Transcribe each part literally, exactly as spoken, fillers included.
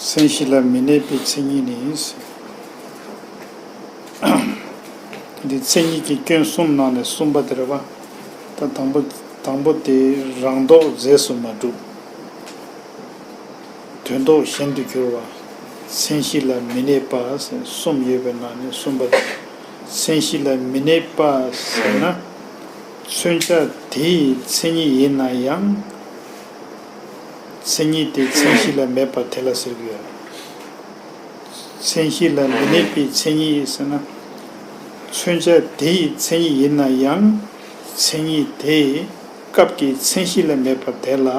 མཚན་གཞི་ལ་མི་གནས་པའི་མཚན་ཉིད་ནི། འདི་མཚན་ཉིད་ཀྱི་སྐྱོན་གསུམ་ནང་ནས་གསུམ་པ་དེ་རེད་པ། ད་དང་པོ་དང་པོ་དེ་རང་ལྡོག་རྫས་སུ་མ་གྲུབ། དོན་ལྡོག་གཞན་དུ་གྱུར་པ། མཚན་གཞི་ལ་མི་གནས་པ་ཟེར་གསུམ་ཡོད་པའི་ནང་ནས་གསུམ་པ་དེ། མཚན་གཞི་ལ་མི་གནས་པ་ཟེར་ན། མཚོན་བྱ་དེ་ཡི་མཚན་ཉིད་ཡིན་ན་ཡང་། མཚན་ཉིད་དེ་མཚན་གཞི་ལ་མེད་པ་དེ་ལ་ཟེར་གྱི་ཡོད། མཚན་གཞི་ལ་མི་གནས་པའི་མཚན་ཉིད་ཟེར་ན། མཚོན་བྱ་དེ་ཡི་མཚན་ཉིད་ཡིན་ན་ཡང་། མཚན་ཉིད་དེ་སྐབས་ཀྱི་མཚན་གཞི་ལ་མེད་པ་དེ་ལ།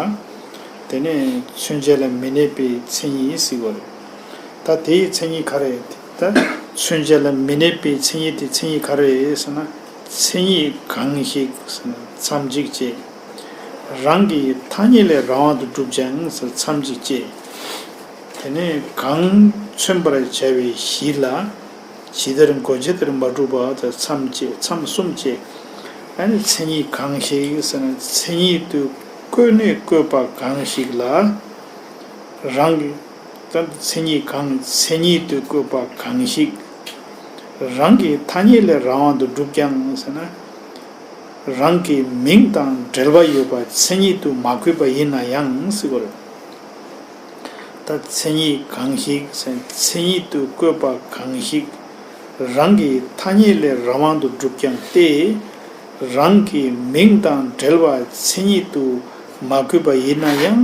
དེ་ནས་མཚོན་བྱ་ལ་མི་གནས་པའི་མཚན་ཉིད་ཟེར་བ་རེད། ད་དེ་ཡི་མཚན་ཉིད་ག་རེ། ད་མཚོན་བྱ་ལ་མི་གནས་པའི་མཚན་ཉིད་དེ་མཚན་ཉིད་ག་རེ་ཟེར་ན། མཚན་ཉིད་གང་ཞིག་ཟེར་ན་མཚམས་གཅིག་ཅེས། རང་གི་ཐ་སྙད་ལས་རང་དབང་དུ་གྲུབ་ཀྱང་ཟེར་མཚམས་གཅིག་ཅེས། དེ་ནས་གང་མཚོན་པར་བྱ་བའི་གཞི་ལ་ཇི་ལྟར་འགོད་ཅི་ལྟར་མ་གྲུབ་པ་དང་མཚམས་བཅད་མཚམས་གསུམ་བཅད། ཨ་ནི་མཚན་ཉིད་གང་ཞིག་ཟེར་ན་མཚན་ཉིད་དུ་བཀོད་ནས་བཀོད་པ་གང་ཞིག་ལ་རང་གི། ད་མཚན་ཉིད་གང་མཚན་ཉིད་དུ་བཀོད་པ་གང་ཞིག་རང་གི་ཐ་སྙད་ལས་རང་དབང་དུ་གྲུབ་ཀྱང་ཟེར་ན། རང་གི་མིང་དང་འབྲེལ་བ་ཡོད་པ་མཚན་ཉིད་དུ་མ་བཀོད་པ་ཡིན་ན་ཡང་ཟེར་བ་རེད། ད་མཚན་ཉིད་གང་ཞིག་ཟེར་མཚན་ཉིད་དུ་བཀོད་པ་གང་ཞིག་རང་གི་ཐ་སྙད་ལས་རང་དབང་དུ་གྲུབ་ཀྱང་སྟེ། རང་གི་མིང་དང་འབྲེལ་བ་མཚན་ཉིད་དུ་མ་བཀོད་པ་ཡིན་ན་ཡང་།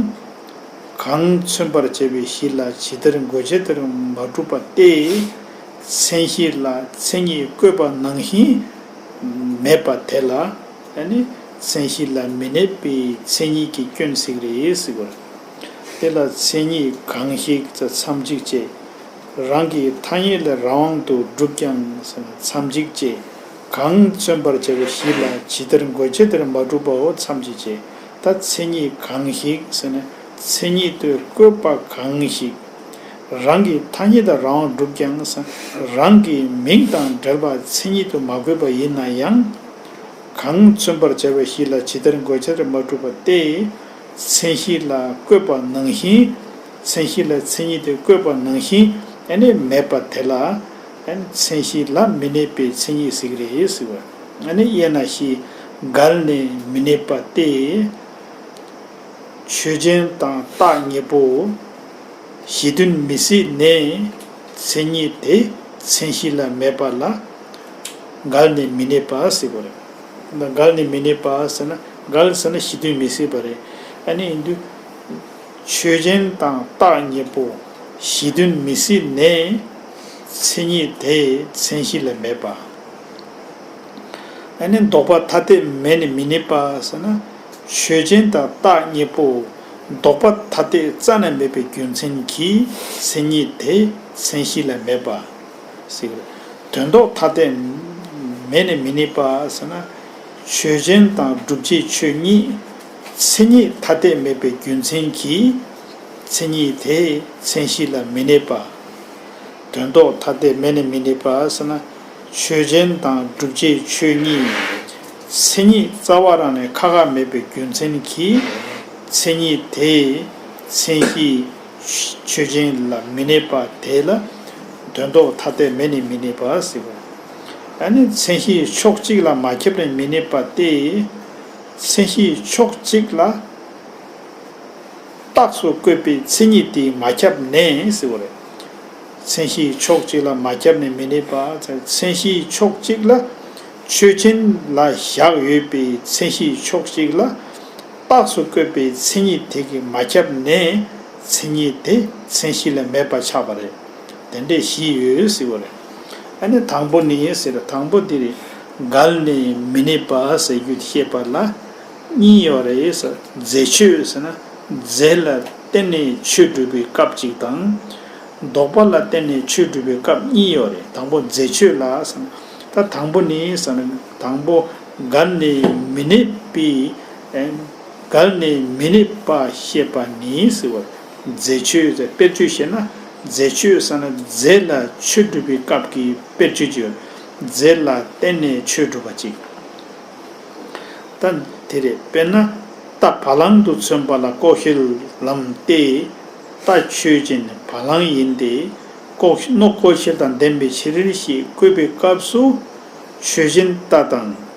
གང་མཚོན་པར་བྱ་བའི་གཞི་ལ་ཇི་ལྟར་འགོད་བྱེད་དེར་མ་གྲུབ་པ་སྟེ། མཚན་གཞི་ལ་མཚན་ཉིད་བཀོད་པ་ནང་བཞིན་མེད་པ་དེ་ལ། ཨ་ནི་མཚན་གཞི་ལ་མི་གནས་པའི་མཚན་ཉིད་ཀྱི་སྐྱོན་ཟེར་གྱི་རེད་ཟེར་བ་རེད། དེ་ལ་མཚན་ཉིད་གང་ཞིག་ཟེར་མཚམས་གཅིག་བཅད། རང་གི་ཐ་སྙད་ལས་རང་དབང་དུ་གྲུབ་ཀྱང་ཟེར་ན་མཚམས་གཅིག་བཅད། གང་མཚོན་པར་བྱ་བའི་གཞི་ལ་ཇི་ལྟར་འགོད་བྱེད་དེར་མ་གྲུབ་པའོ་མཚམས་གཅིག་བཅད། ད་མཚན་ཉིད་གང་ཞིག་ཟེར་ན་མཚན་ཉིད་དུ་བཀོད་པ་གང་ཞིག་རང་གི་ཐ་སྙད་དང་རང་དབང་གྲུབ་ཀྱང་ཟེར་རང་གི་མིང་དང་འབྲེལ་པ་མཚན་ཉིད་དུ་མ་བཀོད་པ་ཡིན་ན་ཡང་། གང་མཚོན་པར་བྱ་བའི་གཞི་ལ་ཇི་ལྟར་འགོད་བྱེད་དེར་མ་གྲུབ་པ་སྟེ། མཚན་གཞི་ལ་བཀོད་པ་ནང་བཞིན། མཚན་གཞི་ལ་མཚན་ཉིད་དུ་བཀོད་པ་ནང་བཞིན་ཨ་ནི་མེད་པ་དེ་ལ། ཨ་ནི་མཚན་གཞི་ལ་མི་གནས་པའི་མཚན་ཉིད་ཟེར་གྱི་རེད་ཟེར་བ། ཨ་ནི་དབྱེ་ན་བཞི། འགལ་ནས་མི་གནས་པ་སྟེ། ཆོས་ཅན་དང་རྟགས་གཉིས་པོ། གཞི་མཐུན་མི་སྲིད་ནས་མཚན་ཉིད་དེ་མཚན་གཞི་ལ་མེད་པ་ལ་འགལ་ནས་མི་གནས་པ་ཟེར་བ་རེད། འགལ་ནས་མི་གནས་པ་ཟེར་ན་འགལ་ཟེར་ན་གཞི་མཐུན་མི་སྲིད་པ་རེད། ཨ་ནི་ཡིན་དུས། ཆོས་ཅན་དང་རྟགས་གཉིས་པོ། གཞི་མཐུན་མི་སྲིད་ནས་མཚན་ཉིད་དེ་མཚན་གཞི་ལ་མེད་པ། ཨ་ནི་ལྡོག་པ་ཐ་དད་མེད་ནས་མི་གནས་པ་ཟེར་ན། ཆོས་ཅན་དང་རྟགས་གཉིས་པོ། ལྡོག་པ་ཐ་དད་རྩ་ནས་མེད་པའི་རྒྱུ་མཚན་གྱིས་མཚན་ཉིད་དེ་མཚན་གཞི་ལ་མེད་པ། ཟེར། དོན་ལྡོག་ཐ་དད་མེད་ནས་མི་གནས་པ་ཟེར་ན། ཆོས་ཅན་དང་བསྒྲུབ་བྱའི་ཆོས་གཉིས། མཚན་ཉིད་ཐ་དད་མེད་པའི་རྒྱུ་མཚན་གྱིས། མཚན་ཉིད་དེ་མཚན་གཞི་ལ་མི་གནས་པ། དོན་ལྡོག་ཐ་དད་མེད་ནས་མི་གནས་པ་ཟེར་ན། ཆོས་ཅན་དང་བསྒྲུབ་བྱའི་ཆོས་གཉིས། མཚན་ཉིད་རྩ་བ་རང་ནས་ཁ་ཁ་མེད་པའི་རྒྱུ་མཚན་གྱིས། མཚན་ཉིད་དེ་མཚན་གཞི་ཆོས་ཅན་ལ་མི་གནས་པ་དེ་ལ་དོན་ལྡོག་ཐ་དད་མེད་ནས་མི་གནས་པ་ཟེར་བ། ཨ་ནི་མཚན་གཞི་ཕྱོགས་གཅིག་ལ་མ་ཁྱབ་ནས་མི་གནས་པ་སྟེ། མཚན་གཞི་ཕྱོགས་གཅིག་ལ་རྟགས་སུ་བཀོད་པའི་མཚན་ཉིད་དེ་མ་ཁྱབ་ནས་ཟེར་བ་རེད། མཚན་གཞི་ཕྱོགས་གཅིག་ལ་མ་ཁྱབ་ནས་མི་གནས་པ། མཚན་གཞི་ཕྱོགས་གཅིག་ལ་ཆོས་ཅན་ལ་བཞག་ཡོད་པའི་མཚན་གཞི་ཕྱོགས་གཅིག་ལ་རྟགས་སུ་བཀོད་པའི་མཚན་ཉིད་དེ་གིས་མ་ཁྱབ་ནས་མཚན་ཉིད་དེ་མཚན་གཞི་ལ་མེད་པ་ཆགས་པ་རེད། དེ་འདྲས་བཞི་ཡོད་ཟེར་བ་རེད། ཨ་ནི་དང་པོ་ནི་ཟེར། དང་པོ་འདི་རེད། འགལ་ནས་མི་གནས་པ་ཟེར་རྒྱུ་དེ་བཤད་པ་ལ་གཉིས་ཡོད་རེད་ཟེར། རྫས་ཆོས་ཟེར་ན་རྫས་ལ་བརྟེན་ནས་ཆོས་སྒྲུབ་པའི་སྐབས་གཅིག་དང་། ལྡོག་པ་ལ་བརྟེན་ནས་ཆོས་སྒྲུབ་པའི་སྐབས་གཉིས་ཡོད་རེད། དང་པོ་རྫས་ཆོས་ལ་ཟེར་ན། ད་དང་པོ་ནི་ཟེར་ན་དང་པོ་འགལ་ནས་མི་གནས་པའི། འགལ་ནས་མི་གནས་པ་བཤད་པ་ནི་ཟེར་བ། རྫས་ཆོས་ཟེར་དཔེར་བརྗོད་བཤད་ན་རྫས་ཆོས་ཟེར་ན་རྫས་ལ་ཆོས་སྒྲུབ་པའི་སྐབས་ཀྱི་དཔེར་བརྗོད་ཀྱི་ཡོད། རྫས་ལ་བརྟེན་ནས་ཆོས་སྒྲུབ་པ་གཅིག་ད་དེ་རེད། དཔེར་ན་རྟ་བ་ལང་དུ་མཚོན་པ་ལ་ཀོ་ཤའི་ལམ་སྟེ། རྟ་ཆོས་ཅན་བ་ལང་ཡིན་ཏེ། ལྐོག་ནོག་ལྐོག་ཤལ་དང་ལྡན་པའི་ཕྱིར་ཞེས་བཀོད་པའི་སྐབས་སུ། ཆོས་ཅན་རྟ་དང་།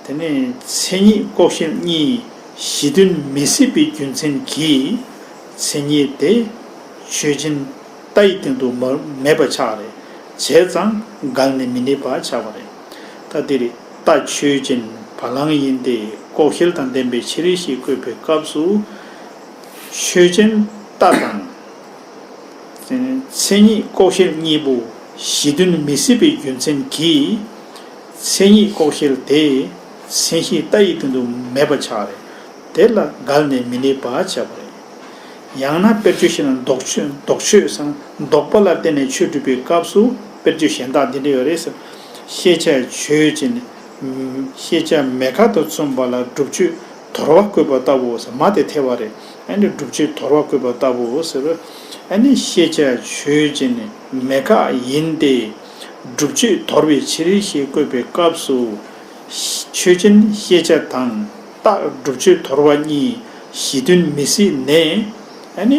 དེ་ནས་མཚན་ཉིད་ལྐོག་ཤལ་གཉིས་གཞི་མཐུན་མི་སྲིད་པའི་རྒྱུ་མཚན་གྱིས། མཚན་ཉིད་དེ་ཆོས་ཅན་རྟ་ཡི་སྟེང་དུ་མ་མེད་པ་ཆགས་རེད། བྱས་ཙང་འགལ་ནས་མི་གནས་པ་ཆགས་པ་རེད། ད་འདིར་རྟ་ཆོས་ཅན་བ་ལང་ཡིན་ཏེ། ལྐོག་ཤལ་དང་ལྡན་པའི་ཕྱིར་ཞེས་བཀོད་པའི་སྐབས་སུ། ཆོས་ཅན་རྟ་དང་། མཚན་ཉིད་ལྐོག་ཤལ་གཉིས་པོ་གཞི་མཐུན་མི་སྲིད་པའི་རྒྱུ་མཚན་གྱིས། མཚན་ཉིད་ལྐོག་ཤལ་དེ་མཚན་གཞི་རྟ་ཡི་སྟེང་དུ་མེད་པ་ཆགས་རེད། དེ་ལ་འགལ་ནས་མི་གནས་པ་བྱ་བ་རེད། ཡང་ན་དཔེར་བརྗོད་བཞིན་ལྡོག་ཆོས་ལྡོག་ཆོས་སམ་ལྡོག་པ་ལ་བརྟེན་ནས་ཆོས་སྒྲུབ་པའི་སྐབས་སུ་དཔེར་བརྗོད་གཞན་དག་འདི་འདྲ་ཡོད་རེད་ཟེར། ཤེས་བྱ་ཆོས་ཅན། ཤེས་བྱ་མེད་དགག་ཏུ་མཚུངས་པ་ལ་སྒྲུབ་ཆོས་དོར་བ་བཀོད་པ་ལྟ་བུའོ་ཟེར། མ་དེ་ཐལ་བ་རེད། ཨ་ནི་སྒྲུབ་ཆོས་དོར་བ་བཀོད་པ་ལྟ་བུའོ་ཟེར། ཨ་ནི་ཤེས་བྱ་ཆོས་ཅན་མེད་དགག་ཡིན་ཏེ། སྒྲུབ་ཆོས་དོར་བའི་ཕྱིར་ཞེས་བཀོད་པའི་སྐབས་སུ། ཆོས་ཅན་ཤེས་བྱ་དང་རྟགས་སྒྲུབ་ཆོས་དོར་བ་གཉིས་གཞི་མཐུན་མི་སྲིད་ནས། ཨ་ནི།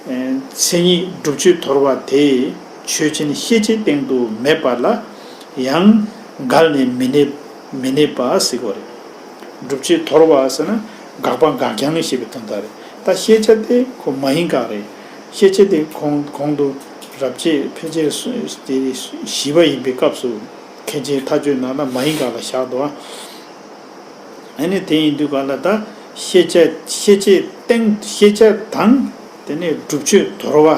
མཚན་ཉིད་སྒྲུབ་ཆོས་དོར་བ་དེ་ཆོས་ཅན་ཤེས་བྱའི་སྟེང་དུ་མེད་པ་ལ་ཡང་འགལ་ནས་མི་གནས་མི་གནས་པ་ཟེར་གྱི་ཡོད་རེད། སྒྲུབ་ཆོས་དོར་བ་ཟེར་ན་དགག་པ་དགག་རྐྱང་ཞེས་པའི་དོན་དག་རེད། ད་ཤེས་བྱ་དེ་ཁོ་མ་ཡིན་དགག་རེད། ཤེས་བྱ་དེ་གོང་གོང་དུ་རབ་བྱེད་ཕལ་ཆེར་དེ་བཞི་པ་ཡིན་པའི་སྐབས་སུ་མཁན་ཆེན་མཐའ་དཔྱོད་ནང་ལ་མ་ཡིན་དགག་ལ་བཞག་འདུག་ཨ། ཨ་ནི་དེ་ཡིན་དུས་ག་ལ་ད་ཤེས་བྱ་ཤེས་བྱའི་སྟེང་ཤེས་བྱ་དང་དེ་ནས་སྒྲུབ་ཆོས་དོར་བ་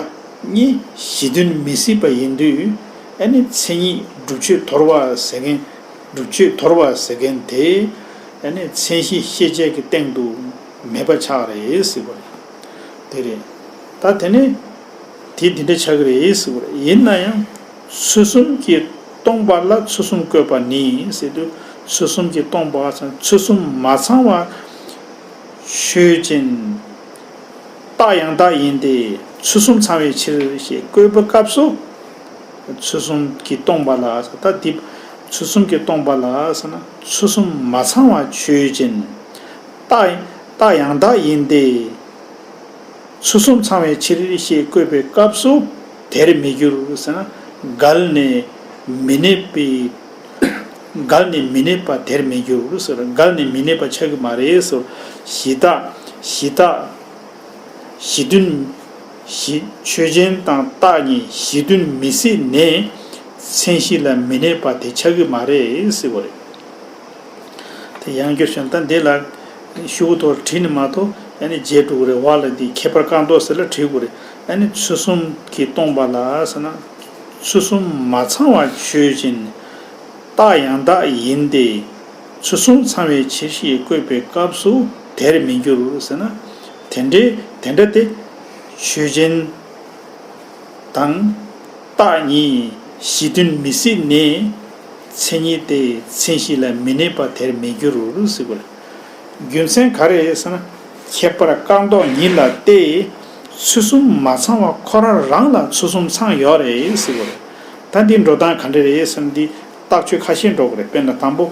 གཉིས་གཞི་མཐུན་མི་སྲིད་པ་ཡིན་དུས། ཨ་ནི་མཚན་ཉིད་སྒྲུབ་ཆོས་དོར་བ་ཟེར་མཁན་སྒྲུབ་ཆོས་དོར་བ་ཟེར་མཁན་དེ་ཨ་ནི་མཚན་གཞི་ཤེས་བྱ་གི་སྟེང་དུ་མེད་པ་ཆགས་རེད་ཟེར་བ་རེད། དེ་རེད། ད་དེ་ནས་དེ་འདི་འདྲ་ཆགས་ཀྱི་རེད་ཟེར་བ་རེད། ཡིན་ན་ཡང་ཚུལ་གསུམ་གྱིས་སྟོང་པ་ལ་ཚུལ་གསུམ་བཀོད་པ་ནི་ཟེར་དུས། ཚུལ་གསུམ་གྱིས་སྟོང་པ་ཚང་ཚུལ་གསུམ་མ་ཚང་བ་ཆོས་ཅན། རྟགས་ཡང་དག་ཡིན་ཏེ། ཚུལ་གསུམ་ཚང་བའི་ཕྱིར་ཞེས་བཀོད་པའི་སྐབས་སུ། ཚུལ་གསུམ་གྱིས་སྟོང་པ་ལ་ད་འདི། ཚུལ་གསུམ་གྱིས་སྟོང་པ་ལ་ཟེར་ན་ཚུལ་གསུམ་མ་ཚང་བ་ཆོས་ཅན། རྟགས་རྟགས་ཡང་དག་ཡིན་ཏེ། ཚུལ་གསུམ་ཚང་བའི་ཕྱིར་ཞེས་བཀོད་པའི་སྐབས་སུ་དེར་མི་འགྱུར་ཟེར་ན། འགལ་ནས་མི་གནས་པའི། འགལ་ནས་མི་གནས་པ་དེར་མི་འགྱུར་ཟེར། འགལ་ནས་མི་གནས་པ་ཆགས་ཀྱི་མ་རེད་ཟེར། གཞི་རྟགས་གཞི་རྟགས་གཞི་མཐུན། གཞི་ཆོས་ཅན་དང་རྟགས་གཉིས་གཞི་མཐུན་མི་སྲིད་ནས་མཚན་གཞི་ལ་མི་གནས་པ་དེ་ཆགས་ཀྱི་མ་རེད་ཟེར་བ་རེད། དེ་ཡང་བསྐྱར་ཞུ་ན་ད་འདི་ལ་ཤོག་གུ་ཐོག་བྲིས་ནས་མ་གཏོགས་ཨ་ནི་བརྗེད་འགྲོ་གི་རེད། བ་ལ་འདི་ཁྱད་པར་བཀག་འདོགས་ཟེར་ལ་བྲིས་དགོས་རེད། ཨ་ནི་ཚུལ་གསུམ་གྱིས་སྟོང་པ་ལ་ཟེར་ན། ཚུལ་གསུམ་མ་ཚང་བ་ཆོས་ཅན། རྟགས་ཡང་དག་ཡིན་ཏེ། ཚུལ་གསུམ་ཚང་བའི་ཕྱིར་ཞེས་བཀོད་པའི་སྐབས་སུ་དེར་མི་འགྱུར་ཟེར་ན། དེ་འདྲའི་དེ་འདྲ་སྟེ། ཆོས་ཅན། དང་། རྟགས་གཉིས་གཞི་མཐུན་མི་སྲིད་ནས། མཚན་ཉིད་དེ་མཚན་གཞི་ལ་མི་གནས་པ་དེར་མི་འགྱུར་ཟེར་བ་རེད། རྒྱུ་མཚན་ག་རེ་རེད་ཟེར་ན། ཁྱད་པར་བཀག་འདོགས་ཉིད་ལ་སྟེ། ཚུལ་གསུམ་མ་ཚང་བ་ཁོ་རང་རང་ལ་ཚུལ་གསུམ་ཚང་ཡོད་རེད་ཟེར་བ་རེད། ད་འདི་འགྲོ་སྟངས་ག་འདྲ་རེད་ཟེར་ན། འདི་རྟགས་ཆོས་ཁ་ཤས་འགྲོ་གི་རེད། དཔེར་ན་དང་པོ།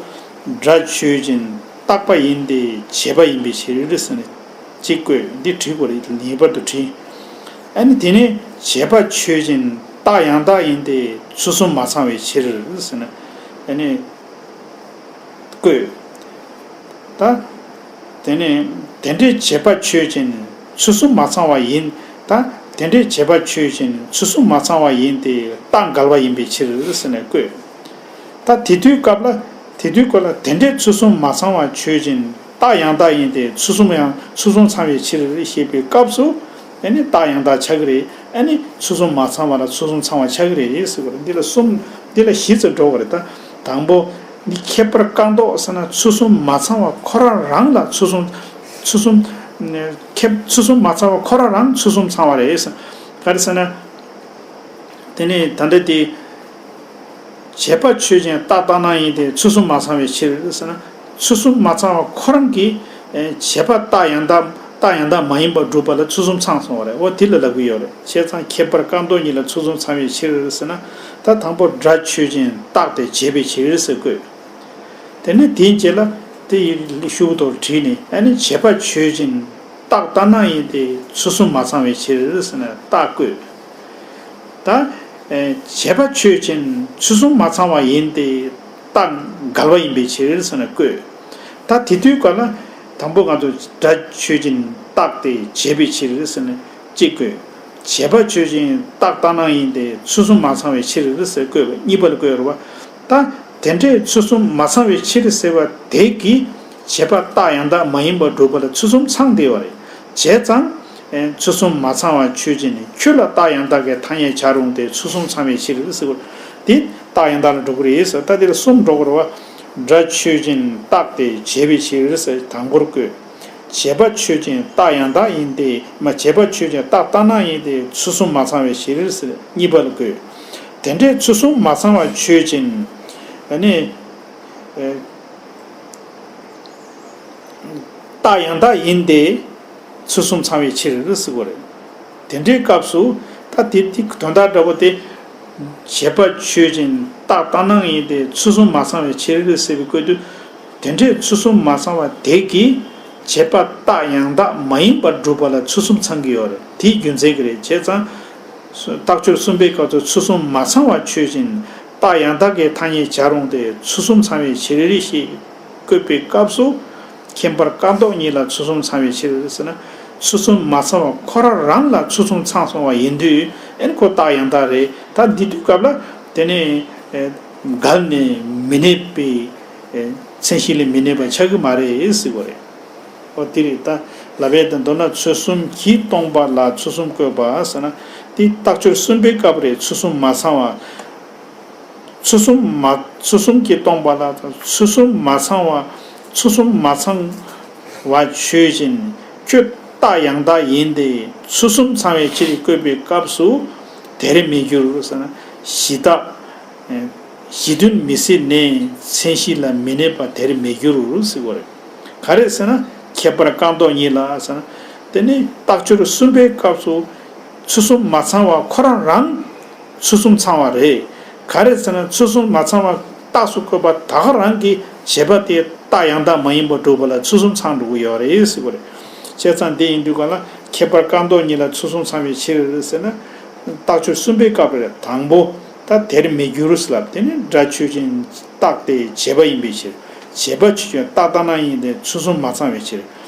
སྒྲ་ཆོས་ཅན། རྟག་པ་ཡིན་ཏེ་བྱས་པ་ཡིན་པའི་ཕྱིར་ཟེར་ནས་གཅིག་བཀོད། འདི་བྲིས་དགོས་རེད། ངེས་པར་དུ་བྲིས། ཨ་ནི་དེ་ནས་བྱས་པ་ཆོས་ཅན། རྟགས་ཡང་དག་ཡིན་ཏེ་ཚུལ་གསུམ་མ་ཚང་བའི་ཕྱིར་ཟེར་ནས་ཨ་ནི་བཀོད། ད་དེ་ནས་དེ་འདྲའི་བྱས་པ་ཆོས་ཅན། ཚུལ་གསུམ་མ་ཚང་བ་ཡིན། ད་དེ་འདྲའི་བྱས་པ་ཆོས་ཅན། ཚུལ་གསུམ་མ་ཚང་བ་ཡིན་ཏེ་རྟགས་འགལ་བ་ཡིན་པའི་ཕྱིར་ཟེར་ནས་བཀོད། ད་དེ་དུས་སྐབས་ལ། དེ་དུས་སྐབས་ལ་དེ་འདྲའི་ཚུལ་གསུམ་མ་ཚང་བ་ཆོས་ཅན། རྟགས་ཡང་དག་ཡིན་ཏེ་ཚུལ་གསུམ་ཡང་ཚུལ་གསུམ་ཚང་བའི་ཕྱིར་ཞེས་པའི་སྐབས་སུ། ཨ་ནི་རྟགས་ཡང་དག་ཆགས་ཀྱི་རེད། ཨ་ནི་ཚུལ་གསུམ་མ་ཚང་བ་ལ་ཚུལ་གསུམ་ཚང་བ་ཆགས་ཀྱི་རེད་ཟེར་བ་རེད། འདི་ལ་གསུམ། འདི་ལ་བཞི་ཙམ་འགྲོ་གི་རེད། ད་དང་པོ། འདི་ཁྱད་པར་བཀག་འདོགས་ཟེར་ན་ཚུལ་གསུམ་མ་ཚང་བ་ཁོ་རང་རང་ལ་ཚུལ་གསུམ། ཚུལ་གསུམ། ཁྱད་ཚུལ་གསུམ་མ་ཚང་བ་ཁོ་རང་རང་ཚུལ་གསུམ་ཚང་བ་རེད་ཟེར། ག་རེ་ཟེར་ན། དེ་ནས་ད་ལྟ་དེ། བྱས་པ་ཆོས་ཅན། རྟགས་ལྟར་སྣང་ཡིན་ཏེ་ཚུལ་གསུམ་མ་ཚང་བའི་ཕྱིར་ཟེར་ན། ཚུལ་གསུམ་མ་ཚང་བ་ཁོ་རང་གིས། ཨེ། བྱས་པ་རྟགས་ཡང་དག་རྟགས་ཡང་དག་མ་ཡིན་པར་སྒྲུབ་པ་ལ་ཚུལ་གསུམ་ཚང་སོང་བ་རེད། འོ་དེ་ལ་ལབ་ཀྱི་ཡོད་རེད། བྱས་ཙང་ཁྱད་པར་བཀག་འདོགས་གཉིས་ལ་ཚུལ་གསུམ་ཚང་བའི་ཕྱིར་ཟེར་ན། ད་དང་པོ་སྒྲ་ཆོས་ཅན། རྟགས་དེ་བྱས་པའི་ཕྱིར་ཟེར་བཀོད། དེ་ནས་དེའི་རྗེས་ལ་དེ་ཡི་ཤོག་གུ་ཐོག་བྲིས་ནས། ཨ་ནི་བྱས་པ་ཆོས་ཅན། རྟགས་ལྟར་སྣང་ཡིན་ཏེ་ཚུལ་གསུམ་མ་ཚང་བའི་ཕྱིར་ཟེར་ནས་རྟགས་བཀོད། ད། ཨེ། བྱས་པ་ཆོས་ཅན། ཚུལ་གསུམ་མ་ཚང་བ་ཡིན་ཏེ། རྟགས་འགལ་བ་ཡིན་པའི་ཕྱིར་ཟེར་ནས་བཀོད། ད་དེ་དུས་ག་ལ། དང་པོ་ང་ཚོ་སྒྲ་ཆོས་ཅན། རྟགས་དེ་བྱས་པའི་ཕྱིར་ཟེར་ནས་གཅིག་བཀོད། བྱས་པ་ཆོས་ཅན། རྟགས་ལྟར་སྣང་ཡིན་ཏེ། ཚུལ་གསུམ་མ་ཚང་བའི་ཕྱིར་ཟེར་བཀོད་པ། གཉིས་པ་ལ་བཀོད་རེད་བ། ད་དེ་འདྲའི་ཚུལ་གསུམ་མ་ཚང་བའི་ཕྱིར་ཟེར་བ་དེ་གིས་བྱས་པ་རྟགས་ཡང་དག་མ་ཡིན་པར་སྒྲུབ་པ་ལ་ཚུལ་གསུམ་ཚང་བསྡད་པ་རེད། བྱས་ཙང་། ཨེ། ཚུལ་གསུམ་མ་ཚང་བ་ཆོས་ཅན། ཁྱོད་ལ་རྟགས་ཡང་དག་གི་ཐ་སྙད་བྱར་རུང་སྟེ། ཚུལ་གསུམ་ཚང་བའི་ཕྱིར་ཟེར་བ། དེ་རྟགས་ཡང་དག་ལ་འགྲོ་གི་རེད་ཟེར། ད་དེ་ལ་གསུམ་འགྲོ་གི་རེད་བ། སྒྲ་ཆོས་ཅན། རྟགས་དེ་བྱས་པའི་ཕྱིར་ཟེར་དང་པོར་བཀོད། བྱས་པ་ཆོས་ཅན། རྟགས་ཡང་དག་ཡིན་ཏེ། མ། བྱས་པ་ཆོས་ཅན། རྟགས་ལྟར་སྣང་ཡིན་ཏེ། ཚུལ་གསུམ་མ་ཚང་བའི་ཕྱིར་ཟེར་གཉིས་པ་ལ་བཀོད། དེ་འདྲའི་ཚུལ་གསུམ་མ་ཚང་བ་ཆོས་ཅན། ཨ་ནི། ཨེ། རྟགས་ཡང་དག་ཡིན་ཏེ། ཚུལ་གསུམ་ཚང་བའི་ཕྱིར་ཟེར་གོ་རེད། དེ་འདྲའི་སྐབས་སུ། ད་དེ་དེ་དོན་དག་འདྲ་པོ་དེ། བྱས་པ་ཆོས་ཅན། རྟགས་ལྟར་སྣང་ཡིན་ཏེ། ཚུལ་གསུམ་མ་ཚང་བའི་ཕྱིར་ཟེར་བའི་སྐབས་དུ། དེ་འདྲའི་ཚུལ་གསུམ་མ་ཚང་བ་དེ་གིས་བྱས་པ་རྟགས་ཡང་དག་མ་ཡིན་པར་སྒྲུབ་པ་ལ་ཚུལ་གསུམ་ཚང་གི་ཡོད་རེད། དེའི་རྒྱུ་མཚན་གྱིས་རེད། བྱས་ཙང་། རྟགས་ཆོས་གསུམ་པའི་སྐབས་སུ་ཚུལ་གསུམ་མ་ཚང་བ་ཆོས་ཅན། རྟགས་ཡང་དག་གི་ཐ་སྙད་བྱར་རུང་སྟེ། ཚུལ་གསུམ་ཚང་བའི་ཕྱིར་ཞེས་བཀོད་པའི་སྐབས་སུ། ཁྱད་པར་ཀ་མདོག་གཉིས་ལ་ཚུལ་གསུམ་ཚང་བའི་ཕྱིར་ཟེར་ན། ཚུལ་གསུམ་མ་ཚང་བ་ཁོ་རང་རང་ལ་ཚུལ་གསུམ་ཚང་སོང་བ་ཡིན་དུས། ཨེ་ནི་ཁོ་རྟགས་ཡང་དག་རེད། ད་འདི་དུས་སྐབས་ལ་དེ་ནི། ཨེ། འགལ་ནས་མི་གནས་པའི། ཨེ། མཚན་གཞི་ལས་མི་གནས་པ་ཆགས་ཀྱི་མ་རེད་ཟེར་བ་རེད། ཨོ་དེ་རེད། ད་ལབ་པའི་དང་མདོར་ན་ཚུལ་གསུམ་གྱིས་སྟོང་པ་ལ་ཚུལ་གསུམ་བཀོད་པ་ཟེར་ན། དེ་རྟགས་ཆོས་གསུམ་པའི་སྐབས་རེད། ཚུལ་གསུམ་མ་ཚང་བ། ཚུལ་གསུམ་མ། ཚུལ་གསུམ་གྱིས་སྟོང་པ་ལ། ཚུལ་གསུམ་མ་ཚང་བ། ཚུལ་གསུམ་མ་ཚང་བ་ཆོས་ཅན། ཁྱོད་རྟགས་ཡང་དག་ཡིན་ཏེ། ཚུལ་གསུམ་ཚང་བའི་ཕྱིར་བཀོད་པའི་སྐབས་སུ། དེར་མི་འགྱུར་ཟེར་ན། གཞི་རྟགས། གཞི་མཐུན་མི་སྲིད་ནས་མཚན་གཞི་ལ་མི་གནས་པ་དེར་མི་འགྱུར་ཟེར་བ་རེད། ག་རེ་ཟེར་ན། ཁྱད་པར་རྐང་སྟོང་ཉིད་ལ་ཟེར་ན། དེ་ནི་རྟགས་ཆོས་གསུམ་པའི་སྐབས་སུ། ཚུལ་གསུམ་མ་ཚང་བ་ཁོ་རང་རང་ཚུལ་གསུམ་ཚང་བ་རེད། ག་རེ་ཟེར་ན། ཚུལ་གསུམ་མ་ཚང་བ་རྟགས་སུ་བཀོད་པ་ད་ག་རང་གི་བྱས་པ་དེ་རྟགས་ཡང་དག་མ་ཡིན་པར་སྒྲུབ་པ་ལ་ཚུལ་གསུམ་ཚང་འགྲོ་གི་ཡོད་རེད་ཟེར་བ་རེད། བྱས་ཙང་དེ་ཡིན་དུས་ག་ལ་ཁྱད་པར་རྐང་སྟོང་ཉིད་ལ་ཚུལ་གསུམ་ཚང་བའི་ཕྱིར་ཟེར་ན། རྟགས་ཆོས་གསུམ་པའི་སྐབས་རེད། དང་པོ། ད་དེར་མི་འགྱུར་ཟེར་ལབ། དེ་ནི་སྒྲ་ཆོས་ཅན། རྟགས་དེ་བྱས་པ་ཡིན་པའི་ཕྱིར། བྱས་པ་ཆོས་ཅན། རྟགས་ལྟར་སྣང་ཡིན་ཏེ། ཚུལ་གསུམ་མ་ཚང་བའི་ཕྱིར།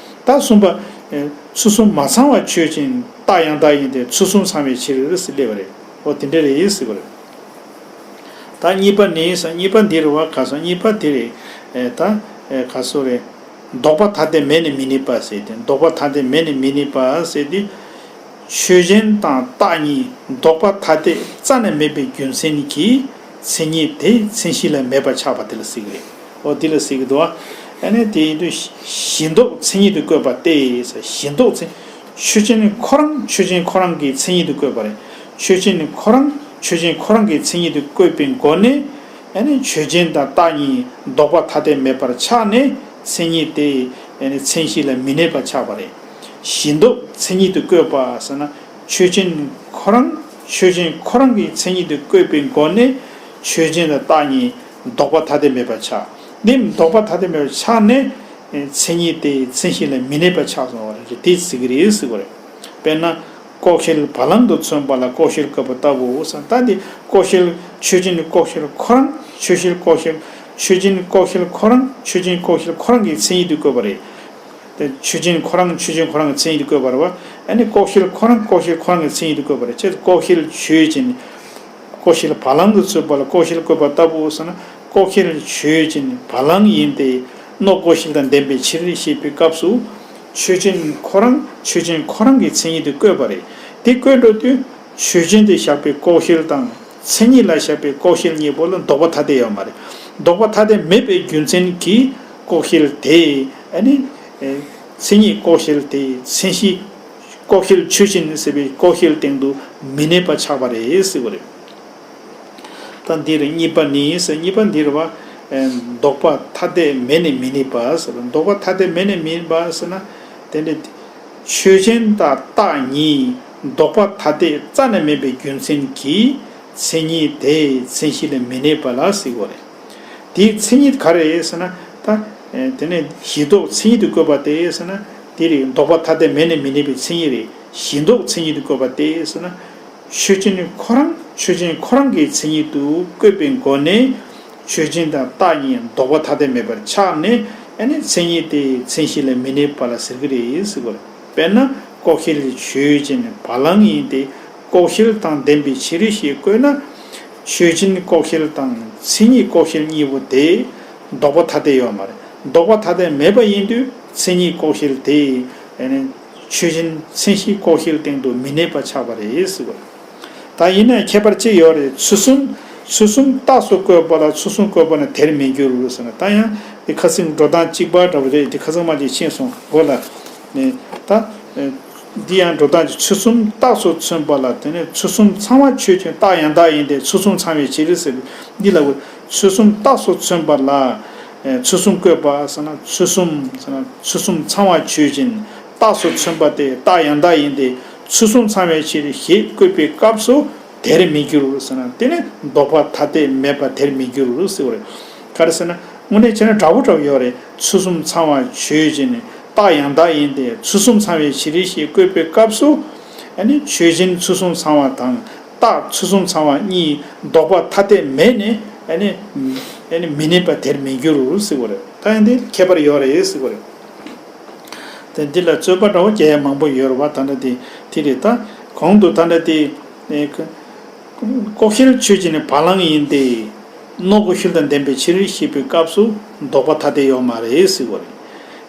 ད་གསུམ་པ། ཨེ། ཚུལ་གསུམ་མ་ཚང་བ་ཆོས་ཅན། རྟགས་ཡང་དག་ཡིན་ཏེ། ཚུལ་གསུམ་ཚང་བའི་ཕྱིར་ཟེར་སླེབས་པ་རེད། འོ་དེ་འདྲ་རེད་ཟེར་བ་རེད། ད་གཉིས་པ་ནི་ཟེར། གཉིས་པ་འདི་རེད་བ། ག་ཟེར། གཉིས་པ་འདི་རེད། ཨེ། ད། ཨེ། ག་ཟེར་རེད། ལྡོག་པ་ཐ་དད་མེད་ནས་མི་གནས་པ་ཟེར་ཏེ། ལྡོག་པ་ཐ་དད་མེད་ནས་མི་གནས་པ་ཟེར་ཏེ། ཆོས་ཅན་དང་རྟགས་གཉིས་ལྡོག་པ་ཐ་དད་རྩ་ནས་མེད་པའི་རྒྱུ་མཚན་གྱིས་མཚན་ཉིད་དེ་མཚན་གཞི་ལ་མེད་པར་ཆགས་པ་དེ་ལ་ཟེར་གྱི་རེད། འོ་དེ་ལ་ཟེར་གྱི་འདུག་བ། ཨ་ནི་དེ་ཡིན་དུས་གཞི་ལྡོག་མཚན་ཉིད་དུ་བཀོད་པ་སྟེ་ཟེར། གཞི་ལྡོག་མཚན། ཆོས་ཅན་ཁོ་རང་ཆོས་ཅན་ཁོ་རང་གི་མཚན་ཉིད་དུ་བཀོད་པ་རེད། ཆོས་ཅན་ཁོ་རང་ཆོས་ཅན་ཁོ་རང་གི་མཚན་ཉིད་དུ་བཀོད་པའི་སྒོ་ནས། ཨ་ནི་ཆོས་ཅན་དང་རྟགས་གཉིས་ལྡོག་པ་ཐ་དད་མེད་པར་ཆགས་ནས། མཚན་ཉིད་དེ། ཨ་ནི་མཚན་གཞི་ལ་མི་གནས་པར་ཆགས་པ་རེད། གཞི་ལྡོག་མཚན་ཉིད་དུ་བཀོད་པ་ཟེར་ན། ཆོས་ཅན་ཁོ་རང་ཆོས་ཅན་ཁོ་རང་གི་མཚན་ཉིད་དུ་བཀོད་པའི་སྒོ་ནས། ཆོས་ཅན་དང་རྟགས་གཉིས་ལྡོག་པ་ཐ་དད་མེད་པར་ཆགས། འདི་ལྡོག་པ་ཐ་དད་མེད་པར་ཆགས་ནས། མཚན་ཉིད་དེ་མཚན་གཞི་ལ་མི་གནས་པར་ཆགས་སོང་བ་རེད། དེ་ཟེར་གྱི་རེད་ཟེར་བ་རེད། དཔེར་ན། ལྐོག་ཤལ་བ་ལང་དུ་མཚོན་པ་ལ་ལྐོག་ཤལ་བཀོད་པ་ལྟ་བུ་ཟེར། ད་འདི་ལྐོག་ཤལ་ཆོས་ཅན་ལྐོག་ཤལ་ཁོ་རང་ཆོས་ཤལ་ལྐོག་ཤལ། ཆོས་ཅན་ལྐོག་ཤལ་ཁོ་རང་ཆོས་ཅན་ལྐོག་ཤལ་ཁོ་རང་གི་མཚན་ཉིད་དུ་བཀོད་པ་རེད། དེ་ཆོས་ཅན་ཁོ་རང་ཆོས་ཅན་ཁོ་རང་གི་མཚན་ཉིད་དུ་བཀོད་པ་རེད་བ། ཨ་ནི་ལྐོག་ཤལ་ཁོ་རང་ལྐོག་ཤལ་ཁོ་རང་གི་མཚན་ཉིད་དུ་བཀོད་པ་རེད། ཅེས་ལྐོག་ཤལ་ཆོས་ཅན། ལྐོག་ཤལ་བ་ལང་དུ་མཚོན་པ་ལ་ལྐོག་ཤལ་བཀོད་པ་ལྟ་བུ་ཟེར་ན། ལྐོག་ཤལ་ཆོས་ཅན། བ་ལང་ཡིན་ཏེ། རྣོ་ལྐོག་ཤལ་དང་ལྡན་པའི་ཕྱིར་ཞེས་པའི་སྐབས་སུ། ཆོས་ཅན་ཁོ་རང་ཆོས་ཅན་ཁོ་རང་གི་མཚན་ཉིད་དུ་བཀོད་པ་རེད། དེ་བཀོད་འགྲོ་དུས། ཆོས་ཅན་དེ་བཞག་པའི་ལྐོག་ཤལ་དང་། མཚན་ཉིད་ལ་བཞག་པའི་ལྐོག་ཤལ་གཉིས་པོ་ལ་ལྡོག་པ་ཐ་དད་ཡོད་མ་རེད། ལྡོག་པ་ཐ་དད་མེད་པའི་རྒྱུ་མཚན་གྱིས་ལྐོག་ཤལ་དེ། ཨ་ནི། ཨེ། མཚན་ཉིད་ལྐོག་ཤལ་དེ་མཚན་གཞི། ལྐོག་ཤལ་ཆོས་ཅན་ཟེར་བའི་ལྐོག་ཤལ་སྟེང་དུ་མི་གནས་པ་ཆགས་པ་རེད་ཟེར་བ་རེད། ད་འདིར་གཉིས་པ་ནི་ཟེར། གཉིས་པ་འདིར་བ། ཨེ། ལྡོག་པ་ཐ་དད་མེད་ནས་མི་གནས་པ་ཟེར། ལྡོག་པ་ཐ་དད་མེད་ནས་མི་གནས་པ་ཟེར་ན། དེ་འདྲ། ཆོས་ཅན་དང་རྟགས་གཉིས་ལྡོག་པ་ཐ་དད་རྩ་ནས་མེད་པའི་རྒྱུ་མཚན་གྱིས་མཚན་ཉིད་དེ་མཚན་གཞི་ལ་མི་གནས་པ་ལ་ཟེར་བ་རེད། དེའི་མཚན་ཉིད་ག་རེ་ཟེར་ན། ད། ཨེ། དེ་ནས་གཞི་ལྡོག་མཚན་ཉིད་དུ་བཀོད་པ་དེ་ཟེར་ན། དེ་རེད། ལྡོག་པ་ཐ་དད་མེད་ནས་མི་གནས་པའི་མཚན་ཉིད་རེད། གཞི་ལྡོག་མཚན་ཉིད་དུ་བཀོད་པ་སྟེ་ཟེར་ན། ཆོས་ཅན་ཁོ་རང་ཆོས་ཅན་ཁོ་རང་གི་མཚན་ཉིད་དུ་བཀོད་པའི་སྒོ་ནས་ཆོས་ཅན་དང་རྟགས་གཉིས་ལྡོག་པ་ཐ་དད་མེད་པར་ཆགས་ནས། ཨ་ནི་མཚན་ཉིད་དེ་མཚན་གཞི་ལ་མི་གནས་པ་ལ་ཟེར་གྱི་རེད་ཟེར་བ་རེད། དཔེར་ན་ལྐོག་ཤལ་ཆོས་ཅན་བ་ལང་ཡིན་ཏེ། ལྐོག་ཤལ་དང་ལྡན་པའི་ཕྱིར་ཞེས་བཀོད་ན། ཆོས་ཅན་ལྐོག་ཤལ་དང་མཚན་ཉིད་ལྐོག་ཤལ་གཉིས་པོ་དེ་ལྡོག་པ་ཐ་དད་ཡོད་མ་རེད། ལྡོག་པ་ཐ་དད་མེད་པ་ཡིན་དུས་མཚན་ཉིད་ལྐོག་ཤལ་དེ་ཨ་ནི་ཆོས་ཅན་མཚན་གཞི་ལྐོག་ཤལ་སྟེང་དུ་མི་གནས་པ་ཆགས་པ་རེད་ཟེར་བ་རེད། ད་ཡིན་ན་ཁྱད་པར་ཅི་ཡོད་རེད། ཚུལ་གསུམ་ཚུལ་གསུམ་རྟགས་སུ་བཀོད་པ་ལ་ཚུལ་གསུམ་བཀོད་པ་ན་དེར་མི་འགྱུར་ཟེར་ན། ད་ཡང་དེ་ཁ་སང་འགྲོ་སྟངས་གཅིག་པ་འདྲ་བོ་རེད། དེ་ཁ་སང་མ་ཅིག་ཕྱིན་སོང་གོ་ལ། ནས་ད། འདི་ཡང་འགྲོ་སྟངས་ཀྱི་ཚུལ་གསུམ་རྟགས་སུ་མཚོན་པ་ལ། དེ་ནས་ཚུལ་གསུམ་ཚང་བ་ཆོས་ཅན་རྟགས་ཡང་དག་ཡིན་ཏེ། ཚུལ་གསུམ་ཚང་བའི་ཕྱིར་ཟེར། འདི་ལ་ཚུལ་གསུམ་རྟགས་སུ་མཚོན་པ་ལ་ཚུལ་གསུམ་བཀོད་པ་ཟེར་ན། ཚུལ་གསུམ་ཟེར་ན་ཚུལ་གསུམ་ཚང་བ་ཆོས་ཅན་རྟགས་སུ་མཚོན་པ་སྟེ་རྟགས་ཡང་དག་ཡིན་ཏེ། ཚུལ་གསུམ་ཚང་བའི་ཕྱིར་ཞེས་བཀོད་པའི་སྐབས་སུ་དེར་མི་འགྱུར་ཟེར་ན། དེ་ནི་ལྡོག་པ་ཐ་དད་མེད་པ་དེར་མི་འགྱུར་ཟེར་བ་རེད། ག་རེ་ཟེར་ན། དངོས་གནས་བྱས་ན་འདྲ་པོ་འདྲ་པོ་ཡོད་རེད། ཚུལ་གསུམ་ཚང་བ་ཆོས་ཅན་རྟགས་ཡང་དག་ཡིན་ཏེ། ཚུལ་གསུམ་ཚང་བའི་ཕྱིར་ཞེས་བཀོད་པའི་སྐབས་སུ། ཨ་ནི་ཆོས་ཅན་ཚུལ་གསུམ་ཚང་བ་དང་རྟགས་ཚུལ་གསུམ་ཚང་བ་གཉིས་ལྡོག་པ་ཐ་དད་མེད་ནས། ཨ་ནི་ཨ་ནི་མི་གནས་པ་དེར་མི་འགྱུར་ཟེར་བ་རེད། ད་ཡང་འདི་ཁྱད་པར་ཡོད་རེད་ཟེར་བ་རེད། དེ་འདི་ལ་རྩོད་པ་འདྲ་པོ་རྒྱག་ཡ་མང་པོ་ཡོད་རེད་བ། ད་ལྟ་དེ་དེ་རེད། ད་གོང་དུ་ད་ལྟ་དེ། ལྐོག་ཤལ་ཆོས་ཅན་ནི་བ་ལང་ཡིན་ཏེ། ནོག་ལྐོག་ཤལ་དང་ལྡན་པའི་ཕྱིར་ཞེས་པའི་སྐབས་སུ་ལྡོག་པ་ཐ་དད་ཡོད་མ་རེད་ཟེར་བ་རེད།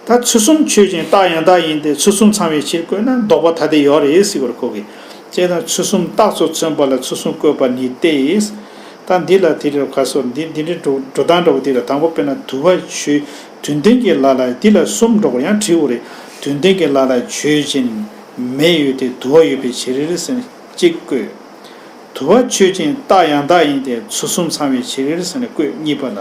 ད་ཚུལ་གསུམ་ཆོས་ཅན་རྟགས་ཡང་དག་ཡིན་ཏེ། ཚུལ་གསུམ་ཚང་བའི་ཕྱིར་བཀོད་ན་ལྡོག་པ་ཐ་དད་ཡོད་རེད་ཟེར་བ་རེད། ཁོ་གིས་བྱས་ན་ཚུལ་གསུམ་རྟགས་སུ་མཚོན་པ་ལ་ཚུལ་གསུམ་བཀོད་པ་ནི་སྟེ། ད་འདི་ལ་དེ་རེད། ག་སོ་འདི་འདི་འདྲའི་འགྲོ་འགྲོ་སྟངས་འདྲ་པོ་འདི་ལ། དང་པོ་དཔེར་ན་དུ་བ་ཆོས་དོན་ལྡན་གྱི་ལ་ལ། འདི་ལ་གསུམ་འགྲོ་གི་ཡང་བྲིས་འོ་རེད། དོན་ལྡན་གྱི་ལ་ལ་ཆོས་ཅན་མེ་ཡོད་དེ་དུ་བ་ཡོད་པའི་ཕྱིར་ཟེར་ནས་གཅིག་བཀོད། དུ་བ་ཆོས་ཅན་རྟགས་ཡང་དག་ཡིན་ཏེ། ཚུལ་གསུམ་ཚང་བའི་ཕྱིར་ཟེར་ནས་བཀོད། གཉིས་པ་ལ།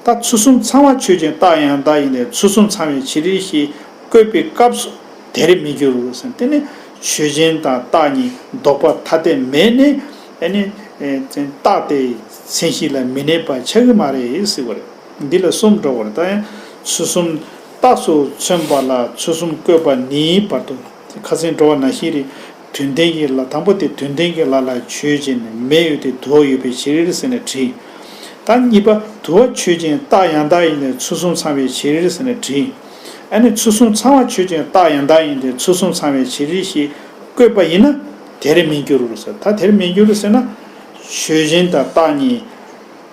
ད་ཚུལ་གསུམ་ཚང་བ་ཆོས་ཅན་རྟགས་ཡང་དག་ཡིན་ཏེ། ཚུལ་གསུམ་ཚང་བའི་ཕྱིར་ཞེས་བཀོད་པའི་སྐབས་སུ་དེར་མི་འགྱུར་ཟེར། དེ་ནི་ཆོས་ཅན་དང་རྟགས་གཉིས་ལྡོག་པ་ཐ་དད་མེད་ནས། ཨ་ནི་རྟགས་དེ་མཚན་གཞི་ལ་མི་གནས་པ་ཆགས་ཀྱི་མ་རེད་ཟེར་བ་རེད། འདི་ལ་གསུམ་འགྲོ་བར། ད་ཡང་ཚུལ་གསུམ་རྟགས་སུ་མཚོན་པ་ལ་ཚུལ་གསུམ་བཀོད་པ་ནི་བར་དུ། ཁ་སང་འགྲོ་བ་ནང་བཞིན་རེད། དོན་ལྡན་གྱི་ལ། དང་པོ་དེ་དོན་ལྡན་གྱི་ལ་ལ་ཆོས་ཅན་མེ་ཡོད་དེ་དུ་བ་ཡོད་པའི་ཕྱིར་ཟེར་ནས་བྲིས། ད་གཉིས་པ་དུ་བ་ཆོས་ཅན་རྟགས་ཡང་དག་ཡིན་ཏེ། ཚུལ་གསུམ་ཚང་བའི་ཕྱིར་ཟེར་ནས་བྲིས། ཨ་ནི་ཚུལ་གསུམ་ཚང་བ་ཆོས་ཅན་རྟགས་ཡང་དག་ཡིན་ཏེ། ཚུལ་གསུམ་ཚང་བའི་ཕྱིར་ཞེས་བཀོད་པ་ཡིན་ན་དེར་མི་འགྱུར་ཟེར། ད་དེར་མི་འགྱུར་ཟེར་ན། ཆོས་ཅན་དང་རྟགས་གཉིས་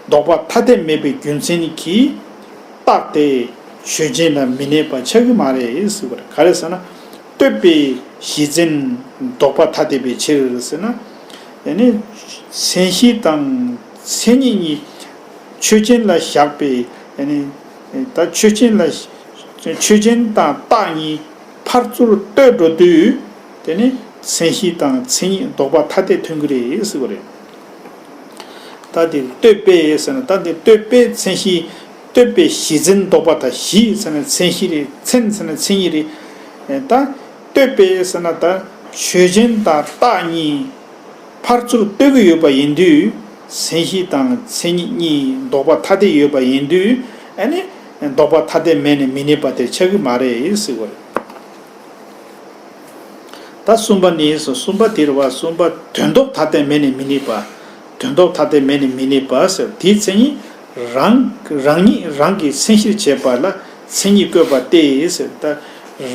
ལྡོག་པ་ཐ་དད་མེད་པའི་རྒྱུ་མཚན་གྱིས་རྟགས་དེ་ཆོས་ཅན་ལ་མི་གནས་པ་ཆགས་ཀྱི་མ་རེད་ཟེར་བ་རེད། ག་རེ་ཟེར་ན། ལྟོས་པའི་གཞི་འཛིན་ལྡོག་པ་ཐ་དད་པའི་ཕྱིར་ཟེར་ན། ཡང་ན་མཚན་གཞི་དང་མཚན་ཉིད་གཉིས་ཆོས་ཅན་ལ་བཞག་པའི། ཡང་ན་ད་ཆོས་ཅན་ལ་ཆོས་ཅན་དང་རྟགས་གཉིས་ཕར་ཚུར་ལྟོས་འགྲོ་དུས། དེ་ནི་མཚན་གཞི་དང་མཚན་ཉིད་ལྡོག་པ་ཐ་དད་ཐོན་གྱི་རེད་ཟེར་བ་རེད། ད་དེ་ལྟོས་པའི་ཟེར་ན། ད་དེ་ལྟོས་པའི་མཚན་གཞི། ལྟོས་པའི་གཞི་འཛིན་ལྡོག་པ་དང་། གཞི་ཟེར་ན་མཚན་གཞི་རེད། མཚན་ཟེར་ན་མཚན་ཉིད་རེད། ད་ལྟོས་པའི་ཟེར་ན་ད་ཆོས་ཅན་དང་རྟགས་གཉིས་ཕར་ཚུར་ལྟོས་ཀྱི་ཡོད་པ་ཡིན་དུས། མཚན་གཞི་དང་མཚན་ཉིད་གཉིས་ལྡོག་པ་ཐ་དད་ཡོད་པ་ཡིན་དུས། ཨ་ནི་ལྡོག་པ་ཐ་དད་མེད་ནས་མི་གནས་པ་དེ་ཆགས་ཀྱི་མ་རེད་ཟེར་བ་རེད། ད་གསུམ་པ་ནི་ཟེར། གསུམ་པ་དེ་རེད་བ། གསུམ་པ་དོན་ལྡོག་ཐ་དད་མེད་ནས་མི་གནས་པ། དོན་ལྡོག་ཐ་དད་མེད་ནས་མི་གནས་པ་ཟེར། དེའི་མཚན་ཉིད་རང་རང་ཉིད་རང་གི་མཚན་གཞིར་བྱེད་པ་ལ་མཚན་ཉིད་བཀོད་པ་སྟེ་ཟེར། ད་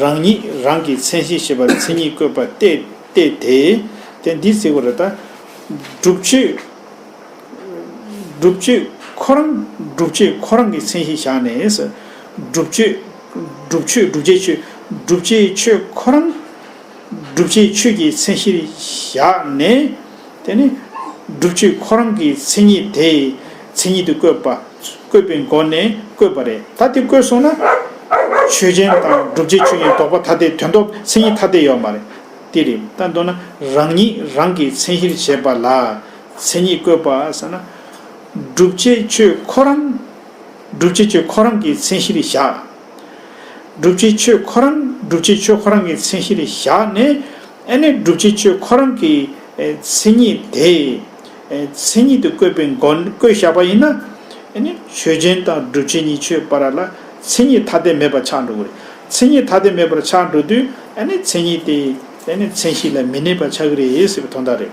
རང་ཉིད་རང་གི་མཚན་གཞིར་བྱེད་པ་ལ་མཚན་ཉིད་བཀོད་པ་སྟེ་སྟེ་དེ། དེ་འདི་ཟེར་བ་རེད། ད་སྒྲུབ་བྱེད། སྒྲུབ་བྱེད་ཁོ་རང་། སྒྲུབ་བྱེད་ཁོ་རང་གི་མཚན་གཞིར་བཞག་ནས། སྒྲུབ་བྱེད། སྒྲུབ་ཆོས། སྒྲུབ་བྱེད་ཆོས། སྒྲུབ་བྱེད་ཆོས་ཁོ་རང་སྒྲུབ་བྱེད་ཆོས་ཀྱི་མཚན་གཞིར་བཞག་ནས། དེ་ནི་སྒྲུབ་བྱེད་ཁོ་རང་གི་མཚན་ཉིད་དེ་མཚན་ཉིད་དུ་བཀོད་པ། བཀོད་པའི་སྒོ་ནས་བཀོད་པ་རེད། ད་དེ་བཀོད་སོང་ན་ཆོས་ཅན་དང་སྒྲུབ་བྱེད་ཆོས་ཉིད་ལྡོག་པ་ཐ་དད། དོན་ལྡོག་མཚན་ཉིད་ཐ་དད་ཡོད་མ་རེད། དེ་རེད། ད་མདོར་ན་རང་ཉིད་རང་གི་མཚན་གཞིར་བྱེད་པ་ལ་མཚན་ཉིད་བཀོད་པ་ཟེར་ན། སྒྲུབ་བྱེད་ཆོས་ཁོ་རང་། སྒྲུབ་བྱེད་ཆོས་ཁོ་རང་གི་མཚན་གཞིར་བཞག་སྒྲུབ་བྱེད་ཆོས་ཁོ་རང་། སྒྲུབ་བྱེད་ཆོས་ཁོ་རང་གི་མཚན་གཞིར་བཞག་ནས། ཨ་ནི་སྒྲུབ་བྱེད་ཆོས་ཁོ་རང་གི་ཨེ་མཚན་ཉིད་དེ་ཨེ་མཚན་ཉིད་དུ་བཀོད་པའི་སྒོ་ནས་བཀོད་བཞག་པ་ཡིན་ན། ཨ་ནི་ཆོས་ཅན་དང་སྒྲུབ་བྱེད་གཉིས་ཆོས་བར་ལ་མཚན་ཉིད་ཐ་དད་མེད་པ་ཆགས་འགྲོ་གི་རེད། མཚན་ཉིད་ཐ་དད་མེད་པར་ཆགས་འགྲོ་དུས་ཨ་ནི་མཚན་ཉིད་དེ་ཨ་ནི་མཚན་གཞི་ལ་མི་གནས་པ་ཆགས་ཀྱི་རེད་ཟེར་བའི་དོན་དག་རེད།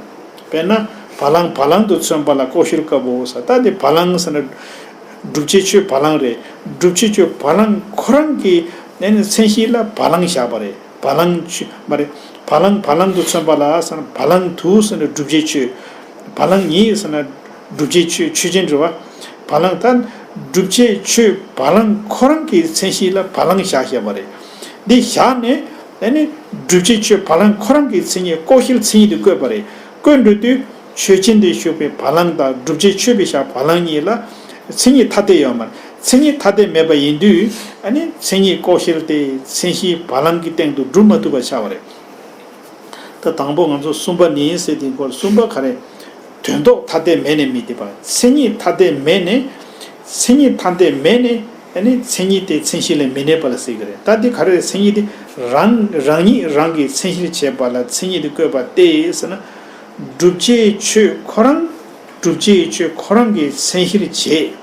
དཔེར་ན། བ་ལང་བ་ལང་དུ་མཚོན་པ་ལ་ལྐོག་ཤལ་དཀར་པོ་ཟེར། ད་དེ་བ་ལང་ཟེར་ན། སྒྲུབ་བྱའི་ཆོས་བ་ལང་རེད། སྒྲུབ་བྱའི་ཆོས་བ་ལང་ཁོ་རང་གི་ཨ་ནི་མཚན་གཞི་ལ་བ་ལང་བཞག་པ་རེད། བ་ལང་ཆོས་མ་རེད། བ་ལང་བ་ལང་དུ་མཚོན་པ་ལ་ཟེར་ན། བ་ལང་དུ་ཟེར་ན་སྒྲུབ་བྱའི་ཆོས། བ་ལང་ཉིད་ཟེར་ན་སྒྲུབ་བྱའི་ཆོས་ཆོས་ཅན་རེད་བ། བ་ལང་ད་སྒྲུབ་བྱའི་ཆོས་བ་ལང་ཁོ་རང་གི་མཚན་གཞི་ལ་བ་ལང་བཞག་བཞག་པ་རེད། འདི་བཞག་ནས་ཨ་ནི་སྒྲུབ་བྱའི་ཆོས་བ་ལང་ཁོ་རང་གི་མཚན་ཉིད་ལྐོག་ཤལ་མཚན་ཉིད་དུ་བཀོད་པ་རེད། བཀོད་འགྲོ་དུས་ཆོས་ཅན་དུ་ཞུགས་པའི་བ་ལང་དང་སྒྲུབ་བྱའི་ཆོས་པའི་ཞག་བ་ལང་གཉིས་ལ་མཚན་ཉིད་ཐ་དད་ཡོད་མ་རེད། མཚན་ཉིད་ཐ་དད་མེད་པ་ཡིན་དུས་ཨ་ནི་མཚན་ཉིད་ལྐོག་ཤལ་དེ་མཚན་གཞི་བ་ལང་གི་སྟེང་དུ་སྒྲུབ་མ་ཐུབ་པ་ཆགས་པ་རེད། ད་དང་པོ་ང་ཚོ་གསུམ་པ་ནི་ཟེར་དེ་སྐོར་གསུམ་པ་ག་རེ། དོན་ལྡོག་ཐ་དད་མེད་ནས་མི་འདོད་པ། མཚན་ཉིད་ཐ་དད་མེད་ནས། མཚན་ཉིད་ཐ་དད་མེད་ནས་ཨ་ནི་མཚན་ཉིད་དེ་མཚན་གཞི་ལ་མི་གནས་པ་ལ་ཟེར་གི་རེད། ད་འདི་ག་རེ་རེད། མཚན་ཉིད་དེ་རང་རང་ཉིད་རང་གི་མཚན་གཞིར་བྱེད་པ་ལ་མཚན་ཉིད་དེ་བཀོད་པ་སྟེ་ཟེར་ན། སྒྲུབ་བྱའི་ཆོས་ཁོ་རང་། སྒྲུབ་བྱའི་ཆོས་ཁོ་རང་གི་མཚན་གཞིར་བྱེད།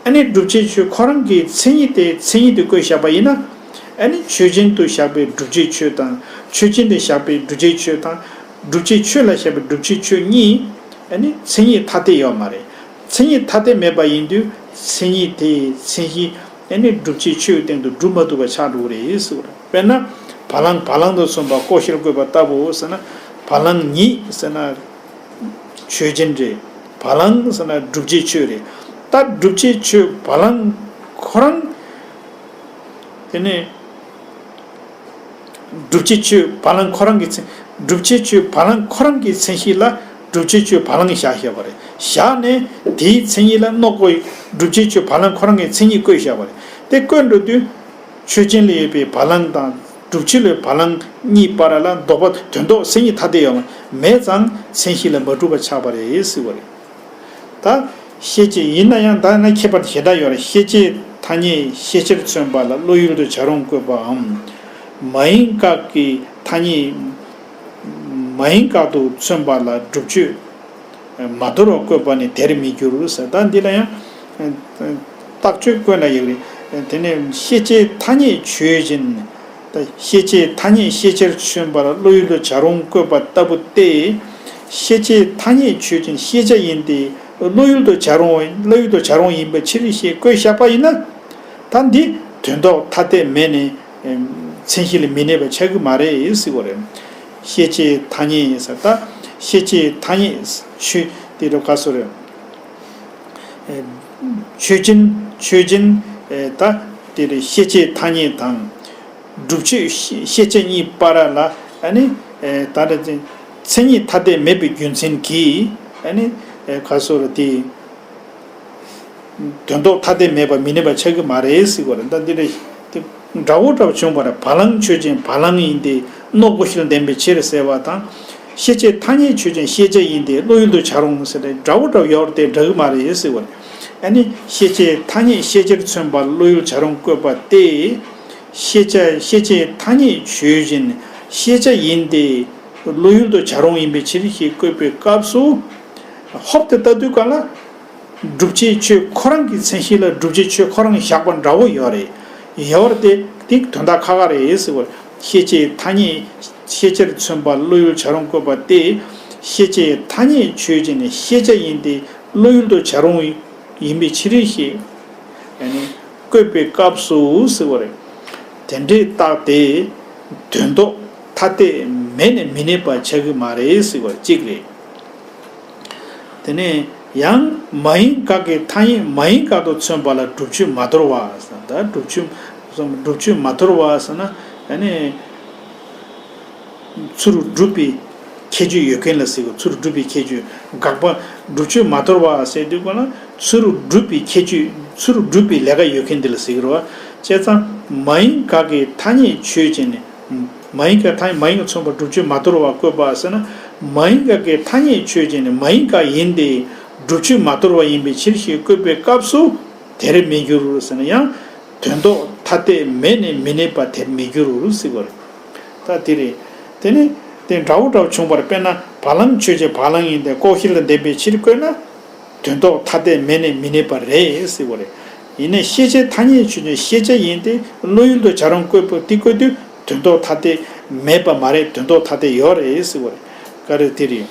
ཨ་ནི་སྒྲུབ་བྱའི་ཆོས་ཁོ་རང་གི་མཚན་ཉིད་དེ་མཚན་ཉིད་དུ་བཀོད་བཞག་པ་ཡིན་ན། ཨ་ནི་ཆོས་ཅན་དུ་བཞག་པའི་སྒྲུབ་བྱའི་ཆོས་དང་། ཆོས་ཅན་དུ་བཞག་པའི་སྒྲུབ་བྱའི་ཆོས་དང་། སྒྲུབ་བྱའི་ཆོས་ལ་བཞག་པའི་སྒྲུབ་བྱའི་ཆོས་གཉིས་ཨ་ནི་མཚན་ཉིད་ཐ་དད་ཡོད་མ་རེད། མཚན་ཉིད་ཐ་དད་མེད་པ་ཡིན་དུས་མཚན་ཉིད་དེ་མཚན་གཞི་ཨ་ནི་སྒྲུབ་བྱའི་ཆོས་སྟེང་དུ་སྒྲུབ་མ་ཐུབ་པ་ཆགས་འགྲོ་གི་རེད་ཟེར་བ་རེད། དཔེར་ན། བ་ལང་བ་ལང་དུ་མཚོན་པ་ལྐོག་ཤལ་བཀོད་པ་ལྟ་བུ་ཟེར་ན། བ་ལང་ཉིད་ཟེར་ན། ཆོས་ཅན་རེད། བ་ལང་ཟེར་ན་སྒྲུབ་བྱའི་ཆོས་རེད། ད་སྒྲུབ་བྱའི་ཆོས་བ་ལང་ཁོ་རང་། དེ་ནས་སྒྲུབ་བྱའི་ཆོས་བ་ལང་ཁོ་རང་གི་མཚན། སྒྲུབ་བྱའི་ཆོས་བ་ལང་ཁོ་རང་གི་མཚན་གཞི་ལ་སྒྲུབ་བྱའི་ཆོས་བ་ལང་བཞག་བཞག་པ་རེད། བཞག་ནས་དེའི་མཚན་ཉིད་ལ་རྣོ་བཀོད། སྒྲུབ་བྱའི་ཆོས་བ་ལང་ཁོ་རང་གི་མཚན་ཉིད་བཀོད་བཞག་པ་རེད། དེ་བཀོད་འགྲོ་དུས། ཆོས་ཅན་ལ་ཡོད་པའི་བ་ལང་དང་སྒྲུབ་བྱེད་ལ་ཡོད་པའི་བ་ལང་གཉིས་བར་ལ་ལྡོག་པ་དོན་ལྡོག་མཚན་ཉིད་ཐ་དད་ཡོད་མ་མེད་ཙང་མཚན་གཞི་ལ་མ་གྲུབ་པ་ཆགས་པ་རེད་ཟེར་བ་རེད། ད་ཤེས་བྱེད་ཡིན་ན་ཡང་ད་ན་ཁྱད་པར་ཞེ་དྲག་ཡོད་རེད། ཤེས་བྱེད་ཐ་སྙད་ཤེས་བྱར་མཚོན་པ་ལ་བློ་ཡུལ་དུ་བྱ་རུང་བཀོད་པའམ། མ་ཡིན་དགག་གི་ཐ་སྙད། མ་ཡིན་དགག་ཏུ་མཚོན་པ་ལ་སྒྲུབ་བྱེད། མ་དོར་བ་བཀོད་པ་ནི་དེར་མི་འགྱུར་ཟེར། ད་འདི་ལ་ཡང་རྟགས་ཆོས་བཀོད་ན་ཡག་རེད། དེ་ནས་ཤེས་བྱེད་ཐ་སྙད་ཆོས་ཅན། ད་ཤེས་བྱེད་ཐ་སྙད་ཤེས་བྱར་མཚོན་པ་ལ་བློ་ཡུལ་དུ་བྱ་རུང་བཀོད་པ་ལྟ་བུ་སྟེ། ཤེས་བྱེད་ཐ་སྙད་ཆོས་ཅན་ཤེས་བྱ་ཡིན་ཏེ། བློ་ཡུལ་དུ་བྱ་རུང་བློ་ཡུལ་དུ་བྱ་རུང་ཡིན་པའི་ཕྱིར་ཞེས་བཀོད་བཞག་པ་ཡིན་ན། ད་འདི་དོན་ལྡོག་ཐ་དད་མེད་ནས་མཚན་གཞི་ལ་མི་གནས་པ་ཆགས་ཀྱི་མ་རེད་ཟེར་བ་རེད། ཤེས་བྱེད་ཐ་སྙད་ཟེར། ད་ཤེས་བྱེད་ཐ་སྙད་ཆོས་དེ་རུ་ག་སོ་རེད། ཆོས་ཅན་ཆོས་ཅན་ད་དེ་རེད། ཤེས་བྱེད་ཐ་སྙད་དང་སྒྲུབ་བྱེད་ཤེས་བྱ་གཉིས་བར་ལ་ཨ་ནི་ད་རེད། མཚན་ཉིད་ཐ་དད་མེད་པའི་རྒྱུ་མཚན་གྱིས་ཨ་ནི་ག་སོ་རེད། དེ་དོན་ལྡོག་ཐ་དད་མེད་པ་མི་གནས་པ་ཆགས་ཀྱི་མ་རེད་ཟེར་བ་རེད། ད་འདི་རེད། དེ་འདྲ་བོ་འདྲ་བོ་བྱུང་བ་རེད། བ་ལང་ཆོས་ཅན་བ་ལང་ཡིན་ཏེ་རྣོ་བཀོད་ཤེས་ལ་ལྡན་པའི་ཕྱིར་ཟེར་བ་དང་། ཤེས་བྱེད་ཐ་སྙད་ཆོས་ཅན་ཤེས་བྱ་ཡིན་ཏེ་བློ་ཡུལ་དུ་བྱ་རུང་ཟེར་ཏེ་འདྲ་བོ་འདྲ་བོ་ཡོད་རེད་དེ་འདྲ་གི་མ་རེད་ཟེར་བ་རེད། ཨ་ནི་ཤེས་བྱེད་ཐ་སྙད་ཤེས་བྱར་མཚོན་པ་བློ་ཡུལ་བྱ་རུང་བཀོད་པ་སྟེ། ཤེས་བྱ་ཤེས་བྱེད་ཐ་སྙད་ཆོས་ཅན་ཤེས་བྱ་ཡིན་ཏེ་བློ་ཡུལ་དུ་བྱ་རུང་ཡིན་པའི་ཕྱིར་ཞེས་བཀོད་པའི་སྐབས་སུ། ཧོབ་སྟེ་ལྟ་དུས་ག་ལ། སྒྲུབ་བྱེད་ཆོས་ཁོ་རང་གི་མཚན་གཞི་ལ་སྒྲུབ་བྱེད་ཆོས་ཁོ་རང་བཞག་པ་འདྲ་བོ་ཡོད་རེད། ཡོད་རེད་དེ་དེ་དོན་དག་ཁག་ཁག་རེད་ཟེར་བ། ཤེས་བྱེད་ཐ་སྙད་ཤེས་བྱར་མཚོན་པ་བློ་ཡུལ་བྱ་རུང་བཀོད་པ་སྟེ། ཤེས་བྱེད་ཐ་སྙད་ཆོས་ཅན་ནི་ཤེས་བྱ་ཡིན་ཏེ་བློ་ཡུལ་དུ་བྱ་རུང་ཡིན་པའི་ཕྱིར་ཞེས་ཨ་ནི་བཀོད་པའི་སྐབས་སུ་ཟེར་བ་རེད། དེ་འདྲའི་རྟགས་དེ་དོན་ལྡོག་ཐ་དད་མེད་ནས་མི་གནས་པ་ཆགས་ཀྱི་མ་རེད་ཟེར་བ་གཅིག་རེད། དེ་ནས་ཡང་མ་ཡིན་དགག་གི་ཐ་སྙད་མ་ཡིན་དགག་ཏུ་མཚོན་པ་ལ་སྒྲུབ་བྱེད་མ་དོར་བ་ཟེར། ད་སྒྲུབ་བྱེད་སྒྲུབ་བྱེད་མ་དོར་བ་ཟེར་ན་ཨ་ནི་ཚུར་སྒྲུབ་པའི་ཁྱད་ཆོས་ཡོད་མཁན་ལ་ཟེར་གོ། ཚུར་སྒྲུབ་པའི་ཁྱད་ཆོས། དགག་པ་སྒྲུབ་བྱེད་མ་དོར་བ་ཟེར་དུས་གོ་ན་ཚུར་སྒྲུབ་པའི་ཁྱད་ཆོས་ཚུར་སྒྲུབ་པའི་ལས་ཀ་ཡོད་མཁན་དེ་ལ་ཟེར་གི་རེད་བ། བྱས་ཙང་མ་ཡིན་དགག་གི་ཐ་སྙད་ཆོས་ཅན་ནི། མ་ཡིན་དགག་ཐ་མ་ཡིན་དགག་མཚོན་པ་སྒྲུབ་བྱེད་མ་དོར་བ་བཀོད་པ་ཟེར་ན། མ་ཡིན་དགག་གི་ཐ་སྙད་ཆོས་ཅན་ནི་མ་ཡིན་དགག་ཡིན་ཏེ། སྒྲུབ་བྱེད་མ་དོར་བ་ཡིན་པའི་ཕྱིར་ཞེས་བཀོད་པའི་སྐབས་སུ། དེར་མི་འགྱུར་ཟེར་ན་ཡང་། དོན་ལྡོག་ཐ་དད་མེད་ནས་མི་གནས་པ་དེར་མི་འགྱུར་ཟེར་བ་རེད། ད་དེ་རེད། དེ་ནི་དེ་འདྲ་བོ་འདྲ་བོ་བྱུང་བར་དཔེར་ན་བ་ལང་ཆོས་ཅན་བ་ལང་ཡིན་ཏེ་ལྐོག་ཤལ་ལ་ལྡན་པའི་ཕྱིར་བཀོད་ན། དོན་ལྡོག་ཐ་དད་མེད་ནས་མི་གནས་པ་རེད་ཟེར་བ་རེད། ཡིན་ནའི་ཤེས་བྱའི་ཐ་སྙད་ཆོས་ཅན་ཤེས་བྱ་ཡིན་ཏེ། བློ་ཡུལ་དུ་བྱ་རུང་བཀོད་པ་འདི་བཀོད་དུས་དོན་ལྡོག་ཐ་དད་མེད་པ་མ་རེད། དོན་ལྡོག་ཐ་དད་ཡོད་རེད་ཟེར་བ་རེད། ག་རེ་དེ་རེད།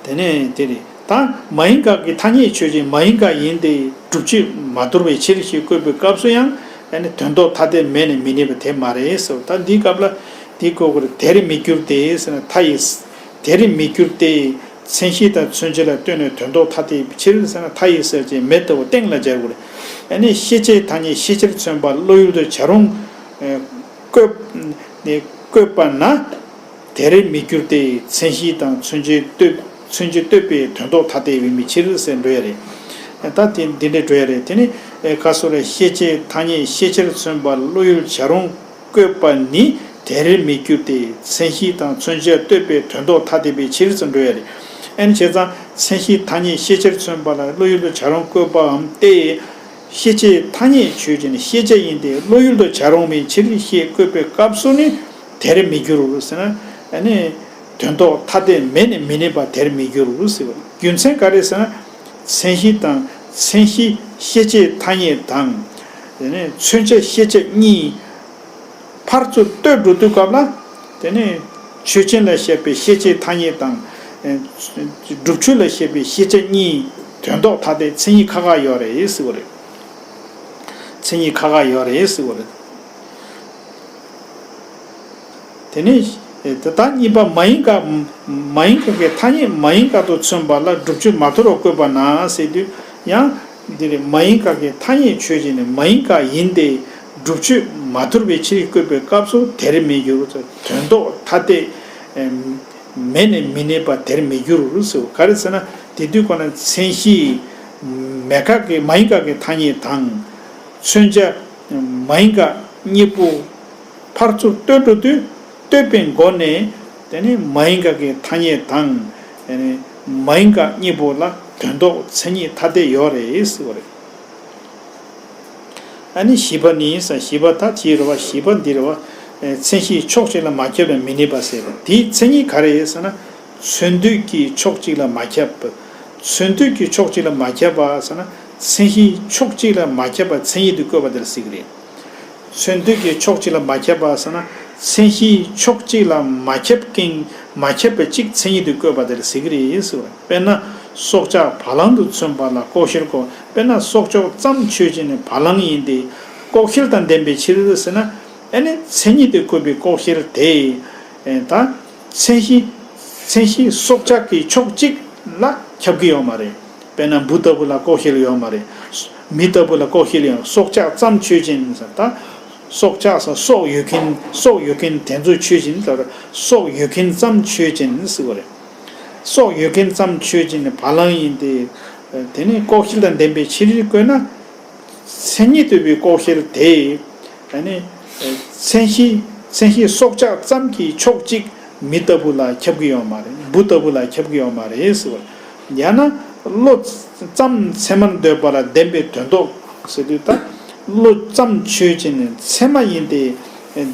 དེ་ནས་དེ་རེད། ད་མ་ཡིན་དགག་གི་ཐ་སྙད་ཆོས་ཅན་མ་ཡིན་དགག་ཡིན་ཏེ། སྒྲུབ་བྱེད་མ་དོར་བའི་ཕྱིར་ཞེས་བཀོད་པའི་སྐབས་སུ་ཡང་། ཨ་ནི་དོན་ལྡོག་ཐ་དད་མེད་ནས་མི་གནས་པ་དེ་མ་རེད་ཟེར་བ། ད་འདིའི་སྐབས་ལ་འདི་བཀོད་དགོས་རེད། དེར་མི་འགྱུར་ཏེ་ཟེར་ན་མཐའ་ཡས། དེར་མི་འགྱུར་ཏེ། མཚན་གཞི་དང་མཚོན་བྱེད་ལ་ལྟོས་ནས་དོན་ལྡོག་ཐ་དད་ཡིན་པའི་ཕྱིར་ཟེར་ན་མཐའ་ཡས་ཟེར་བྱས་མེ་ལྟ་བུ་སྟེང་ལ་སྦྱར་དགོས་རེད། ཨ་ནི་ཤེས་བྱའི་ཐ་སྙད་ཤེས་བྱར་མཚོན་པ་བློ་ཡུལ་དུ་བྱ་རུང་། ཨ། བཀོད། ནས་བཀོད་པ་ན། དེར་མི་འགྱུར་ཏེ། མཚན་གཞི་དང་མཚོན་བྱའི་ལྟོས། མཚོན་བྱའི་ལྟོས་པའི་དོན་ལྡོག་ཐ་དད་ཡིན་པའི་ཕྱིར་ཟེར་འགྲོ་ཡ་རེད། ད་དེ་འདི་འདྲས་འགྲོ་ཡ་རེད། དེ་ནི་ག་སོ་རེད། ཤེས་བྱའི་ཐ་སྙད་ཤེས་བྱར་མཚོན་པ་བློ་ཡུལ་བྱ་རུང་བཀོད་པ་ནི་དེར་མི་འགྱུར་ཏེ། མཚན་གཞི་དང་མཚོན་བྱ་ལྟོས་པའི་དོན་ལྡོག་ཐ་དད་པའི་ཕྱིར་ཟེར་འགྲོ་ཡ་རེད། ཨ་ནི་བྱས་ཙང་མཚན་གཞིའི་ཐ་སྙད་ཤེས་བྱར་མཚོན་པ་ལ་བློ་ཡུལ་དུ་བྱ་རུང་བཀོད་པའམ་སྟེ། ཤེས་བྱའི་ཐ་སྙད་ཆོས་ཅན་ཤེས་བྱ་ཡིན་ཏེ། བློ་ཡུལ་དུ་བྱ་རུང་བའི་ཕྱིར་ཞེས་བཀོད་པའི་སྐབས་སུ་ནི་དེར་མི་འགྱུར་ཟེར་ན། ཨ་ནི་དོན་ལྡོག་ཐ་དད་མེད་ནས་མི་གནས་པ་དེར་མི་འགྱུར་ཟེར་བ། རྒྱུ་མཚན་ག་རེ་ཟེར་ན། མཚན་གཞི་དང་མཚན་གཞི་ཤེས་བྱའི་ཐ་སྙད་དང་། ཨ་ནི་མཚོན་བྱ་ཤེས་བྱ་གཉིས་ཕར་ཚུར་ལྟོས་འགྲོ་དུས་སྐབས་ལ། དེ་ནི་ཆོས་ཅན་ལ་བཤད་པའི་ཤེས་བྱའི་ཐ་སྙད་དང་། ཨེ། སྒྲུབ་ཆོས་ལ་བཤད་པའི་ཤེས་བྱ་གཉིས་དོན་ལྡོག་ཐ་དད་མཚན་ཉིད་ཁ་ཁ་ཡོད་རེད་ཟེར་བ་རེད། མཚན་ཉིད་ཁ་ཁ་ཡོད་རེད་ཟེར་བ་རེད། དེ་ནི་ཨེ། དེ་དག་གཉིས་པ་མ་ཡིན་དགག་མ་ཡིན་དགག་གི་ཐ་སྙད་མ་ཡིན་དགག་ཏུ་མཚོན་པ་ལ་སྒྲུབ་ཆོས་མ་དོར་བར་བཀོད་པ་ན་ཟེར་དུས་ཡང་། འདིར་མ་ཡིན་དགག་གི་ཐ་སྙད་ཆོས་ཅན་ནི་མ་ཡིན་དགག་ཡིན་ཏེ། སྒྲུབ་ཆོས་མ་དོར་བའི་ཕྱིར་བཀོད་པའི་སྐབས་སུ་དེར་མི་འགྱུར། དོན་ལྡོག་ཐ་དད་མེད་ནས་མི་གནས་པ་དེར་མི་འགྱུར་ཟེར། ག་རེ་ཟེར་ན། དེ་དུས་ཁོ་ན་མཚན་གཞི་མེད་དགག་གི་མ་ཡིན་དགག་གི་ཐ་སྙད་དང་། མཚོན་བྱ་མ་ཡིན་དགག་གཉིས་པོ་ཕར་ཚུར་ལྟོས་འགྲོ་དུས། ལྟོས་པའི་སྒོ་ནས་དེ་ནི་མ་ཡིན་དགག་གི་ཐ་སྙད་དང་། དེ་ནི་མ་ཡིན་དགག་གཉིས་པོ་ལ་དོན་ལྡོག་མཚན་ཉིད་ཐ་དད་ཡོད་རེད་ཟེར་བ་རེད། ཨ་ནི་བཞི་པ་ནི་ཟེར། བཞི་པ་ད་ཅི་རེད་བ། བཞི་པ་འདི་རེད་བ། མཚན་གཞི་ཕྱོགས་གཅིག་ལ་མ་ཁྱབ་པས་མི་གནས་པ་ཟེར་བ་དེའི་མཚན་ཉིད་ག་རེ་ཟེར་ན། མཚོན་འདོད་ཀྱི་ཕྱོགས་གཅིག་ལ་མ་ཁྱབ། མཚོན་འདོད་ཀྱི་ཕྱོགས་གཅིག་ལ་མ་ཁྱབ་པ་ཟེར་ན། མཚན་གཞིའི་ཕྱོགས་གཅིག་ལ་མ་ཁྱབ་པ་མཚན་ཉིད་དུ་བཀོད་པ་དེ་ལ་ཟེར་གྱི་རེད། མཚོན་འདོད་ཀྱི་ཕྱོགས་གཅིག་ལ་མ་ཁྱབ་པ་ཟེར་ན། མཚན་གཞིའི་ཕྱོགས་གཅིག་ལ་མ་ཁྱབ་ཀྱིན་མ་ཁྱབ་པ་གཅིག་མཚན་ཉིད་དུ་བཀོད་པ་དེ་ལ་ཟེར་གྱི་རེད་ཟེར་བ། དཔེར་ན་སྲོག་ཆགས་བ་ལང་དུ་མཚོན་པ་ལ་ལྐོག་ཤལ་བཀོད། དཔེར་ན་སྲོག་ཆགས་ཙམ་ཆོས་ཅན་ནི་བ་ལང་ཡིན་ཏེ། ལྐོག་ཤལ་དང་ལྡན་པའི་ཕྱིར་ཟེར་ན། ཨ་ནི་མཚན་ཉིད་དུ་བཀོད་པའི་ལྐོག་ཤལ་དེ། ཨེ། ད། མཚན་གཞི། མཚན་གཞི་སྲོག་ཆགས་ཀྱི་ཕྱོགས་གཅིག་ལ་ཁྱབ་ཀྱི་ཡོད་མ་རེད། དཔེར་ན་འབུ་ལྟ་བུ་ལ་ལྐོག་ཤལ་ཡོད་མ་རེད། མི་ལྟ་བུ་ལ་ལྐོག་ཤལ་ཡོད། སྲོག་ཆགས་ཙམ་ཆོས་ཅན་ཟེར། ད། སྲོག་ཆགས་ཟེར་སྲོག་ཡོད་མཁན། སྲོག་ཡོད་མཁན་དེ་ཚོ་ཆོས་ཅན་ལ་སྲོག་ཡོད་མཁན་ཙམ་ཆོས་ཅན་ཟེར་བ་རེད། སྲོག་ཡོད་མཁན་ཙམ་ཆོས་ཅན་ནི་བ་ལང་ཡིན་ཏེ། དེ་ནི་ལྐོག་ཤལ་དང་ལྡན་པའི་ཕྱིར་བཀོད་ན། མཚན་ཉིད་དུ་བའི་ལྐོག་ཤལ་དེ། ཨ་ནི། མཚན་གཞི། མཚན་གཞི་སྲོག་ཆགས་ཙམ་གྱི་ཕྱོགས་གཅིག་མི་ལྟ་བུ་ལ་ཁྱབ་ཀྱི་ཡོད་མ་རེད། འབུ་ལྟ་བུ་ལ་ཁྱབ་ཀྱི་ཡོད་མ་རེད་ཟེར་བ། ཡང་ན། བློ་ཙམ་ཚད་མར་འདོད་པ་ལ་བདེན་པའི་དོན་ལྡོག་ཟེར་དུས་ད། བློ་ཙམ་ཆོས་ཅན་ནི་ཚད་མ་ཡིན་ཏེ།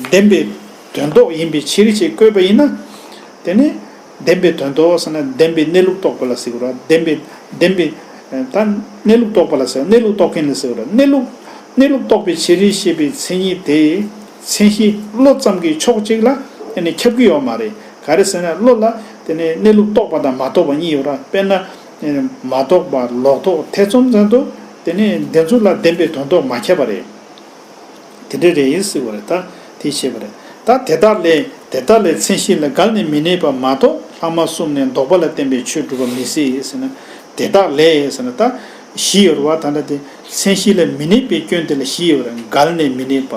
བདེན་པའི་དོན་ལྡོག་ཡིན་པའི་ཕྱིར་ཞེས་བཀོད་པ་ཡིན་ན། དེ་ནི། བདེན་པའི་དོན་ལྡོག་ཟེར་ན་བདེན་པའི་གནས་ལུགས་རྟོགས་པ་ལ་ཟེར་གྱི་རེད། བདེན་པའི། བདེན་པའི། ད་གནས་ལུགས་རྟོགས་པ་ལ་ཟེར། གནས་ལུགས་རྟོགས་མཁན་ལ་ཟེར་གྱི་རེད། གནས་ལུགས། གནས་ལུགས་རྟོགས་པའི་ཕྱིར་ཞེས་པའི་མཚན་ཉིད་དེ། མཚན་གཞི་བློ་ཙམ་གྱི་ཕྱོགས་གཅིག་ལ་ཨ་ནི་ཁྱབ་ཀྱི་ཡོད་མ་རེད། ག་རེ་ཟེར་ན་བློ་ལ་དེ་ནས་གནས་ལུགས་རྟོགས་པ་དང་མ་རྟོགས་པ་གཉིས་ཡོད་རེད། དཔེར་ན། མ་རྟོགས་པ་ལོག་རྟོག་ཐེ་ཚོམ་ཙམ་དུ། དེ་ནས་དེ་ཚོ་ལ་བདེན་པའི་དོན་ལྡོག་མ་ཁྱབ་པ་རེད། དེ་འདྲ་རེད་ཟེར་བ་རེད། ད་དེ་བཤད་པ་རེད། ད་དེ་དག་ལས། དེ་དག་ལས་མཚན་གཞི་ལ་འགལ་ནས་མི་གནས་པ་མ་གཏོགས་ལྷག་མ་གསུམ་ནས་ལྡོག་པ་ལ་བརྟེན་པའི་ཆོས་སྒྲུབ་པ་མི་སྲིད་ཟེར་ན། དེ་དག་ལས་ཟེར་ན་ད་བཞི་ཡོད་རེད་བ། ད་ལྟ་དེ་མཚན་གཞི་ལ་མི་གནས་པའི་སྐྱོན་དེ་ལ་བཞི་ཡོད་རེད། འགལ་ནས་མི་གནས་པ།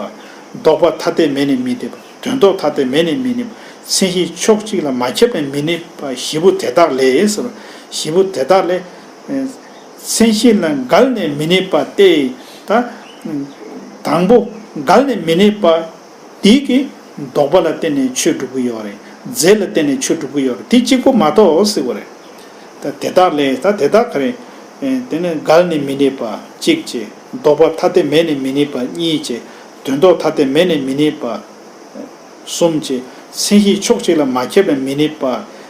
ལྡོག་པ་ཐ་དད་མེད་ནས་མི་གནས་པ། དོན་ལྡོག་ཐ་དད་མེད་ནས་མི་གནས་པ། མཚན་གཞི་ཕྱོགས་གཅིག་ལ་མ་ཁྱབ་པས་མི་གནས་པ་བཞི་པོ་དེ་དག་ལས་ཟེར་བ། བཞི་པོ་དེ་དག་ལས། མཚན་གཞི་ལ་འགལ་ནས་མི་གནས་པ་སྟེ། ད། དང་པོ། འགལ་ནས་མི་གནས་པ། དེ་གི་ལྡོག་པ་ལ་བརྟེན་ནས་ཆོས་སྒྲུབ་ཀྱི་ཡོད་རེད། རྫས་ལ་བརྟེན་ནས་ཆོས་སྒྲུབ་ཀྱི་ཡོད་རེད། དེ་གཅིག་པོ་མ་གཏོགས་ཟེར་བ་རེད། ད་དེ་དག་ལས། ད་དེ་དག་ག་རེ། དེ་ནི་འགལ་ནས་མི་གནས་པ་གཅིག་བྱས། ལྡོག་པ་ཐ་དད་མེད་ནས་མི་གནས་པ་གཉིས་བྱས། དོན་ལྡོག་ཐ་དད་མེད་ནས་མི་གནས་པ། གསུམ་བྱས། མཚན་གཞི་ཕྱོགས་གཅིག་ལ་མ་ཁྱབ་པས་མི་གནས་པ་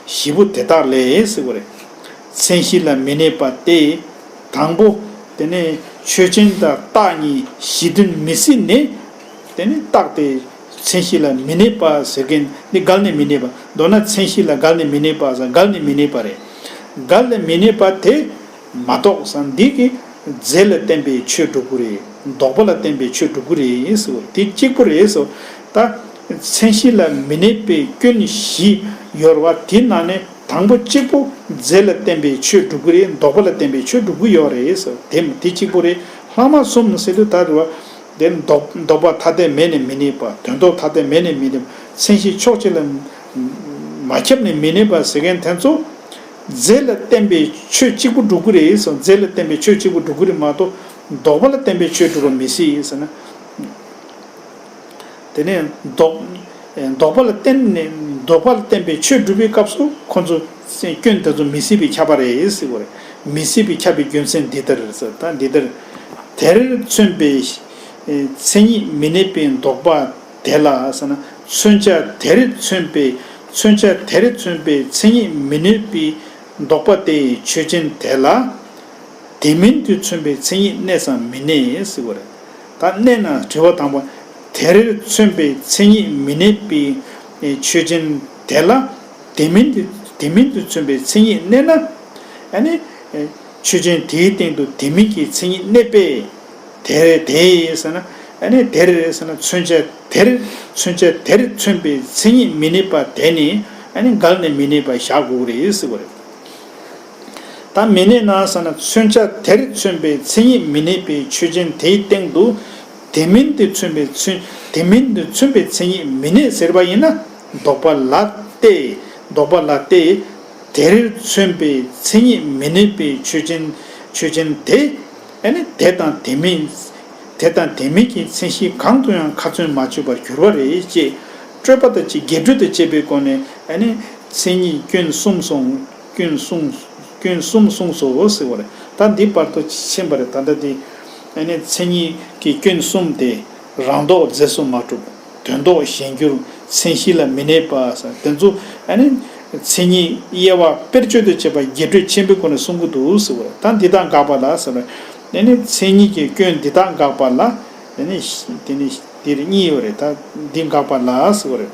བཞི་པོ་དེ་དག་ལས་ཟེར་བ་རེད། མཚན་གཞི་ལ་མི་གནས་པ་སྟེ། དང་པོ། དེ་ནས་ཆོས་ཅན་དང་རྟགས་གཉིས་གཞི་མཐུན་མི་སྲིད་ནས། དེ་ནས་རྟགས་དེ་མཚན་གཞི་ལ་མི་གནས་པ་ཟེར་མཁན་འདི་འགལ་ནས་མི་གནས་པ། མདོར་ན་མཚན་གཞི་ལ་འགལ་ནས་མི་གནས་པ་ཟེར། འགལ་ནས་མི་གནས་པ་རེད། འགལ་ནས་མི་གནས་པ་དེ་མ་གཏོགས་ཟེར། འདི་གི་རྫས་ལ་བརྟེན་པའི་ཆོས་སྒྲུབ་དགོས་རེད། ལྡོག་པ་ལ་བརྟེན་པའི་ཆོས་སྒྲུབ་དགོས་རེད་ཟེར་བ་དེ་གཅིག་པུ་རེད་ཟེར། ད་མཚན་གཞི་ལ་མི་གནས་པའི་སྐྱོན་བཞི་ཡོད་རེད་བ། དེའི་ནང་ནས་དང་པོ་གཅིག་པོ་རྫས་ལ་བརྟེན་པའི་ཆོས་སྒྲུབ་ཀྱི་རེད། ལྡོག་པ་ལ་བརྟེན་པའི་ཆོས་སྒྲུབ་ཀྱི་ཡོད་རེད་ཟེར། དེ་དེ་གཅིག་པོ་རེད། ལྷག་མ་གསུམ་ཟེར་དུས་ད་རེད་བ། དེ་ལྡོག་ལྡོག་པ་ཐ་དད་མེད་ནས་མི་གནས་པ། དོན་ལྡོག་ཐ་དད་མེད་ནས་མི་གནས་པ། མཚན་གཞི་ཕྱོགས་གཅིག་ལ་མ་ཁྱབ་ནས་མི་གནས་པ་ཟེར་མཁན་དེ་ཚོ་རྫས་ལ་བརྟེན་པའི་ཆོས་གཅིག་པུ་སྒྲུབ་ཀྱི་རེད་ཟེར། རྫས་ལ་བརྟེན་པའི་ཆོས་གཅིག་པུ་སྒྲུབ་ཀྱི་རེད་མ་གཏོགས་ལྡོག་པ་ལ་བརྟེན་པའི་ཆོས་སྒྲུབ་པ་མི་སྲིད་ཟེར་ན། དེ་ནས་ལྡོག་ལྡོག་པ་ལ་བརྟེན་ནས། ལྡོག་པ་ལ་བརྟེན་པའི་ཆོས་སྒྲུབ་པའི་སྐབས་སུ་ཁོ་ཚོ་སྐྱོན་དེ་ཚོ་མི་སྲིད་པའི་ཁྱབ་པ་རེད་ཟེར་བ་རེད། མི་སྲིད་པའི་ཁྱབ་པའི་རྒྱུ་མཚན་འདི་ལྟར་རེད་ཟེར། ད་འདི་ལྟར་དེར་མཚོན་པའི་མཚན་ཉིད་མི་གནས་པའི་ལྡོག་པ་དེ་ལ་ཟེར་ན། མཚོན་བྱ་དེར་མཚོན་པའི། མཚོན་བྱ་དེར་མཚོན་པའི་མཚན་ཉིད་མི་གནས་པའི་ལྡོག་པ་དེ་ཡི་ཆོས་ཅན་དེ་ལ། དེ་མིན་དུ་མཚོན་པའི་མཚན་ཉིད་གནས་སམ་མི་གནས་ཟེར་བ་རེད། ད་གནས་ན། དྲི་བ་དང་པོ། དེར་མཚོན་པའི་མཚན་ཉིད་མི་གནས་པའི་ཆོས་ཅན་དེ་ལ་དེ་མིན་དུ། དེ་མིན་དུ་མཚོན་པའི་མཚན་ཉིད་གནས་ན། ཨ་ནི་ཆོས་ཅན་དེའི་སྟེང་དུ་དེ་མིན་གྱི་མཚན་ཉིད་གནས་པས། དེར་དེ་ཟེར་ན། ཨ་ནི་དེར་ཟེར་ན་མཚོན་བྱ་དེར། མཚོན་བྱ་དེར་མཚོན་པའི་མཚན་ཉིད་མི་གནས་པ་དེ་ནི་ཨ་ནི་འགལ་ནས་མི་གནས་པ་བཞག་དགོས་རེད་ཟེར་བ་རེད། ད་མི་གནས་ན་ཟེར་ན། མཚོན་བྱ་དེར་མཚོན་པའི་མཚན་ཉིད་མི་གནས་པའི་ཆོས་ཅན་དེའི་སྟེང་དུ་དེ་མིན་དུ་མཚོན་པའི་མཚོན། དེ་མིན་དུ་མཚོན་པའི་མཚན་ཉིད་མི་གནས་ཟེར་བ་ཡིན་ན། ལྡོག་པ་ལ་སྟེ། ལྡོག་པ་ལ་སྟེ། དེར་མཚོན་པའི་མཚན་ཉིད་མི་གནས་པའི་ཆོས་ཅན། ཆོས་ཅན་དེ། ཨ་ནི་དེ་དང་དེ་མིན། དེ་དང་དེ་མིན་གྱི་མཚན་གཞི་གང་དུ་ཡང་ཁ་ཚོན་མ་གཅོད་པར་གྱུར་པ་རེད་ཅེས། སྤྲོས་པ་དང་བཅས། རྒྱས་སྤྲོས་དང་བཅས་པའི་སྒོ་ནས། ཨ་ནི་མཚན་ཉིད་སྐྱོན་གསུམ་གསུངས། སྐྱོན་གསུམ། སྐྱོན་གསུམ་གསུངས་སོ་ཟེར་བ་རེད། ད་འདི་བར་དུ་ཕྱིན་པ་རེད། ད་ལྟ་འདི་ཨ་ནི་མཚན་ཉིད་ཀྱི་སྐྱོན་གསུམ་དེ། རང་ལྡོག་རྫས་སུ་མ་གྲུབ། དོན་ལྡོག་གཞན་འགྱུར། མཚན་གཞི་ལ་མི་གནས་པ་ཟེར། དེ་ཚོ་ཨ་ནི་མཚན་ཉིད་དབྱེ་བ་དཔེར་བརྗོད་དུ་བྱས་པ་རྒྱས་སྤྲོས་ཆེན་པོའི་སྒོ་ནས་གསུང་གི་འདུག་ཟེར་བ་རེད། ད་འདི་དག་དགག་པ་ལ་ཟེར་བ་རེད། ཨ་ནི་མཚན་ཉིད་ཀྱི་སྐྱོན་འདི་དག་དགག་པ་ལ། ཨ་ནི་དེ་ནི་འདིར་གཉིས་ཡོད་རེད། ད་འདི་དགག་པ་ལ་ཟེར་བ་རེད།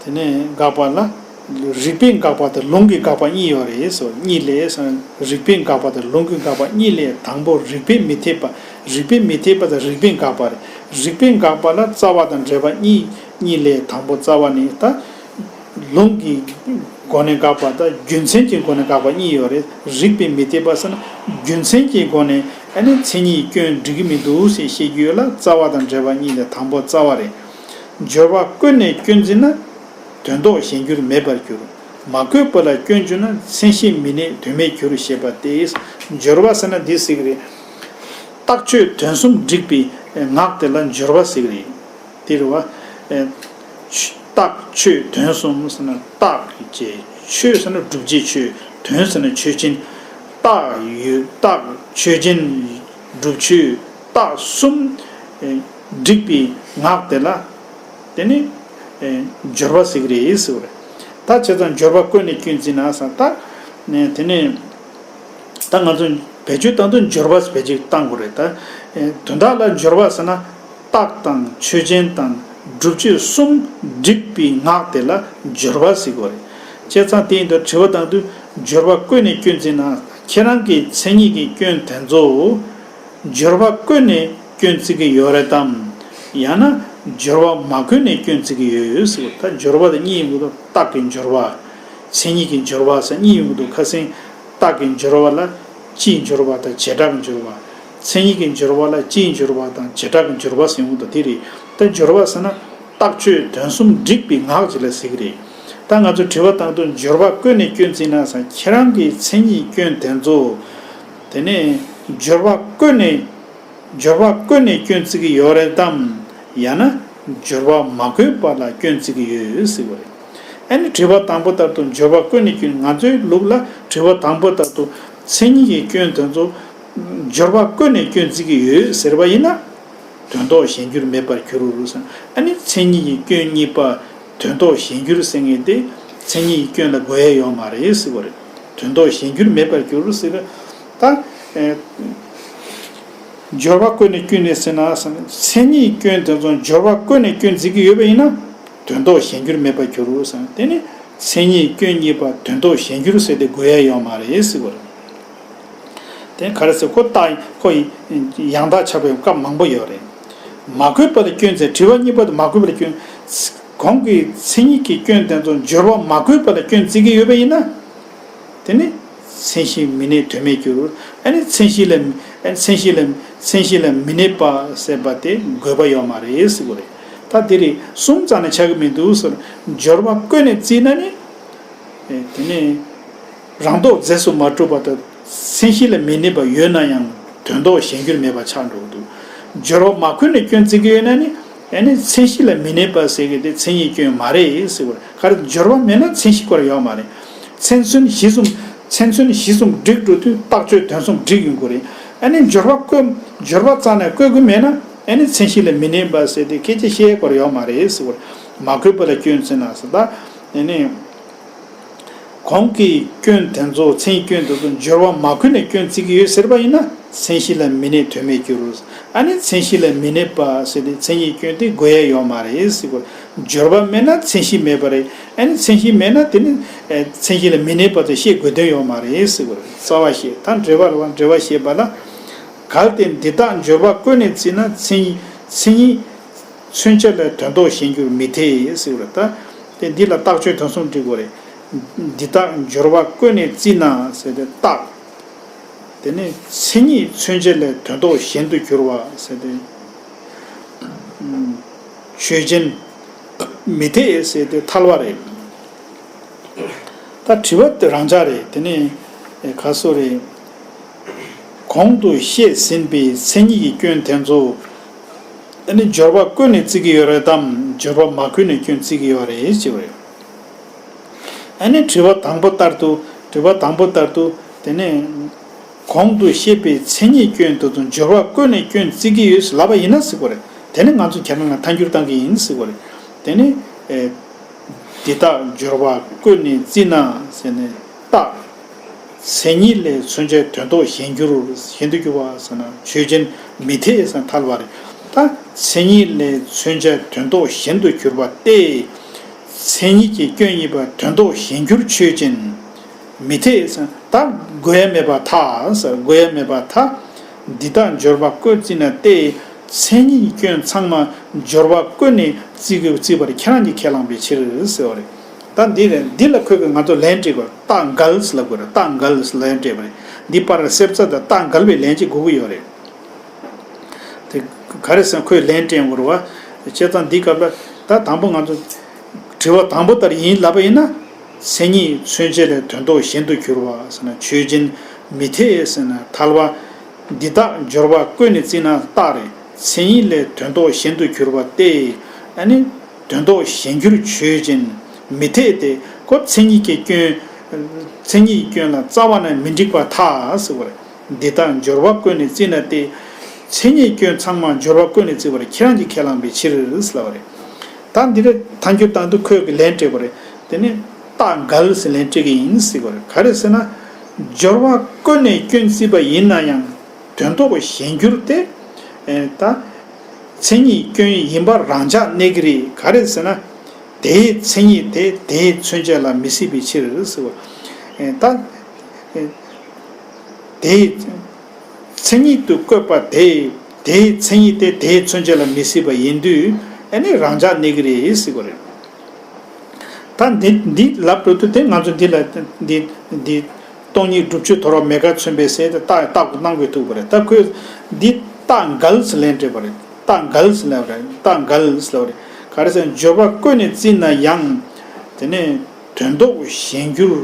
དེ་ནས་དགག་པ་ལ། རིགས་པས་དགག་པ་དང་ལུང་གིས་དགག་པ་གཉིས་ཡོད་རེད་ཟེར། གཉིས་ལས་ཟེར། རིགས་པས་དགག་པ་དང་ལུང་གིས་དགག་པ་གཉིས་ལས། དང་པོ་རིགས་པས་མི་འཐད་པ། རིགས་པས་མི་འཐད་པ་དང་རིགས་པས་དགག་པ་རེད། རིགས་པས་དགག་པ་ལ་རྩ་བ་དང་འབྲེལ་བ་གཉིས། གཉིས་ལས་དང་པོ་རྩ་བ་ནི། ད་ལུང་གི་སྒོ་ནས་དགག་པ་དང་རྒྱུ་མཚན་གྱི་སྒོ་ནས་དགག་པ་གཉིས་ཡོད་རེད། རིགས་པས་མི་འཐད་པ་ཟེར་ན། རྒྱུ་མཚན་གྱི་སྒོ་ནས་ཨ་ནི་མཚན་ཉིད་སྐྱོན་འགྲིག་གི་མི་འདུག་ཟེར་བཤད་རྒྱུ་ཡོད་ལ། རྩ་བ་དང་འབྲེལ་བ་གཉིས་ལས་དང་པོ་རྩ་བ་རེད། སྦྱོར་བ་བཀོད་ནས་སྐྱོན་འཛིན་ན། དོན་ལྡོག་གཞན་འགྱུར་མེད་པར་འགྱུར། མ་བཀོད་པ་ལ་སྐྱོན་བརྗོད་ན། མཚན་གཞི་མི་གནས་དོན་མེད་འགྱུར་ཞེས་པ་སྟེ། སྦྱོར་བ་ཟེར་ན་འདི་ཟེར་གི་རེད། རྟགས་ཆོས་དོན་གསུམ་བསྒྲིགས་པའི་ངག་དེ་ལ་སྦྱོར་བ་ཟེར་གི་རེད། དེ་རེད་བ། རྟགས་ཆོས་དོན་གསུམ་ཟེར་ན་རྟགས་ཀྱི་ཆོས། ཆོས་ཟེར་ན་སྒྲུབ་བྱེད་ཆོས། དོན་ཟེར་ན་ཆོས་ཅན། རྟགས་ཡོད། རྟགས་ཆོས་ཅན། སྒྲུབ་ཆོས། རྟགས་གསུམ་བསྒྲིགས་པའི་ངག་དེ་ལ། དེ་ནི་སྦྱོར་བ་ཟེར་གི་རེད་ཟེར་བ་རེད། ད་བྱས་ཙང་སྦྱོར་བ་བཀོད་ནས་སྐྱོན་འཛིན་ན་ཟེར། ད་དེ་ནི་ད་ང་ཚོ་བེད་སྤྱོད་བཏང་དུས་སྦྱོར་བ་བེད་སྤྱོད་བཏང་དགོས་རེད། ད་དོན་དག་ལ་སྦྱོར་བ་ཟེར་ན། རྟགས་དང་ཆོས་ཅན་དང་སྒྲུབ་བྱེད་གསུམ་བསྒྲིགས་པའི་ངག་དེ་ལ་སྦྱོར་བ་ཟེར་དགོས་རེད། བྱས་ཙང་དེ་ཡིན་དུས་དྲི་བ་བཏང་དུས་སྦྱོར་བ་བཀོད་ནས་སྐྱོན་འཛིན་ན། ཁྱེད་རང་གི་མཚན་ཉིད་ཀྱི་སྐྱོན་དེ་ཚོ་སྦྱོར་བ་བཀོད་ནས་སྐྱོན་བརྩི་གི་ཡོད་རེད་དམ། ཡང་ན་སྦྱོར་བ་མ་བཀོད་ནས་སྐྱོན་བརྩི་གི་ཡོད་ཟེར་བ། ད་སྦྱོར་བ་དེ་གཉིས་ཡིན་དགོས་འདུག་རྟགས་ཀྱི་སྦྱོར་བ། མཚན་ཉིད་ཀྱི་སྦྱོར་བ་ཟེར་གཉིས་ཡིན་དགོས་འདུག་ཁ་སང་རྟགས་ཀྱི་སྦྱོར་བ་ལ་སྤྱིའི་སྦྱོར་བ་དང་བྱེ་བྲག་གི་སྦྱོར་བ། མཚན་ཉིད་ཀྱི་སྦྱོར་བ་ལ་སྤྱིའི་སྦྱོར་བ་དང་བྱེ་བྲག་གི་སྦྱོར་བ་ཟེར་འོང་དུས་དེ་རེད། ད་སྦྱོར་བ་ཟེར་ན་རྟགས་ཆོས་དོན་གསུམ་བསྒྲིགས་པའི་ངག་ཅིག་ལ་ཟེར་གི་རེད། ད་ང་ཚོ་དྲི་བ་བཏང་དུས་སྦྱོར་བ་བཀོད་ནས་སྐྱོན་བརྩིས་ན་ཟེར། ཁྱེད་རང་གི་མཚན་ཉིད་སྐྱོན་དེ་ཚོ། དེ་ནས་སྦྱོར་བ་བཀོད་ནས། སྦྱོར་བ་བཀོད་ནས་སྐྱོན་བརྩི་གི་ཡོད་རེད་དམ། ཡང་ན་སྦྱོར་བ་མ་བཀོད་པ་ལ་སྐྱོན་བརྩི་གི་ཡོད་ཟེར་བ་རེད། ཨ་ནི་དྲི་བ་དང་པོ་ལྟར་དུ་སྦྱོར་བ་བཀོད་ནས་སྐྱོན། ང་ཚོའི་ལུགས་ལ་དྲི་བ་དང་པོ་ལྟར་དུ་མཚན་ཉིད་ཀྱི་སྐྱོན་དེ་ཚོ་སྦྱོར་བ་བཀོད་ནས་སྐྱོན་བརྩི་གི་ཡོད་ཟེར་བ་ཡིན་ན། དོན་ལྡོག་གཞན་འགྱུར་མེད་པར་འགྱུར་རོ་ཟེར། ཨ་ནི་མཚན་ཉིད་ཀྱི་སྐྱོན་གཉིས་པ་དོན་ལྡོག་གཞན་འགྱུར་ཟེར་མཁན་དེ་མཚན་ཉིད་ཀྱི་སྐྱོན་ལ་གོ་ཡ་ཡོད་མ་རེད་ཟེར་བ་རེད། དོན་ལྡོག་གཞན་འགྱུར་མེད་པར་འགྱུར་ཟེར། ད་ཨེ་སྦྱོར་བ་བཀོད་ནས་སྐྱོན་ནས་ཟེར་ན་ཟེར་ན། མཚན་ཉིད་སྐྱོན་དེ་ཚོ་སྦྱོར་བ་བཀོད་ནས་སྐྱོན་བརྩི་གི་ཡོད་པ་ཡིན་ན། དོན་ལྡོག་གཞན་འགྱུར་མེད་པར་འགྱུར་རོ་ཟེར་ན། དེ་ནི་མཚན་ཉིད་སྐྱོན་གཉིས་པ་དོན་ལྡོག་གཞན་འགྱུར་ཟེར་ཏེ་དགོས་ཡ་ཡོད་མ་རེད་ཟེར་བ་རེད། དེ་ག་རེ་ཟེར། ཁོ་རྟགས་ཁོ་ཡང་དག་ཁྱབ་པའི་སྐབས་མང་པོ་ཡོད་རེད། མ་གོས་པ་ལ་སྐྱོན་ཟེར། དྲི་བ་གཉིས་པ་དེ་མ་གོས་པ་ལ་སྐྱོན། གོང་གི་མཚན་ཉིད་ཀྱི་སྐྱོན་དེ་ཚོ་སྦྱོར་བ་མ་གོས་པ་ལ་སྐྱོན་བརྩི་གི་ཡོད་པ་ཡིན་ན། དེ་ནི་མཚན་གཞི་མི་གནས་དོན་མེད་འགྱུར། ཨ་ནི་མཚན་གཞི་ལ་ཨ་ནི་མཚན་གཞི་ལ་མཚན་གཞི་ལ་མི་གནས་པ་ཟེར་བ་དེ་དགོས་པ་ཡོད་མ་རེད་ཟེར་གི་རེད། ད་དེ་རིགས་གསུམ་རྩ་ནས་ཆགས་ཀྱི་མི་འདུག་ཟེར། སྦྱོར་བ་བཀོད་ནས་བརྩིས་ན་ནི། ཨེ་དེ་ནི་རང་ལྡོག་རྫས་སུ་མ་གྲུབ་པ་དང་མཚན་གཞི་ལ་མི་གནས་པ་ཡོད་ན་ཡང་དོན་ལྡོག་གཞན་འགྱུར་མེད་པ་ཆགས་འགྲོ་གི་འདུག། སྦྱོར་བ་མ་བཀོད་ནས་སྐྱོན་བརྩི་གི་ཡོད་ན་ནི། ཨ་ནི་མཚན་གཞི་ལ་མི་གནས་པ་ཟེར་གི་དེ་མཚན་ཉིད་སྐྱོན་མ་རེད་ཟེར་བ་རེད། ག་རེ། སྦྱོར་བ་མེད་ན་མཚན་གཞི་སྐོར་ཡོད་མ་རེད། མཚན་མཚོན་གཞི་གསུམ་མཚན་མཚོན་གཞི་གསུམ་འགྲིག་འགྲོ་དུས་རྟགས་ཆོས་དོན་གསུམ་འགྲིག་ཡོང་གི་རེད། ཨ་ནི་སྦྱོར་བ་བཀོད་སྦྱོར་བ་རྩ་ནས་བཀོད་གི་མེད་ན། ཨ་ནི་མཚན་གཞི་ལ་མི་གནས་པ་ཟེར་དེ་སྐད་ཆ་བཤད་སྐོར་ཡོད་མ་རེད་ཟེར་བ་རེད། མ་གོས་པ་ལ་སྐྱོན་བརྩི་ན་ཟེར། ད་ཨ་ནི། གོང་གི་སྐྱོན་དེ་ཚོ་མཚན་ཉིད་སྐྱོན་དེ་ཚོ་སྦྱོར་བ་མ་བཀོད་ནས་སྐྱོན་བརྩི་གི་ཡོད་ཟེར་བ་ཡིན་ན། མཚན་གཞི་ལ་མི་གནས་དོན་མེད་འགྱུར། ཨ་ནི་མཚན་གཞི་ལ་མི་གནས་པ་ཟེར་ཏེ་མཚན་ཉིད་སྐྱོན་དེ་དགོས་ཡ་ཡོད་མ་རེད་ཟེར་གི་རེད། སྦྱོར་བ་མེད་ན་མཚན་གཞི་མེད་པ་རེད། ཨ་ནི་མཚན་གཞི་མེད་ན་དེ་ནི་ཨེ་མཚན་གཞི་ལ་མི་གནས་པ་དེ་བཤད་དགོས་དོན་ཡོད་མ་རེད་ཟེར་གི་རེད། རྩ་བ་བཤད། ད་འགྲེལ་པ་རེད་བ། འགྲེལ་པ་བཤད་པ་ལ། གལ་ཏེ་འདི་དག་སྦྱོར་བ་བཀོད་ནས་བརྩིས་ན། མཚན་མཚན་ཉིད་མཚོན་བྱ་ལ་དོན་ལྡོག་གཞན་འགྱུར་མི་འཐད་ཟེར་བ་རེད། ད་དེ་འདི་ལ་རྟགས་ཆོས་དོན་གསུམ་འགྲིག་གི་རེད། འདི་དག་སྦྱོར་བ་བཀོད་ནས་བརྩིས་ན་ཟེར་ཏེ་རྟགས། དེ་ནས་མཚན་ཉིད་མཚོན་བྱ་ལས་དོན་ལྡོག་གཞན་དུ་གྱུར་པ་ཟེར་ཏེ། ཆོས་ཅན། མི་འཐད་ཟེར་ཏེ་ཐལ་བ་རེད། ད་དྲི་བ་དེ་རང་འཇགས་རེད། དེ་ནས་ག་སོ་རེད། གོང་དུ་བཤད་ཟིན་པའི་མཚན་ཉིད་ཀྱི་སྐྱོན་དེ་ཚོ། ཨ་ནི་སྦྱོར་བ་བཀོད་ནས་བརྩི་གི་ཡོད་རེད་དམ། སྦྱོར་བ་མ་བཀོད་ནས་སྐྱོན་བརྩི་གི་ཡོད་རེད་ཅེས་པ་རེད། ཨ་ནི་དྲི་བ་དང་པོ་ལྟར་དུ། དྲི་བ་དང་པོ་ལྟར་དུ། དེ་ནས་གོང་དུ་བཤད་པའི་མཚན་ཉིད་སྐྱོན་དེ་ཚོ་སྦྱོར་བ་བཀོད་ནས་སྐྱོན་བརྩི་གི་ཡོད་ལབ་པ་ཡིན་ན་ཟེར་གི་རེད། དེ་ནི་ང་ཚོ་ཁྱེད་རང་ལ་ཐལ་འགྱུར་བཏང་གི་ཡིན་ཟེར་གི་རེད། དེ་ནི་ཨེ། འདི་དག་སྦྱོར་བ་བཀོད་ནས་བརྩིས་ན་ཟེར་ནས་རྟགས། མཚན་ཉིད་ལས་མཚོན་བྱ་དོན་ལྡོག་གཞན་འགྱུར་གཞན་དུ་གྱུར་པ་ཟེར་ན་ཆོས་ཅན། མི་འཐད་ཟེར་ཐལ་བ་རེད། ད་མཚན་ཉིད་ལས་མཚོན་བྱ་དོན་ལྡོག་གཞན་དུ་གྱུར་པ་སྟེ། མཚན་ཉིད་ཀྱི་སྐྱོན་ཡིན་པ་དོན་ལྡོག་གཞན་འགྱུར་ཆོས་ཅན། མི་འཐད་ཟེར། ད་དགོས་ཡ་མེད་པར་ཐལ་ཟེར། དགོས་ཡ་མེད་པར་ཐལ། འདི་དག་སྦྱོར་བ་བཀོད་བརྩིས་ན་སྟེ། མཚན་ཉིད་སྐྱོན་ཚང་མ་སྦྱོར་བ་བཀོད་ནས་བརྩི་དགོས་བརྩིས་པར་ཁྱེད་རང་གིས་ཁས་བླངས་པའི་ཕྱིར་ཟེར་བ་རེད། ད་འདི་རེད། འདི་ལ་ཁོས་ཀྱིས་ང་ཚོ་ལན་སྤྲད་དགོས། རྟགས་འགལ་ཟེར་ལབ་དགོས་རེད། རྟགས་འགལ་ཟེར་ལན་སྤྲད་པ་རེད། འདི་པར་སེབ་ཚ་དང་རྟགས་འགལ་བའི་ལན་ཅིག་དགོས་ཀྱི་ཡོད་རེད། དེ་ག་རེ་ཟེར་ན་ཁོས་ལན་སྤྲད་དགོས་རེད་བ། བྱས་ཙང་འདི་སྐབས་ལ་ད་དང་པོ་ང་ཚོ་དྲི་བ་དང་པོ་ལྟར་ཡིན་ལབ་པ་ཡིན་ན། མཚན་ཉིད་མཚོན་བྱ་ལས་དོན་ལྡོག་གཞན་དུ་གྱུར་པ་ཟེར་ན་ཆོས་ཅན། མི་འཐད་ཟེར་ན་ཐལ་བ། འདི་དག་སྦྱོར་བ་བཀོད་ནས་བརྩིས་ན་རྟགས་རེད། མཚན་ཉིད་ལས་དོན་ལྡོག་གཞན་དུ་གྱུར་པ་སྟེ། ཨ་ནི་དོན་ལྡོག་གཞན་འགྱུར་ཆོས་ཅན། མི་འཐད་དེ། ཁོ་མཚན་ཉིད་ཀྱི་སྐྱོན། མཚན་ཉིད་ཀྱི་སྐྱོན་ལ་རྩ་བ་ནས་མི་འགྲིག་པར་ཐལ་ཟེར་བ་རེད། འདི་དག་སྦྱོར་བ་བཀོད་ནས་བརྩིས་ན་སྟེ། མཚན་ཉིད་སྐྱོན་ཚང་མ་སྦྱོར་བ་བཀོད་ནས་བརྩིས་པར་ཁྱེད་རང་གིས་ཁས་བླངས་པའི་ཕྱིར་ཟེར་ལབ་པ་རེད། ད་འདི་རེད། ཐལ་འགྱུར་བཏང་དུས་ཁོས་ཀྱིས་ལན་སྤྲད་པ་རེད། དེ་ནི་རྟགས་འགལ་ཟེར་ལན་སྤྲད་ཀྱི་ཡིན་ཟེར་བ་རེད། ག་རེ་ཟེར་ན། སྦྱོར་བ་བཀོད་ནས་སྐྱོན་བརྩིས་པ་ཡིན་ན་ཡང་། དོན་ལྡོག་གཞན་འགྱུར་ཏེ། ཨེ་ད། མཚན་ཉིད་སྐྱོན་ཡིན་པ་རང་འཇགས་གནས་ཀྱི་རེད། ག་རེ་ཟེར་ན། དེའི་མཚན་ཉིད་དེ་དེའི་མཚོན་བྱ་ལ་མི་སྲིད་པའི་ཕྱིར་ཟེར་བ། ཨེ་ད། ཨེ་དེའི་མཚན་ཉིད་དུ་བཀོད་པ་དེ་དེའི་མཚན་ཉིད་དེ་དེའི་མཚོན་བྱ་ལ་མི་སྲིད་པ་ཡིན་དུས། ཨེ་ནི་རང་འཇགས་གནས་ཀྱི་རེད་ཟེར་བ་རེད། ད་འདི་འདི་ལབ་འགྲོ་དུས་དེ་ང་ཚོ་འདི་ལ་འདི་འདི་སྟོང་ཉིད་སྒྲུབ་བྱེད་དོར་བ་མེད་དགག་མཚོན་པའི་ཟེར་ཏེ་རྟགས་རྟགས་གུ་གནང་དགོས་ཐུག་པ་རེད། ད་ཁོས་འདི་རྟགས་འགལ་ཟེར་ལན་སྤྲད་པ་རེད། རྟགས་འགལ་ཟེར་ལབ་རེད། རྟགས་འགལ་ཟེར་ལབ་རེད། ག་རེ་ཟེར་ན་སྦྱོར་བ་བཀོད་ནས་བརྩིས་ན་ཡང་། དེ་ནས་དོན་ལྡོག་གཞན་འགྱུར།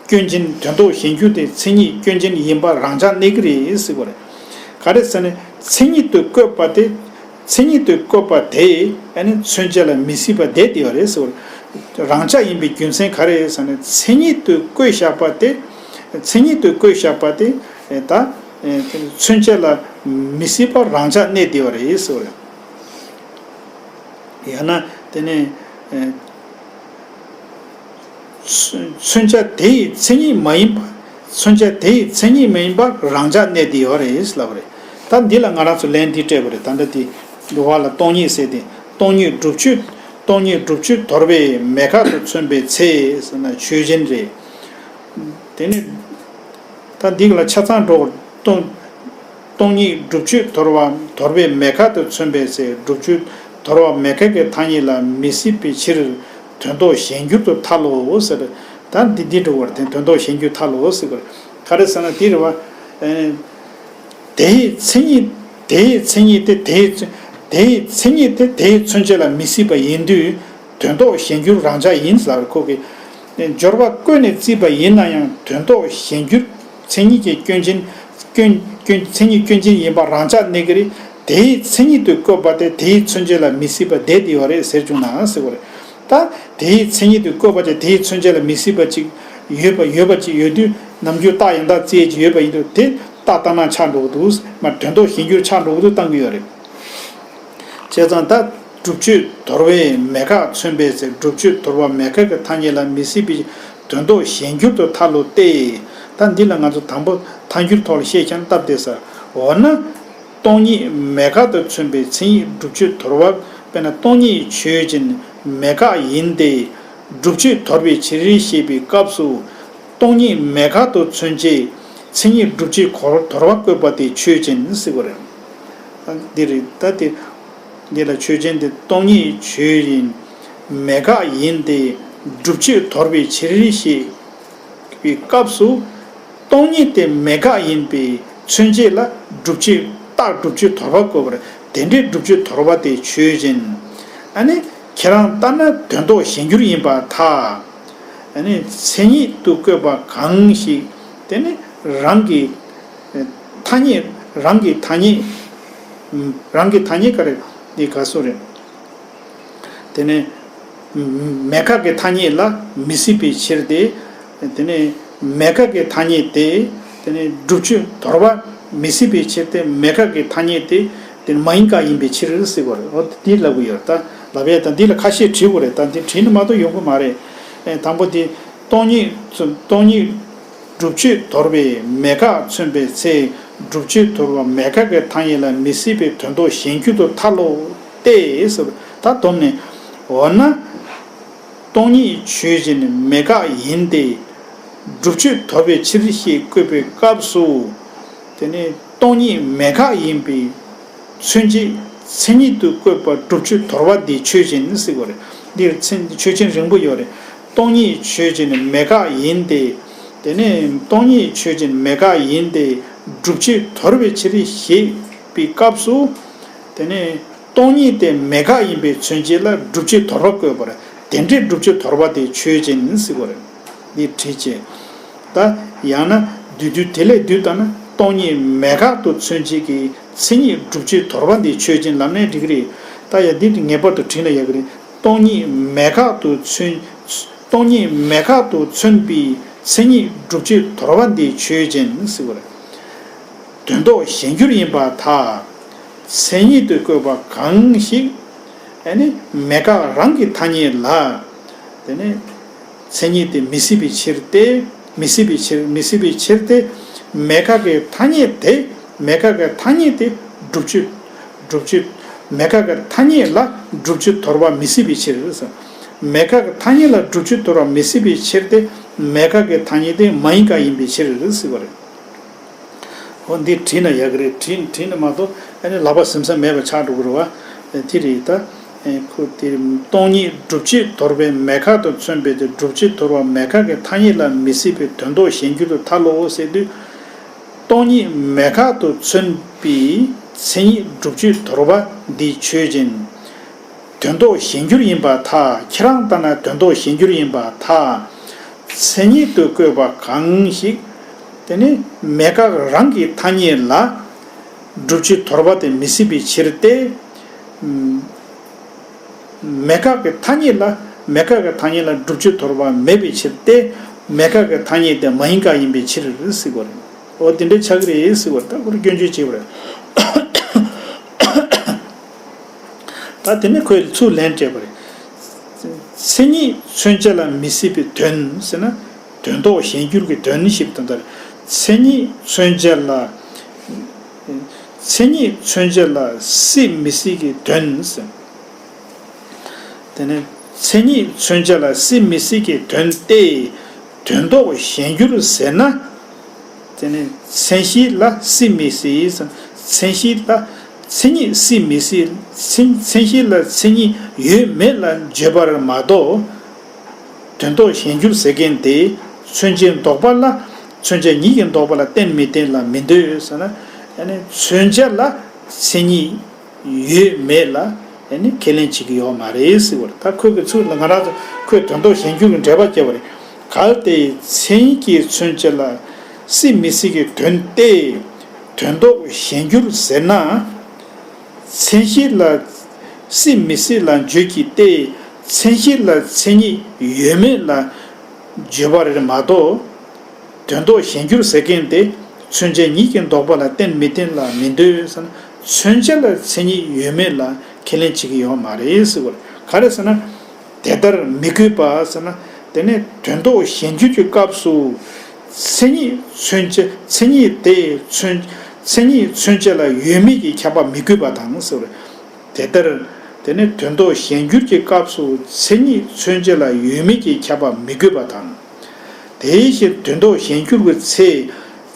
སྐྱོན་ཅན། དོན་ལྡོག་གཞན་འགྱུར་དེ་མཚན་ཉིད་སྐྱོན་ཅན་ཡིན་པ་རང་འཇགས་གནས་ཀྱི་རེད་ཟེར་བ་རེད། ག་རེ་ཟེར་ན་མཚན་ཉིད་དུ་བཀོད་པ་དེ། མཚན་ཉིད་དུ་བཀོད་པ་དེ་ཨ་ནི་མཚོན་བྱ་ལ་མི་སྲིད་པ་དེ་དེ་བ་རེད་ཟེར་བ་རེད། རང་འཇགས་ཡིན་པའི་རྒྱུ་མཚན་ག་རེ་ཟེར་ན་མཚན་ཉིད་དུ་བཀོད་བཞག་པ་དེ། མཚན་ཉིད་དུ་བཀོད་བཞག་པ་དེ་ད་མཚོན་བྱ་ལ་མི་སྲིད་པ་རང་འཇགས་གནས་དེ་བ་རེད་ཟེར་བ་རེད། ཡང་ན་དེ་ནས། མཚོན་བྱ་དེ་ཡི་མཚན་ཉིད་མ་ཡིན་པ། མཚོན་བྱ་དེའི་མཚན་ཉིད་མ་ཡིན་པར་རང་ཆར་གནས་ཏེ་ཡོད་རེད་ལབ་པ་རེད། ད་འདི་ལ་ང་རང་ཚོ་ལན་འདི་སྤྲད་པ་རེད། ད་ལྟ་དེ་འདུལ་བ་ལ་སྟོང་ཉིད་ཟེར་ཏེ། སྟོང་ཉིད་སྒྲུབ་ཆོས། སྟོང་ཉིད་སྒྲུབ་ཆོས་དོར་བའི་མེད་དགག་ཏུ་མཚོན་པའི་ཚེ་ཟེར་ན་ཆོས་ཅན་རེད། དེ་ནི་ད་འདི་ལ་ཆ་ཚང་འགྲོ་སྟོང་། སྟོང་ཉིད་སྒྲུབ་ཆོས་དོར་བ་དོར་བའི་མེད་དགག་ཏུ་མཚོན་པའི་ཚེ། སྒྲུབ་ཆོས་དོར་བ་མེད་དགག་གི་ཐ་སྙད་ལ་མི་སྲིད་པའི་ཕྱིར། དོན་ལྡོག་གཞན་འགྱུར་དུ་ཐལ་ལོ་ཟེར། ད་འདི་འདི་འགྲོ་བར་བརྟེན་དོན་ལྡོག་གཞན་འགྱུར་ཐལ་ལོ་ཟེར་བར། ག་རེ་ཟེར་ན་འདི་རེད་བ། ཨེ། དེའི་མཚན་ཉིད། དེའི་མཚན་ཉིད་དེ་དེའི། དེའི་མཚན་ཉིད་དེ་དེའི་མཚོན་བྱེད་ལ་མི་སྲིད་པ་ཡིན་དུས། དོན་ལྡོག་གཞན་འགྱུར་རང་ཆར་ཡིན་ཟེར་ཁོ་གི། སྦྱོར་བ་བཀོད་ནས་བརྩིས་པ་ཡིན་ན་ཡང་དོན་ལྡོག་གཞན་འགྱུར། མཚན་ཉིད་ཀྱི་སྐྱོན་ཅན། སྐྱོན། སྐྱོན། མཚན་ཉིད་སྐྱོན་ཅན་ཡིན་པ་རང་ཆར་གནས་ཀྱི་རེད། དེའི་མཚན་ཉིད་དུ་བཀོད་པ་དེ་དེའི་མཚོན་བྱེད་ལ་མི་སྲིད་པ་བསྡད་དེ་ཡོད་རེད་ཟེར་བྱུང་ན་ཟེར་བ་རེད། ད་དེའི་མཚན་ཉིད་དུ་བཀོད་པ་དེ་དེའི་མཚོན་བྱེད་ལ་མི་སྲིད་པ་ཅིག་ཡོད་པ། ཡོད་པ་ཅིག་ཡོད་དུས་ནམ་རྒྱུན་རྟགས་ཡང་དག་བརྩི་ཡས་ཅིག་ཡོད་པ་ཡིན་དུས་དེ་རྟགས་ལྟར་སྣང་ཆགས་འགྲོ་གི་འདུག། མ་དོན་ལྡོག་གཞན་འགྱུར་ཆགས་འགྲོ་གི་འདུག་བཏང་གི་ཡོད་རེད། བྱས་ཙང་ད་སྒྲུབ་ཆོས་དོར་བའི་མེད་དགག་མཚོན་པའི་ཚེ། སྒྲུབ་ཆོས་དོར་བ་མེད་དགག་གི་ཐ་སྙད་ལ་མི་སྲིད་པའི་དོན་ལྡོག་གཞན་འགྱུར་དུ་ཐལ་ལོ་སྟེ། ད་འདི་ལ་ང་ཚོ་དང་པོ་ཐལ་འགྱུར་ཐོག་ལ་བཤད་ཀྱང་སྟབས་བདེ་ས། འོ་ན། སྟོང་ཉིད་མེད་དགག་ཏུ་མཚོན་པའི་མཚན་ཉིད་སྒྲུབ་ཆོས་དོར་བ། དཔེར་ན་སྟོང་ཉིད་ཆོས་ཅན་མེད་དགག་ཡིན་ཏེ། སྒྲུབ་ཆོས་དོར་བའི་ཕྱིར་ཞེས་པའི་སྐབས་སུ། སྟོང་ཉིད་མེད་དགག་ཏུ་མཚོན་བྱེད་མཚན་ཉིད་སྒྲུབ་བྱེད་གོ་དོར་བ་བཀོད་པ་དེ་ཆོས་ཅན་ཟེར་བ་རེད། འདི་རེད། ད་དེ། འདི་ལ་ཆོས་ཅན་དེ་སྟོང་ཉིད་ཆོས་ཡིན། མེད་དགག་ཡིན་ཏེ། སྒྲུབ་བྱེད་དོར་བའི་ཕྱིར་ཞེས་པའི་སྐབས་སུ། སྟོང་ཉིད་དེ་མེད་དགག་ཡིན་པའི་མཚོན་བྱེད་ལ་སྒྲུབ་བྱེད་རྟགས་སྒྲུབ་བྱེད་དོར་བ་བཀོད་པར་དེ་འདྲའི་སྒྲུབ་བྱེད་དོར་བ་དེ་ཆོས་ཅན། ཨ་ནི་ཁྱེད་རང་ལྟར་ན་དོན་ལྡོག་གཞན་འགྱུར་ཡིན་པར་ཐལ། ཨ་ནི་མཚན་ཉིད་དུ་བཀོད་པ་གང་ཞིག་དེ་ནི་རང་གི་ཐ་སྙད། རང་གི་ཐ་སྙད། རང་གི་ཐ་སྙད་ག་རེ་འདི་ག་སུ་རེད། དེ་ནས་མེད་དགག་གི་ཐ་སྙད་ལ་མི་སྲིད་པའི་ཕྱིར་ཏེ། དེ་ནས་མེད་དགག་གི་ཐ་སྙད་དེ། དེ་ནས་སྒྲུབ་བྱེད་དོར་བ་མི་སྲིད་པའི་ཕྱིར་ཏེ། མེད་དགག་གི་ཐ་སྙད་དེ་དེ་མ་ཡིན་དགག་ཡིན་པའི་ཕྱིར་ཟེར་བ་རེད། འོ་དེ་ལབ་གི་ཡོད། ད་ལབ་ཡས་ད་འདི་ལ་ཁ་ཤས་བྲིས་དགོས་རེད། ད་འདི་བྲིས་ན་མ་གཏོགས་ཡོང་གི་མ་རེད། ཨེ། དང་པོ་དེ་སྟོང་ཉིད། སྟོང་ཉིད་སྒྲུབ་བྱེད་དོར་བའི་མེད་དགག་མཚོན་པའི་ཚེ། སྒྲུབ་བྱེད་དོར་བ་མེད་དགག་གི་ཐ་སྙད་ལ་མི་སྲིད་པའི་དོན་ལྡོག་གཞན་འགྱུར་དུ་ཐལ་ལོ་སྟེ་ཟེར། ད་སྡོམ་ནས། འོ་ན། སྟོང་ཉིད་ཆོས་ཅན་མེད་དགག་ཡིན་ཏེ། སྒྲུབ་བྱེད་དོར་བའི་ཕྱིར་ཞེས་བཀོད་པའི་སྐབས་སུ། དེ་ནི་སྟོང་ཉིད་མེད་དགག་ཡིན་པའི་མཚོན་བྱེད་མཚན་ཉིད་དུ་བཀོད་པ་སྒྲུབ་བྱེད་དོར་བ་འདི་ཆོས་ཅན་ཟེར་བ་རེད། འདིར་མཚན་ཆོས་ཅན་རིང་པོ་ཡོད་རེད། སྟོང་ཉིད་ཆོས་ཅན་མེད་དགག་ཡིན་ཏེ། དེ་ནི་སྟོང་ཉིད་ཆོས་ཅན་མེད་དགག་ཡིན་ཏེ། སྒྲུབ་བྱེད་དོར་བའི་ཕྱིར་ཞེས་པའི་སྐབས་སུ། དེ་ནི་སྟོང་ཉིད་དེ་མེད་དགག་ཡིན་པའི་མཚོན་བྱེད་ལ་སྒྲུབ་བྱེད་དོར་བ་བཀོད་པར་དེ་འདྲའི་སྒྲུབ་བྱེད་དོར་བ་དེ་ཆོས་ཅན་ཟེར་བ་རེད། འདི་བྲིས་བྱས། ད་ཡང་ན་བསྡུས་བསྡུས་དེ་ལས་བསྡུས་ལྟར་ན་སྟོང་ཉིད་མེད་དགག་ཏུ་མཚོན་བྱེད་ཀྱི་མཚན་ཉིད་སྒྲུབ་བྱེད་དོར་བ་འདི་ཆོས་ཅན་ལབ་ནའི་འགྲིག་གི་རེད། ད་ཡང་འདི་ངེས་པར་དུ་བྲིས་ན་ཡག་གི་རེད། སྟོང་ཉིད་མེད་དགག་ཏུ་མཚོན། སྟོང་ཉིད་མེད་དགག་ཏུ་མཚོན་པའི་མཚན་ཉིད་སྒྲུབ་བྱེད་དོར་བ་འདི་ཆོས་ཅན་ཟེར་བ་རེད། དོན་ལྡོག་གཞན་འགྱུར་ཡིན་པར་ཐལ། མཚན་ཉིད་དུ་བཀོད་པ་གང་ཞིག་ཨ་ནི་མེད་དགག་རང་གི་ཐ་སྙད་ལ། དེ་ནི་མཚན་ཉིད་དེ་མི་སྲིད་པའི་ཕྱིར་ཏེ། མི་སྲིད་པའི་ཕྱིར། མི་སྲིད་པའི་ཕྱིར་ཏེ། མེད་དགག་གི་ཐ་སྙད་དེ། མེད་དགག་གི་ཐ་སྙད་དེ་སྒྲུབ་བྱེད། སྒྲུབ་བྱེད། མེད་དགག་གི་ཐ་སྙད་ལ་སྒྲུབ་བྱེད་དོར་བ་མི་སྲིད་པའི་ཕྱིར། མེད་དགག་གི་ཐ་སྙད་ལ་སྒྲུབ་བྱེད་དོར་བ་མི་སྲིད་པའི་ཕྱིར་ཏེ། མེད་དགག་གི་ཐ་སྙད་དེ་མ་ཡིན་དགག་ཡིན་པའི་ཕྱིར་ཟེར་བ་རེད། འོ་འདི་བྲིས་ན་ཡག་གི་རེད། བྲིས་བྲིས་ན་མ་གཏོགས་ཨ་ནི་ལག་པ་ཟིམ་ས་མེད་པ་ཆགས་འགྲོ་གི་རེད་བ། དེ་རེད་ད། ཁོ་དེ་སྟོང་ཉིད་སྒྲུབ་བྱེད་དོར་བའི་མེད་དགག་ཏུ་མཚོན་པའི་དེ་སྒྲུབ་བྱེད་དོར་བ་མེད་དགག་གི་ཐ་སྙད་ལ་མི་སྲིད་པའི་དོན་ལྡོག་གཞན་འགྱུར་དུ་ཐལ་ལོ་ཟེར་དུས། སྟོང་ཉིད་མེད་དགག་ཏུ་མཚོན་པའི་མཚན་ཉིད་སྒྲུབ་བྱེད་དོར་བ་འདི་ཆོས་ཅན། དོན་ལྡོག་གཞན་འགྱུར་ཡིན་པར་ཐལ། ཁྱེད་རང་ལྟར་ན་དོན་ལྡོག་གཞན་འགྱུར་ཡིན་པར་ཐལ། མཚན་ཉིད་དུ་བཀོད་པ་གང་ཞིག་དེ་ནི་མེད་དགག་རང་གི་ཐ་སྙད་ལ་སྒྲུབ་བྱེད་དོར་བ་དེ་མི་སྲིད་པའི་ཕྱིར་ཏེ། མེད་དགག་གི་ཐ་སྙད་ལ། མེད་དགག་གི་ཐ་སྙད་ལ་སྒྲུབ་བྱེད་དོར་བ་མེད་པའི་ཕྱིར་ཏེ། མེད་དགག་གི་ཐ་སྙད་དེ་མ་ཡིན་དགག་ཡིན་པའི་ཕྱིར་ཟེར་བ་རེད། འོ་དེ་འདྲའི་ཆགས་ཀྱི་རེད་ཟེར་བ་རེད། ད་ཁོ་རང་སྐྱོན་བརྗོད་བྱས་པ་རེད། ད་དེ་ནས་ཁོས་ཚུར་ལན་སྤྲད་པ་རེད། མཚན་ཉིད་མཚོན་བྱ་ལ་མི་སྲིད་པའི་དོན་ཟེར་ན། དོན་ལྡོག་གཞན་འགྱུར་གྱི་དོན་ཞེས་པ་དོན་དག་རེད། མཚན་ཉིད་མཚོན་བྱ་ལ། མཚན་ཉིད་མཚོན་བྱ་ལ་སྲིད་མི་སྲིད་ཀྱི་དོན་ཟེར། དེ་ནས་མཚན་ཉིད་མཚོན་བྱ་ལ་སྲིད་མི་སྲིད་ཀྱི་དོན་ཏེ། དོན་ལྡོག་གཞན་འགྱུར་ཟེར་ན། དེ་ནས་མཚན་གཞི་ལ་སྲིད་མི་སྲིད་ཟེར། མཚན་གཞི་ལ་མཚན་ཉིད་སྲིད་མི་སྲིད། མཚན་མཚན་གཞི་ལ་མཚན་ཉིད་ཡོད་མེད་ལ་བརྗོད་པར་མ་གཏོགས། དོན་ལྡོག་གཞན་འགྱུར་ཟེར་མཁན་དེ་མཚོན་བྱའི་ལྡོག་པ་ལ། མཚོན་བྱ་ཉིད་ཀྱི་ལྡོག་པ་ལ་བརྟེན་མི་བརྟེན་ལ་མི་འདོད་ཟེར་ན། ཡང་ན་མཚོན་བྱ་ལ་མཚན་ཉིད་ཡོད་མེད་ལ་ཡང་ན་ཁས་ལེན་བྱེད་ཀྱི་ཡོད་མ་རེད་ཟེར་བ་རེད། ད་ཁོས་ཀྱི་ཚུལ་ལ་ང་རང་ཚོ་ཁོས་དོན་ལྡོག་གཞན་འགྱུར་གྱི་འགྲེལ་པ་བརྒྱབ་པ་རེད། གལ་ཏེ་མཚན་གྱིས་མཚོན་བྱ་ལ་སྲིད་མི་སྲིད་ཀྱི་དོན་ཏེ། དོན་ལྡོག་གཞན་འགྱུར་ཟེར་ན། མཚན་གཞི་ལ་སྲིད་མི་སྲིད་ལ་བརྗོད་ཀྱི་སྟེ། མཚན་གཞི་ལ་མཚན་ཉིད་ཡོད་མེད་ལ་བརྗོད་པ་རེད་མ་གཏོགས། དོན་ལྡོག་གཞན་འགྱུར་ཟེར་མཁན་དེ་མཚོན་བྱ་ཉིད་ཀྱི་ལྡོག་པ་ལ་བརྟེན་མི་བརྟེན་ལ་མི་འདོད་ཟེར་ན། མཚོན་བྱ་ལ་མཚན་ཉིད་ཡོད་མེད་ལ་ཁས་ལེན་བྱེད་ཀྱི་ཡོད་མ་རེད་ཟེར་བ་རེད། ག་རེ་ཟེར་ན། དེ་ལྟར་མི་དགོས་པ་ཟེར་ན། དེ་ནས་དོན་ལྡོག་གཞན་འགྱུར་གྱི་སྐབས་སུ། མཚན་ཉིད་མཚོན་བྱ། མཚན་ཉིད་དེ་མཚོན། མཚན་ཉིད་མཚོན་བྱ་ལ་ཡོད་མེད་ཀྱི་ཁྱབ་པ་མི་དགོས་པ་དང་ཟེར་བ་རེད། དེ་ལྟར། དེ་ནས་དོན་ལྡོག་གཞན་འགྱུར་གྱི་སྐབས་སུ་མཚན་ཉིད་མཚོན་བྱ་ལ་ཡོད་མེད་ཀྱི་ཁྱབ་པ་མི་དགོས་པ་དང་། དེ་བཞིན་དོན་ལྡོག་གཞན་འགྱུར་གྱི་ཚེ།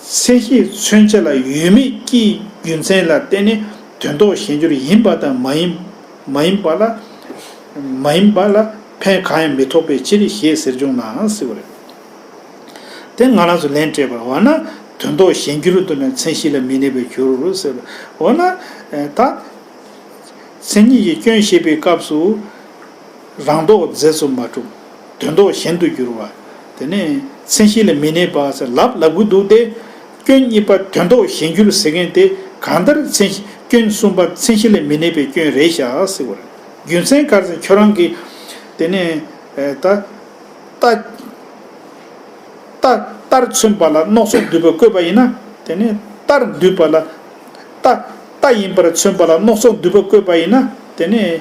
མཚན་གཞི་མཚོན་བྱ་ལ་ཡོད་མེད་ཀྱི་རྒྱུ་མཚན་ལ་བརྟེན་ནས་དོན་ལྡོག་གཞན་འགྱུར་ཡིན་པ་དང་མ་ཡིན། མ་ཡིན་པ་ལ། མ་ཡིན་པ་ལ་ཕན་གང་ཡང་མི་ཐོགས་པའི་ཕྱིར་ཞེས་ཟེར་བྱུང་ན་ཟེར་བ་རེད། དེ་ང་རང་ཚོ་ལན་སྤྲད་པར་འོ་ན། དོན་ལྡོག་གཞན་འགྱུར་དུ་ནི་མཚན་གཞི་ལ་མི་གནས་པར་འགྱུར་ཟེར་བ། འོ་ན། ད། མཚན་ཉིད་ཀྱི་སྐྱོན་བཤད་པའི་སྐབས་སུ། རང་ལྡོག་རྫས་སུ་མ་གྲུབ། དོན་ལྡོག་གཞན་དུ་འགྱུར་བ། དེ་ནས་མཚན་གཞི་ལ་མི་གནས་པ་ཟེར་ལབ་ལབ་གི་འདུག་སྟེ། སྐྱོན་གཉིས་པ་དོན་ལྡོག་གཞན་འགྱུར་ཟེར་མཁན་དེ་གང་ལྟར་མཚན་གཞི། སྐྱོན་གསུམ་པ་མཚན་གཞི་ལ་མི་གནས་པའི་སྐྱོན་རེད་ཤག་ཟེར་བ་རེད། རྒྱུ་མཚན་ག་རེ་ཟེར་ཁྱོད་རང་གིས། དེ་ནས་ད། ལྟ། ལྟར་མཚོན་པ་ལ་མནོ་བསམ་འདུས་པ་བཀོད་པ་ཡིན་ན། དེ་ནས་ལྟར་འདུས་པ་ལ། ལྟ། ལྟ་ཡིན་པར་མཚོན་པ་ལ་མནོ་བསམ་འདུས་པ་བཀོད་པ་ཡིན་ན། དེ་ནས།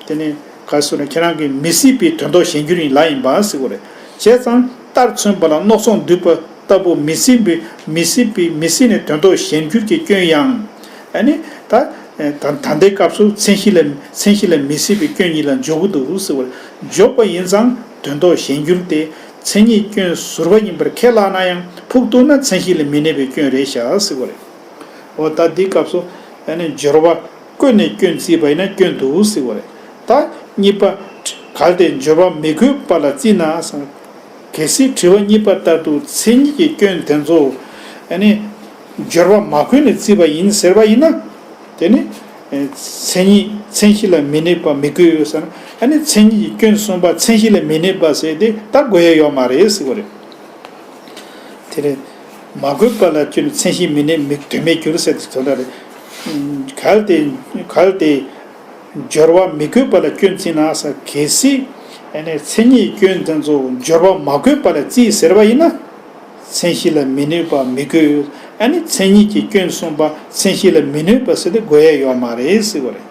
དེ་ནས་ག་རེ་ཟེར་ན་ཁྱེད་རང་གིས་མི་སྲིད་པའི་དོན་ལྡོག་གཞན་འགྱུར་ཡིན་ལབ་ཡིན་པ་ཟེར་བ་རེད། བྱས་ཙང་ལྟར་མཚོན་པ་ལ་མནོ་བསམ་འདུས་པ་ལྟ་བུ་མི་སྲིད་པའི། མི་སྲིད་པའི། མི་སྲིད་ནས་དོན་ལྡོག་གཞན་འགྱུར་གྱི་སྐྱོན་ཡང་། ཨ་ནི། ད། ད་ད་ལྟའི་སྐབས་སུ་མཚན་གཞི་ལ། མཚན་གཞི་ལ་མི་སྲིད་པའི་སྐྱོན་ཉིད་ལ་འཇོག་གི་འདུག་ཟེར་བ་རེད། འཇོག་པ་ཡིན་ཙང་དོན་ལྡོག་གཞན་འགྱུར་དེ་མཚན་ཉིད་སྐྱོན་ཟུར་པ་ཡིན་པར་ཁས་བླངས་ན་ཡང་ཕུགས་གཏུགས་ན་མཚན་གཞི་ལ་མི་གནས་པའི་སྐྱོན་རེད་ཤག་ཟེར་བ་རེད། འོ་ད་འདི་སྐབས་སུ་ཨ་ནི་སྦྱོར་བ་བཀོད་ནས་སྐྱོན་བརྩིས་པ་ཡིན་ན་སྐྱོན་འདུག་ཟེར་བ་རེད། ད་གཉིས་པ། གལ་ཏེ་སྦྱོར་བ་མི་དགོས་པ་ལ་བརྩིས་ན་ཟེར། གལ་སྲིད་དྲི་བ་གཉིས་པ་ལྟར་དུ་མཚན་ཉིད་ཀྱི་སྐྱོན་དེ་ཚོ་ཨ་ནི་སྦྱོར་བ་མ་བཀོད་ནས་བརྩིས་པ་ཡིན་ཟེར་བ་ཡིན་ན། དེ་ནི་མཚན་ཉིད། མཚན་གཞི་ལ་མི་གནས་པ་མི་དགོས་ཟེར་ན། ཨ་ནི་མཚན་ཉིད་ཀྱི་སྐྱོན་གསུམ་པ་མཚན་གཞི་ལ་མི་གནས་པ་ཟེར་དེ་ད་དགོས་ཡ་ཡོད་མ་རེད་ཟེར་བ་རེད། དེ་རེད། མ་དགོས་པ་ལ་སྐྱོན་མཚན་གཞི་མི་གནས་མི་དོན་མེད་འགྱུར་ཟེར་དེ་དོན་དག་རེད། གལ་ཏེ། གལ་ཏེ། སྦྱོར་བ་མི་དགོས་པ་ལ་སྐྱོན་བརྩིས་ན་ཟེར། གལ་སྲིད་ཨ་ནི་མཚན་ཉིད་སྐྱོན་དེ་ཚོ་སྦྱོར་བ་མ་དགོས་པ་ལ་བརྩིས་ཟེར་བ་ཡིན་ན། མཚན་གཞི་ལ་མི་གནས་པ་མི་དགོས། ཨ་ནི་མཚན་ཉིད་ཀྱི་སྐྱོན་གསུམ་པ་མཚན་གཞི་ལ་མི་གནས་པ་ཟེར་དེ་དགོས་ཡ་ཡོད་མ་རེད་ཟེར་བ་རེད།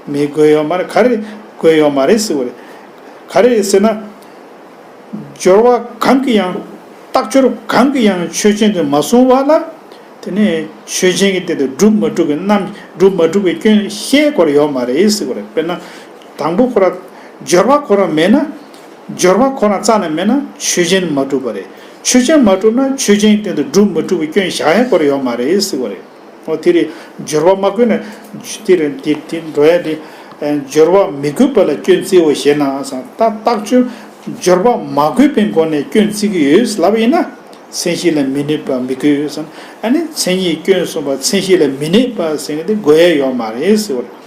མི་དགོས་ཡོད་མ་རེད། ག་རེ་དགོས་ཡོད་མ་རེད་ཟེར་བ་རེད། ག་རེ་རེད་ཟེར་ན། སྦྱོར་བ་གང་གིས་ཡང་། རྟགས་སྦྱོར་གང་གིས་ཡང་ཆོས་ཅན་དུ་མ་བཟུང་བ་ལ། དེ་ནས་ཆོས་ཅན་གྱི་སྟེང་དུ་སྒྲུབ་མ་གྲུབ་ཀྱི་རྣམ། སྒྲུབ་མ་གྲུབ་ཀྱི་སྐྱོན་བཤད་དགོས་ཡོད་མ་རེད་ཟེར་བ་རེད། དཔེར་ན། དང་པོ་ཁོ་རང་། སྦྱོར་བ་ཁོ་རང་མེད་ན། སྦྱོར་བ་ཁོ་རང་རྩ་ནས་མེད་ན་ཆོས་ཅན་མ་གྲུབ་པ་རེད། ཆོས་ཅན་མ་གྲུབ་ན་ཆོས་ཅན་གྱི་སྟེང་དུ་སྒྲུབ་མ་གྲུབ་ཀྱི་སྐྱོན་བཞག་ཡ་དགོས་ཡོད་མ་རེད་ཟེར་བ་རེད། འོ་དེ་རེད། སྦྱོར་བ་མ་དགོས་ན། དེ་རེད། དེ་དེ་འགྲོ་ཡ་དེ། སྦྱོར་བ་མི་དགོས་པ་ལ་སྐྱོན་བརྩིའོ་ཞེ་ན་ཟེར། ད་རྟགས་སྦྱོར། སྦྱོར་བ་མ་དགོས་པའི་སྒོ་ནས་སྐྱོན་བརྩི་གི་ཡོད་ལབ་ཡིན་ན། མཚན་གཞི་ལ་མི་གནས་པ་མི་དགོས་ཟེར། ཨ་ནི་མཚན་ཉིད་སྐྱོན་གསུམ་པ་མཚན་གཞི་ལ་མི་གནས་པ་ཟེར་མཁན་དེ་དགོས་ཡ་ཡོད་མ་རེད་ཟེར་བ་རེད།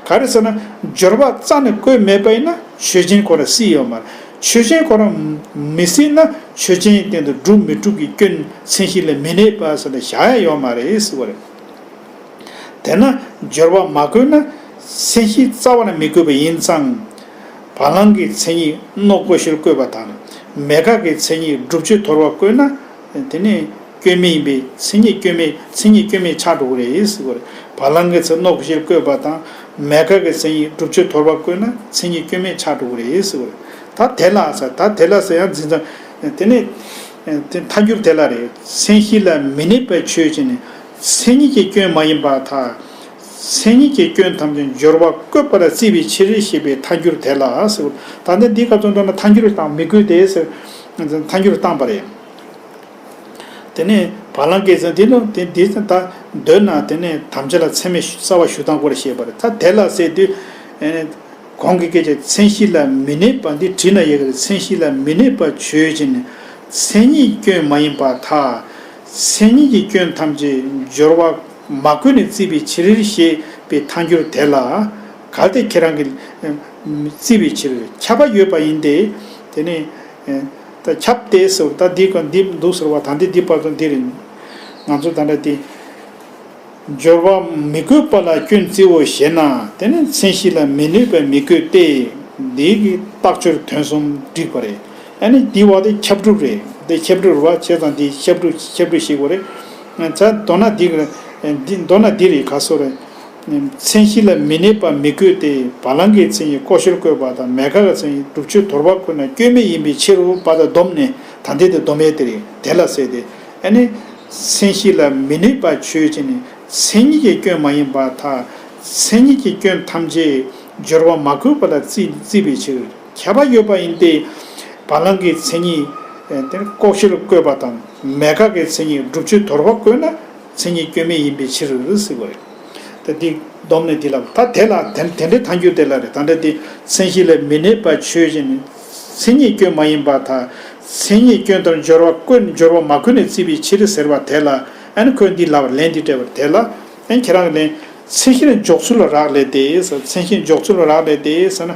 ག་རེ་ཟེར་ན། སྦྱོར་བ་རྩ་ནས་བཀོད་མེད་པ་ཡིན་ན་ཆོས་ཅན་ཁོ་རང་སྲིད་ཡོད་མ་རེད། ཆོས་ཅན་ཁོ་རང་མི་སྲིད་ན་ཆོས་ཅན་གྱི་སྟེང་དུ་སྒྲུབ་མི་གྲུབ་ཀྱི་སྐྱོན་མཚན་གཞི་ལ་མི་གནས་པ་ཟེར་ནས་བཞག་ཡ་ཡོད་མ་རེད་ཟེར་བ་རེད། དེས་ན་སྦྱོར་བ་མ་བཀོད་ན་མཚན་གཞི་རྩ་བ་ནས་མི་དགོས་པ་ཡིན་ཙང་། བ་ལང་གི་མཚན་ཉིད་རྣོ་ཀོ་ཤལ་བཀོད་པ་དང་། མེ་དཀར་གྱི་མཚན་ཉིད་སྒྲུབ་བྱེད་དོར་བ་བཀོད་ན། དེ་ནི་སྐྱོན་མེད་ཡིན་པས་མཚན་ཉིད་སྐྱོན་མེད། མཚན་ཉིད་སྐྱོན་མེད་ཆགས་འགྲོ་གི་རེད་ཟེར་བ་རེད། བ་ལང་གི་མཚན་རྣོ་ཀོ་ཤལ་བཀོད་པ་དང་། མེ་དཀར་གྱི་མཚན་ཉིད་སྒྲུབ་བྱེད་དོར་བ་བཀོད་ན་མཚན་ཉིད་སྐྱོན་མེད་ཆགས་འགྲོ་གི་རེད་ཟེར་བ་རེད། ད་དེ་ལ་ཟེར། ད་དེ་ལ་ཟེར་ཡང་འཛིན་ཙང་། དེ་ནས་དེ་ཐལ་འགྱུར་དེ་ལ་རེད། མཚན་གཞི་ལ་མི་གནས་པ་ཆོས་ཅན། མཚན་ཉིད་ཀྱི་སྐྱོན་མ་ཡིན་པར་ཐལ། མཚན་ཉིད་ཀྱི་སྐྱོན་ཐམས་ཅད་སྦྱོར་བ་བཀོད་པ་ལ་བརྩི་བའི་ཕྱིར་ཞེས་པའི་ཐལ་འགྱུར་དེ་ལ་ཟེར། ད་ལྟ་འདིའི་སྐབས་སུ་མདོར་ན་ཐལ་འགྱུར་དང་མི་དགོས་ཏེ་ཟེར། ཐལ་འགྱུར་བཏང་པ་རེད། དེ་ནས་བ་ལང་གི་ཚེ་འདི་ནི་དེ་འདི་ད་འདོད་ན་དེ་ནས་དམ་བཅའ་ལ་ཚད་མས་རྩ་བ་ཞུ་སྟངས་སྐོར་བཤད་པ་རེད། ད་དེ་ལ་ཟེར་དུས། གོང་གི་སྐད་ཆ་མཚན་གཞི་ལ་མི་གནས་པ་འདི་བྲིས་ན་ཡག་གི་རེད། མཚན་གཞི་ལ་མི་གནས་པ་ཆོས་ཅན། མཚན་ཉིད་སྐྱོན་མ་ཡིན་པར་ཐལ། མཚན་ཉིད་ཀྱི་སྐྱོན་ཐམས་ཅད་སྦྱོར་བ་མ་བཀོད་ནས་བརྩིས་པའི་ཕྱིར་ཞེས་པའི་ཐལ་འགྱུར་དེ་ལ། གལ་ཏེ་ཁྱེད་རང་གིས་བརྩིས་པའི་ཕྱིར་ཁྱབ་པ་ཡོད་པ་ཡིན་ཏེ། དེ་ནས་ད་ཁྱབ་སྟེ་ཟེར། ད་འདི་ག་འདི་འདུག་ཟེར་བ། ད་འདི་འདི་བར་དུ་འདི་རེད། ང་ཚོ་ད་ལྟ་འདི། སྦྱོར་བ་མི་དགོས་པ་ལ་སྐྱོན་བརྩིའོ་ཞེ་ན། དེ་ནི་མཚན་གཞི་ལ་མི་གནས་པ་མི་དགོས་ཏེ། འདི་གི་རྟགས་སྦྱོར་དོན་གསུམ་འགྲིག་པ་རེད། ཨ་ནི་འདི་བ་དེ་ཁྱབ་སྒྲུབ་རེད། འདི་ཁྱབ་སྒྲུབ་རེད་བ། བྱས་ཙང་འདི་ཁྱབ་སྒྲུབ་ཁྱབ་སྒྲུབ་ཞིག་དགོས་རེད། ད་མདོར་ན་འདི་གི་འདི་མདོར་ན་འདི་རེད། ག་སོ་རེད། མཚན་གཞི་ལ་མི་གནས་པ་མི་དགོས་ཏེ། བ་ལང་གི་མཚན་ཉིད་ཀོ་ཤལ་བཀོད་པ་དང་། མེ་ཁ་གི་མཚན་ཉིད་སྒྲུབ་ཆོས་དོར་བ་བཀོད་ན་སྐྱོན་མེད་ཡིན་པའི་ཕྱིར་རོ། བ་དང་སྡོམ་ནས་ད་འདི་དེ་སྡོམ་ཡས་དེ་རེད། དེ་ལ་ཟེར་ཏེ། ཨ་ནི། མཚན་གཞི་ལ་མི་གནས་པ་ཆོས་ཅན། མཚན་ཉིད་ཀྱི་སྐྱོན་མ་ཡིན་པར་ཐལ། མཚན་ཉིད་ཀྱི་སྐྱོན་ཐམས་ཅད་སྦྱོར་བ་མ་བཀོད་པ་ལ་བརྩི་བརྩིས་པའི་ཕྱིར་ཁྱབ་པ་ཡོད་པ་ཡིན་ཏེ། བ་ལང་གི་མཚན་ཉིད་དེར་ཀོ་ཤལ་བཀོད་པ་དང་། མེ་ཁ་གི་མཚན་ཉིད་སྒྲུབ་ཆོས་དོར་བ་བཀོད་ན་མཚན་ཉིད་སྐྱོན་མེད་ཡིན་པའི་ཕྱིར་ཟེར་བ་རེད། ད་འདི་སྡོམ་ནས་འདི་ལ་ད་དེ་ལ་དེ་དེ་འདྲའི་ཐལ་འགྱུར་དེ་ལ་རེད། ད་འདྲ་དེ་མཚན་གཞི་ལ་མི་གནས་པ་ཆོས་ཅན། མཚན་ཉིད་སྐྱོན་མ་ཡིན་པར་ཐལ། མཚན་ཉིད་སྐྱོན་དང་སྦྱོར་བ་བཀོད་སྦྱོར་བ་མ་བཀོད་ནས་བརྩིས་པའི་ཕྱིར་ཟེར་བ་དེ་ལ། ཨ་ནི་ཁོས་འདི་ལབ་པར་ལན་འདི་སྤྲད་པར་དེ་ལ། ཨ་ནི་ཁྱེད་རང་གི་ལན། མཚན་གཞིར་འཇོག་ཚུལ་ལ་རག་ལས་ཏེ་ཟེར། མཚན་གཞིར་འཇོག་ཚུལ་ལ་རག་ལས་ཏེ་ཟེར་ན།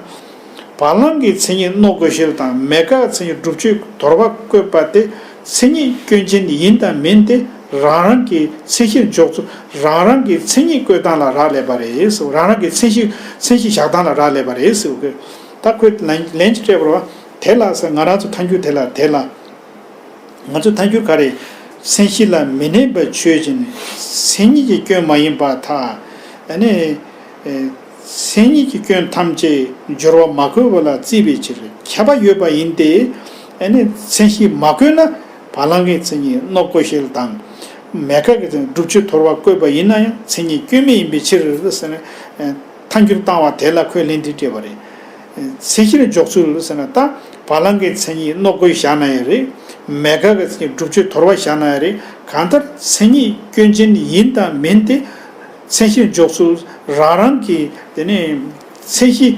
བ་ལང་གི་མཚན་ཉིད་རྣོ་ཀོ་ཤལ་དང་། མེ་ཁ་མཚན་ཉིད་སྒྲུབ་ཆོས་དོར་བ་བཀོད་པ་དེ་མཚན་ཉིད་སྐྱོན་ཅན་ཡིན་དང་མིན་དེ་རང་རང་གི་མཚན་གཞིར་འཇོག་ཚུལ། རང་རང་གི་མཚན་ཉིད་བཀོད་སྟངས་ལ་རག་ལས་པ་རེད་ཟེར། རང་རང་གི་མཚན་གཞི་མཚན་གཞི་བཞག་སྟངས་ལ་རག་ལས་པ་རེད་ཟེར་གི། ད་ཁོས་ལན་ལན་ཅིག་སྤྲད་པ་རེད་བ། དེ་ལ་ཟེར། ང་རང་ཚོ་ཐལ་འགྱུར་དེ་ལ་དེ་ལ། ང་ཚོ་ཐལ་འགྱུར་ག་རེ། མཚན་གཞི་ལ་མི་གནས་པ་ཆོས་ཅན། མཚན་ཉིད་ཀྱི་སྐྱོན་མ་ཡིན་པར་ཐལ། ཨ་ནི། མཚན་ཉིད་ཀྱི་སྐྱོན་ཐམས་ཅད་སྦྱོར་བ་མ་བཀོད་པ་ལ་བརྩིས་པའི་ཕྱིར་ཁྱབ་པ་ཡོད་པ་ཡིན་ཏེ། ཨ་ནི་མཚན་གཞི་མ་བཀོད་ན། བ་ལང་གི་མཚན་ཉིད་རྣོ་ཀོ་ཤལ་དང་། མེ་ཁ་གི་མཚན་ཉིད་སྒྲུབ་ཆོས་དོར་བ་བཀོད་པ་ཡིན་ན་ཡང་མཚན་ཉིད་སྐྱོན་མེད་ཡིན་པའི་ཕྱིར་ཟེར་ནས། ཐལ་འགྱུར་བཏང་བ་དེ་ལ་ཁོས་ལན་འདི་སྤྲད་པ་རེད། མཚན་གཞིར་འཇོག་ཚུལ་ཟེར་ན། ད་བ་ལང་གི་མཚན་ཉིད་རྣོ་ཀོ་བཞག་ན་ཡང་རེད། མེ་ཁ་གི་མཚན་ཉིད་སྒྲུབ་ཆོས་དོར་བ་བཞག་ན་ཡང་རེད། གང་ལྟར་མཚན་ཉིད་སྐྱོན་ཅན་ཡིན་དང་མིན་དེ། མཚན་གཞིར་འཇོག་ཚུལ་རང་རང་གི་དེ་ནས་མཚན་གཞི་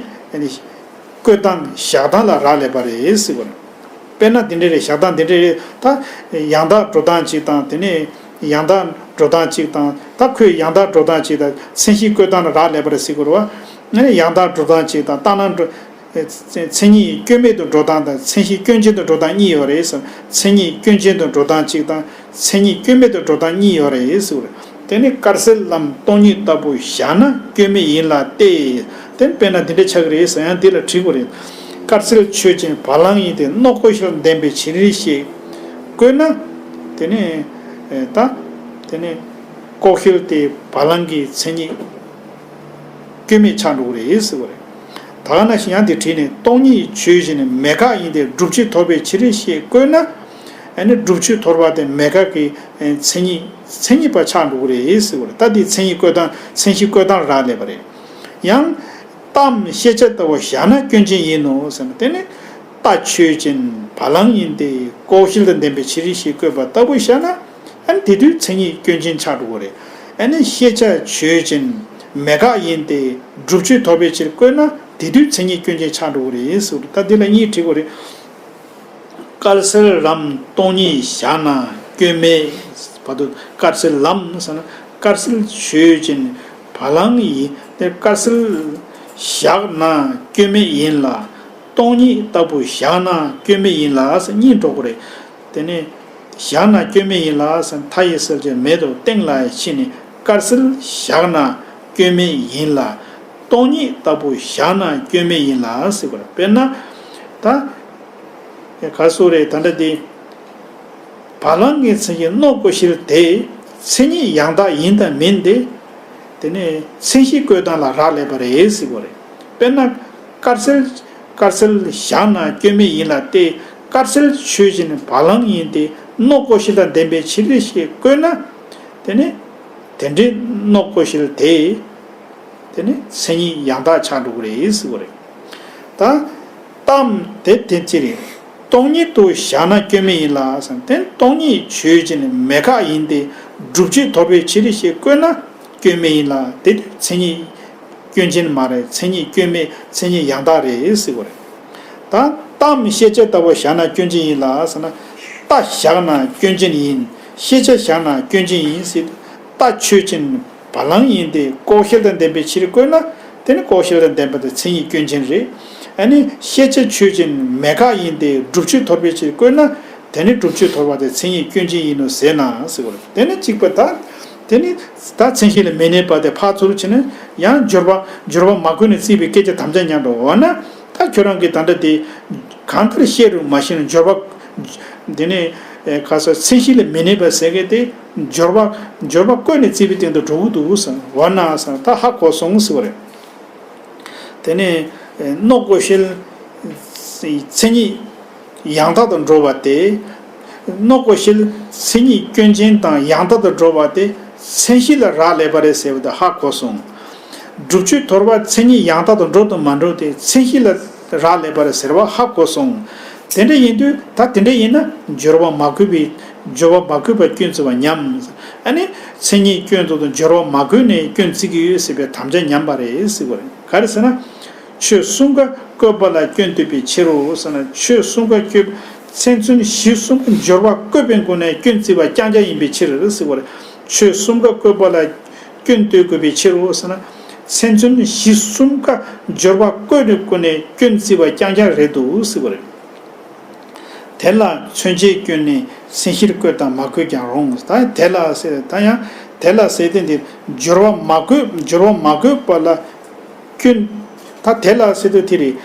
བཀོད་སྟངས་བཞག་སྟངས་ལ་རག་ལས་པ་རེད་ཟེར་བ་རེད། དཔེར་ན་འདི་འདྲ་རེད། བཞག་སྟངས་འདི་འདྲ་རེད། ད་ཡང་དག་འགྲོ་སྟངས་གཅིག་དང་། དེ་ནས་ཡང་དག་འགྲོ་སྟངས་གཅིག་དང་། ད་ཁོས་ཡང་དག་འགྲོ་སྟངས་གཅིག་དང་མཚན་གཞི་བཀོད་སྟངས་ལ་རག་ལས་པ་རེད་ཟེར་དགོས་རེད་བ། ཨ་ནི་ཡང་དག་འགྲོ་སྟངས་གཅིག་དང་། ལྟར་སྣང་འགྲོ། མཚན་ཉིད་སྐྱོན་མེད་དུ་འགྲོ་སྟངས་དང་། མཚན་གཞི་སྐྱོན་ཅན་དུ་འགྲོ་སྟངས་གཉིས་ཡོད་རེད་ཟེར། མཚན་ཉིད་སྐྱོན་ཅན་དུ་འགྲོ་སྟངས་གཅིག་དང་། མཚན་ཉིད་སྐྱོན་མེད་དུ་འགྲོ་སྟངས་གཉིས་ཡོད་རེད་ཟེར། དེ་ནི་དཀར་གསལ་ལམ་སྟོང་ཉིད་ལྟ་བུ་བཞག་ན་སྐྱོན་མེད་ཡིན་ལ་སྟེ། དེ་དཔེར་ན་འདི་འདྲ་ཆགས་ཀྱི་རེད་ཟེར། ཡང་འདི་ལ་བྲིས་དགོས་རེད། དཀར་གསལ་ཆོས་ཅན་བ་ལང་ཡིན་ཏེ། རྣོ་ཀོ་ཤལ་ལྡན་པའི་ཕྱིར་ཞེས་བཀོད་ན། དེ་ནི་ད་དེ་ནི་ཀོ་ཤལ་དེ་བ་ལང་གི་མཚན་ཉིད་སྐྱོན་མེད་ཆགས་འགྲོ་གི་རེད་ཟེར་བ་རེད། ད་ག་ནང་བཞིན་ཡང་དེ་བྲིས་ནས། སྟོང་ཉིད་ཆོས་ཅན་མེད་དགག་ཡིན་ཏེ། སྒྲུབ་ཆོས་དོར་བའི་ཕྱིར་ཞེས་བཀོད་ན། ཨ་ནི་སྒྲུབ་ཆོས་དོར་བ་དེ་མེད་དགག་གི་མཚན་ཉིད་མཚན་ཉིད་པ་ཆགས་འགྲོ་གི་རེད་ཟེར་བ་རེད། ད་དེ་མཚན་ཉིད་བཀོད་སྟངས་མཚན་གཞི་བཀོད་སྟངས་རག་ལས་པ་རེད། ཡང་། རྟའམ་ཤེས་བྱ་ལྟ་བུ་བཞག་ན་སྐྱོན་ཅན་ཡིན་ནོ་ཟེར་ན། དེ་ནི་རྟ་ཆོས་ཅན་བ་ལང་ཡིན་ཏེ། ཀོ་ཤལ་དང་ལྡན་པའི་ཕྱིར་ཞེས་བཀོད་པ་ལྟ་བུ་བཞག་ན། ཨ་ནི་དེ་དུས་མཚན་ཉིད་སྐྱོན་ཅན་ཆགས་འགྲོ་གི་རེད། ཨ་ནི་ཤེས་བྱ་ཆོས་ཅན་མེད་དགག་ཡིན་ཏེ། སྒྲུབ་ཆོས་དོར་བའི་ཕྱིར་བཀོད་ན་དེ་དུས་མཚན་ཉིད་སྐྱོན་ཅན་ཆགས་འགྲོ་གི་རེད་ཟེར། ད་འདི་ལ་གཉིས་བྲིས་དགོས་རེད། དཀར་གསལ་ལམ་སྟོང་ཉིད་བཞག་ན་སྐྱོན་མེད། བར་དུ་དཀར་གསལ་ལམ་ཟེར་ན་དཀར་གསལ་ཆོས་ཅན་བ་ལང་ཡིན་ཏེ། དཀར་གསལ་བཞག་ན་སྐྱོན་མེད་ཡིན་ལ། སྟོང་ཉིད་ལྟ་བུ་བཞག་ན་སྐྱོན་མེད་ཡིན་ལ་ཟེར་གཉིས་འགྲོ་གི་རེད། དེ་ནས་བཞག་ན་སྐྱོན་མེད་ཡིན་ལ་ཟེར། མཐའ་ཡི་གསལ་བྱེད་མེད་དོ་སྟེང་ལ་ཕྱིན་ནས། དཀར་གསལ་བཞག་ན་སྐྱོན་མེད་ཡིན་ལ། སྟོང་ཉིད་ལྟ་བུ་བཞག་ན་སྐྱོན་མེད་ཡིན་ལ་ཟེར་བ་རེད། དཔེར་ན། ད་ག་སུ་རེད། ད་འདྲ་དེ། བ་ལང་གི་མཚན་གཞི་རྣོ་ཀོ་ཤལ་དེ་མཚན་ཉིད་ཡང་དག་ཡིན་དང་མིན་དེ། དེ་ནས་མཚན་གཞི་བཀོད་སྟངས་ལ་རག་ལས་པ་རེད་ཟེར་བ་རེད། དཔེར་ན། དཀར་གསལ། དཀར་གསལ་བཞག་ན་སྐྱོན་མེད་ཡིན་ལ་སྟེ། དཀར་གསལ་ཆོས་ཅན་བ་ལང་ཡིན་ཏེ། ནོག་ཀོ་ཤལ་དང་ལྡན་པའི་ཕྱིར་ཞེས་བཀོད་ན། དེ་ནི་དེ་འདྲའི་ནོག་ཀོ་ཤལ་དེ། དེ་ནི་མཚན་ཉིད་ཡང་དག་ཆགས་འགྲོ་གི་རེད་ཟེར་བ་རེད། ད་གཏམ་དེ་དེ་ཅི་རེད། སྟོང་ཉིད་དུ་བཞག་ན་སྐྱོན་མེད་ཡིན་ལ་ཟེར། དེ་སྟོང་ཉིད་ཆོས་ཅན་མེད་དགག་ཡིན་ཏེ། སྒྲུབ་བྱེད་དོར་བའི་ཕྱིར་ཞེས་བཀོད་ན་སྐྱོན་མེད་ཡིན་ལ། དེ་མཚན་ཉིད་སྐྱོན་ཅན་མ་རེད། མཚན་ཉིད་སྐྱོན་མེད། མཚན་ཉིད་ཡང་དག་རེད་ཟེར་བ་རེད། ད་གཏམ་ཤེས་བྱ་ལྟ་བུ་བཞག་ན་སྐྱོན་ཅན་ཡིན་ལ་ཟེར་ན། རྟ་བཞག་ན་སྐྱོན་ཅན་ཡིན། ཤེས་བྱ་བཞག་ན་སྐྱོན་ཅན་ཡིན་ཟེར། རྟ་ཆོས་ཅན། བ་ལང་ཡིན་ཏེ། ཀོ་ཤལ་དང་ལྡན་པའི་ཕྱིར་བཀོད་ན། དེ་ནི་ཀོ་ཤལ་དང་ལྡན་པ་དེ་མཚན་ཉིད་སྐྱོན་ཅན་རེད། ཨ་ནི་ཤེས་བྱ་ཆོས་ཅན་མེད་དགག་ཡིན་ཏེ། སྒྲུབ་བྱེད་དོར་བའི་ཕྱིར་བཀོད་ན། དེ་ནི་སྒྲུབ་བྱེད་དོར་བ་དེ་མཚན་ཉིད་སྐྱོན་ཅན་ཡིན་ནོ་ཟེར་ན་ཟེར་བ་རེད། དེ་ནི་གཅིག་པ་ད། དེ་ནི་ད་མཚན་གཞི་ལ་མི་གནས་པ་དེ་ཕར་ཚུར་བྱས་ན། ཡང་སྦྱོར་བ་སྦྱོར་བ་མ་བཀོད་ནས་བརྩིས་པའི་སྐད་ཆ་དམ་བཅའ་ཉམས་འགྲོ། འོ་ན་ད་ཁྱོད་རང་གིས་ད་ལྟ་དེ་གང་ལྟར་བཤད་རུང་མ་ཤེས་ན། སྦྱོར་བ་དེ་ནི་ཁ་སང་མཚན་གཞི་ལ་མི་གནས་པ་ཟེར་མཁན་དེ། སྦྱོར་བ་སྦྱོར་བ་བཀོད་ནས་བརྩིས་པའི་སྟེང་དུ་འགྲོ་གི་འདུག་ཟེར། འོ་ན་ཟེར། ད་ཧ་གོ་སོང་ཟེར་བ་རེད། དེ་ནས་ནོག་ཀོ་ཤལ་མཚན་ཉིད་ཡང་དག་ཏུ་འགྲོ་བ་སྟེ། ནོག་ཀོ་ཤལ་མཚན་ཉིད་སྐྱོན་ཅན་དང་ཡང་དག་ཏུ་འགྲོ་བ་སྟེ། མཚན་གཞི་ལ་རག་ལས་པ་རེད་ཟེར་བ་དེ་ཧ་གོ་སོང་། སྒྲུབ་བྱེད་དོར་བ་མཚན་ཉིད་ཡང་དག་ཏུ་འགྲོ་དང་མ་འགྲོ་དེ་མཚན་གཞི་ལ་རག་ལས་པ་རེད་ཟེར་བ་ཧ་གོ་སོང་། དེ་འདྲ་ཡིན་དུས་ད་དེ་འདྲ་ཡིན་ན་སྦྱོར་བ་མ་བཀོད་པའི་སྦྱོར་བ་མ་བཀོད་པར་སྐྱོན་བརྩི་བ་ཉམས། ཨ་ནི་མཚན་ཉིད་སྐྱོན་དུ་དང་སྦྱོར་བ་མ་བཀོད་ནས་སྐྱོན་བརྩི་གི་ཡོད་ཟེར་བའི་དམ་བཅའ་ཉམས་པ་རེད་ཟེར་བ་རེད། ག་རེ་ཟེར་ན། ཆོས་གསུམ་ཀ་བཀོད་པ་ལ་སྐྱོན་བཏོན་པའི་ཕྱིར་རོ་ཟེར་ན། ཆོས་གསུམ་ཀ་བཀོད། མཚན་མཚོན་གཞི་གསུམ་ཀ་སྦྱོར་བ་བཀོད་པའི་སྒོ་ནས་སྐྱོན་བརྩི་བ་རྐྱང་རྐྱང་ཡིན་པའི་ཕྱིར་ཟེར་བ་རེད། ཆོས་གསུམ་ཀ་བཀོད་པ་ལ་སྐྱོན་བཏོན་དགོས་པའི་ཕྱིར་རོ་ཟེར་ན། མཚན་མཚོན་གཞི་གསུམ་ཀ་སྦྱོར་བ་བཀོད་པའི་སྒོ་ནས་སྐྱོན་བརྩི་བ་རྐྱང་རྐྱང་རེད་འདུག་ཟེར་བ་རེད། དེ་ལ་མཚོན་བྱའི་སྐྱོན་ནི་མཚན་གཞིར་བཀོད་དང་མ་བཀོད་ཀྱང་རུང་། ད་དེ་ལ་ཟེར། ད་ཡང་དེ་ལ་ཟེར་དེ་འདིར་སྦྱོར་བ་མ་བཀོད། སྦྱོར་བ་མ་བཀོད་པ་ལ་སྐྱོན། ད་དེ་ལ་ཟེར་དུས་དེ་རེད།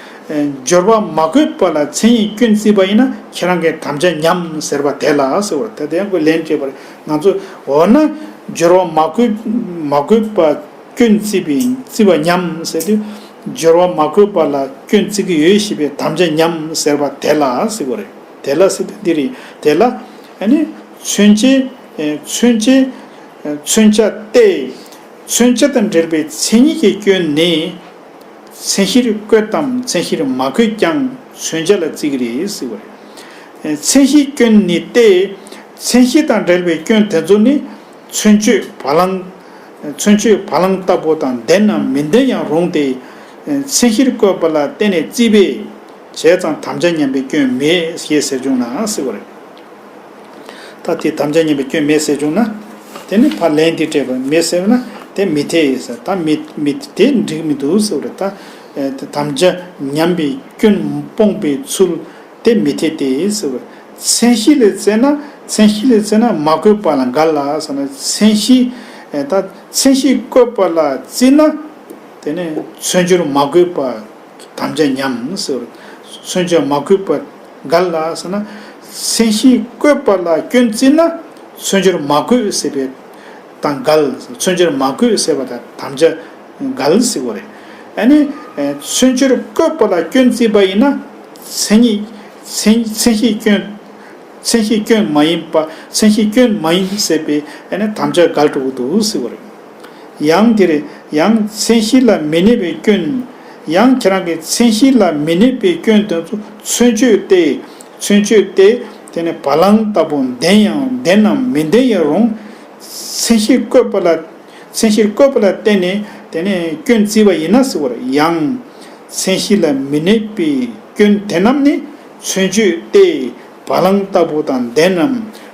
སྦྱོར་བ་མ་བཀོད་པ་ལ་མཚན་ཉིད་སྐྱོན་བརྩིས་པ་ཡིན་ན་ཁྱེད་རང་གིས་དམ་བཅའ་ཉམས་ཟེར་བ་དེ་ལ་ཟེར་བ་རེད། ད་དེ་ཡང་ཁོས་ལན་སྤྲད་པ་རེད། ང་ཚོ་འོ་ན་སྦྱོར་བ་མ་བཀོད། མ་བཀོད་པ་སྐྱོན་བརྩིས་པའི་བརྩིས་པ་ཉམས་ཟེར་དུས། སྦྱོར་བ་མ་བཀོད་པ་ལ་སྐྱོན་བརྩི་གི་ཡོད་ཞེས་པའི་དམ་བཅའ་ཉམས་ཟེར་བ་དེ་ལ་ཟེར་བ་རེད། དེ་ལ་ཟེར་དུས་འདི་རེད། དེ་ལ་ཨ་ནི་མཚོན་བྱའི་མཚོན་བྱའི་མཚོན་བྱ་སྟེ། མཚོན་བྱ་དང་འབྲེལ་བའི་མཚན་ཉིད་ཀྱི་སྐྱོན་ནི། མཚན་གཞིར་བཀོད་དམ་མཚན་གཞིར་མ་བཀོད་ཀྱང་མཚོན་བྱ་ལ་བརྩི་གི་རེད་ཟེར་བ་རེད། མཚན་གཞིའི་སྐྱོན་ནི་སྟེ། མཚན་གཞི་དང་འབྲེལ་བའི་སྐྱོན་དེ་ཚོ་ནི། མཚོན་བྱེད་བ་ལང་། མཚོན་བྱེད་བ་ལང་ལྟ་བུ་དང་ལྡན་ནམ་མི་ལྡན་ཡང་རུང་སྟེ། མཚན་གཞིར་བཀོད་པ་ལ་བརྟེན་ནས་བརྩིས་པས། བྱས་ཙང་དམ་བཅའ་ཉམས་པའི་སྐྱོན་མེད་ཞེས་ཟེར་བྱུང་ན་ཟེར་བ་རེད། ད་དེ་དམ་བཅའ་ཉམས་པའི་སྐྱོན་མེད་ཟེར་བྱུང་ན། དེ་ནི་ཕར་ལན་དེ་སྤྲད་པ་མེད་ཟེར་ན་དེ་མི་འཐད་ཟེར། ད་མི་མི་དེ་འགྲིག་མི་འདུག་ཟེར་བ་རེད། ད་དམ་བཅའ་ཉམས་པའི་སྐྱོན་སྤོང་པའི་ཚུལ་དེ་མི་འཐད་དེ་ཟེར་བ་རེད། མཚན་གཞི་ལ་བརྩིས་ན། མཚན་གཞི་ལ་བརྩིས་ན་མ་བཀོད་པ་ལ་འགལ་ལ་ཟེར་ན། མཚན་གཞི་ད་མཚན་གཞི་བཀོད་པ་ལ་བརྩིས་ན། དེ་ནི་མཚོན་བྱར་མ་བཀོད་པ། དམ་བཅའ་ཉམས་ཟེར། མཚོན་བྱ་མ་བཀོད་པ་འགལ་ལ་ཟེར་ན། མཚན་གཞི་བཀོད་པ་ལ་སྐྱོན་བརྩིས་ན། མཚོན་བྱར་མ་བཀོད་ཟེར་བའི་དང་འགལ། མཚོན་བྱར་མ་བཀོད་ཟེར་བ་དང་དམ་བཅའ་འགལ་ཟེར་བ་རེད། ཨ་ནི་མཚོན་བྱར་བཀོད་པ་ལ་སྐྱོན་བརྩིས་པ་ཡིན་ན། མཚན་ཉིད་མཚན་མཚན་གཞིའི་སྐྱོན། མཚན་གཞིའི་སྐྱོན་མ་ཡིན་པ། མཚན་གཞིའི་སྐྱོན་མ་ཡིན་ཟེར་བའི་ཨ་ནི་དམ་བཅའ་འགལ་འགྲོ་གི་འདུག་ཟེར་བ་རེད། ཡང་དེར་ཡང་མཚན་གཞི་ལ་མི་གནས་པའི་སྐྱོན། ཡང་ཁྱེད་རང་གིས་མཚན་གཞི་ལ་མི་གནས་པའི་སྐྱོན་དེ་ཚོ་མཚོན་བྱ་སྟེ། མཚོན་བྱ་སྟེ། དེ་ནི་བ་ལང་ལྟ་བུ་ལྡན་ཡང་ལྡན་ནམ་མི་ལྡན་ཡང་རུང་། མཚན་གཞིར་བཀོད་པ་ལ། མཚན་གཞིར་བཀོད་པ་ལ་བརྟེན་ནས་དེ་ནི་སྐྱོན་བརྩིས་པ་ཡིན་ན་ཟེར་བ་རེད། ཡང་མཚན་གཞི་ལ་མི་གནས་པའི་སྐྱོན་དེ་རྣམས་ནི་མཚོན་བྱ་སྟེ། བ་ལང་ལྟ་བུ་དང་ལྡན་ནམ་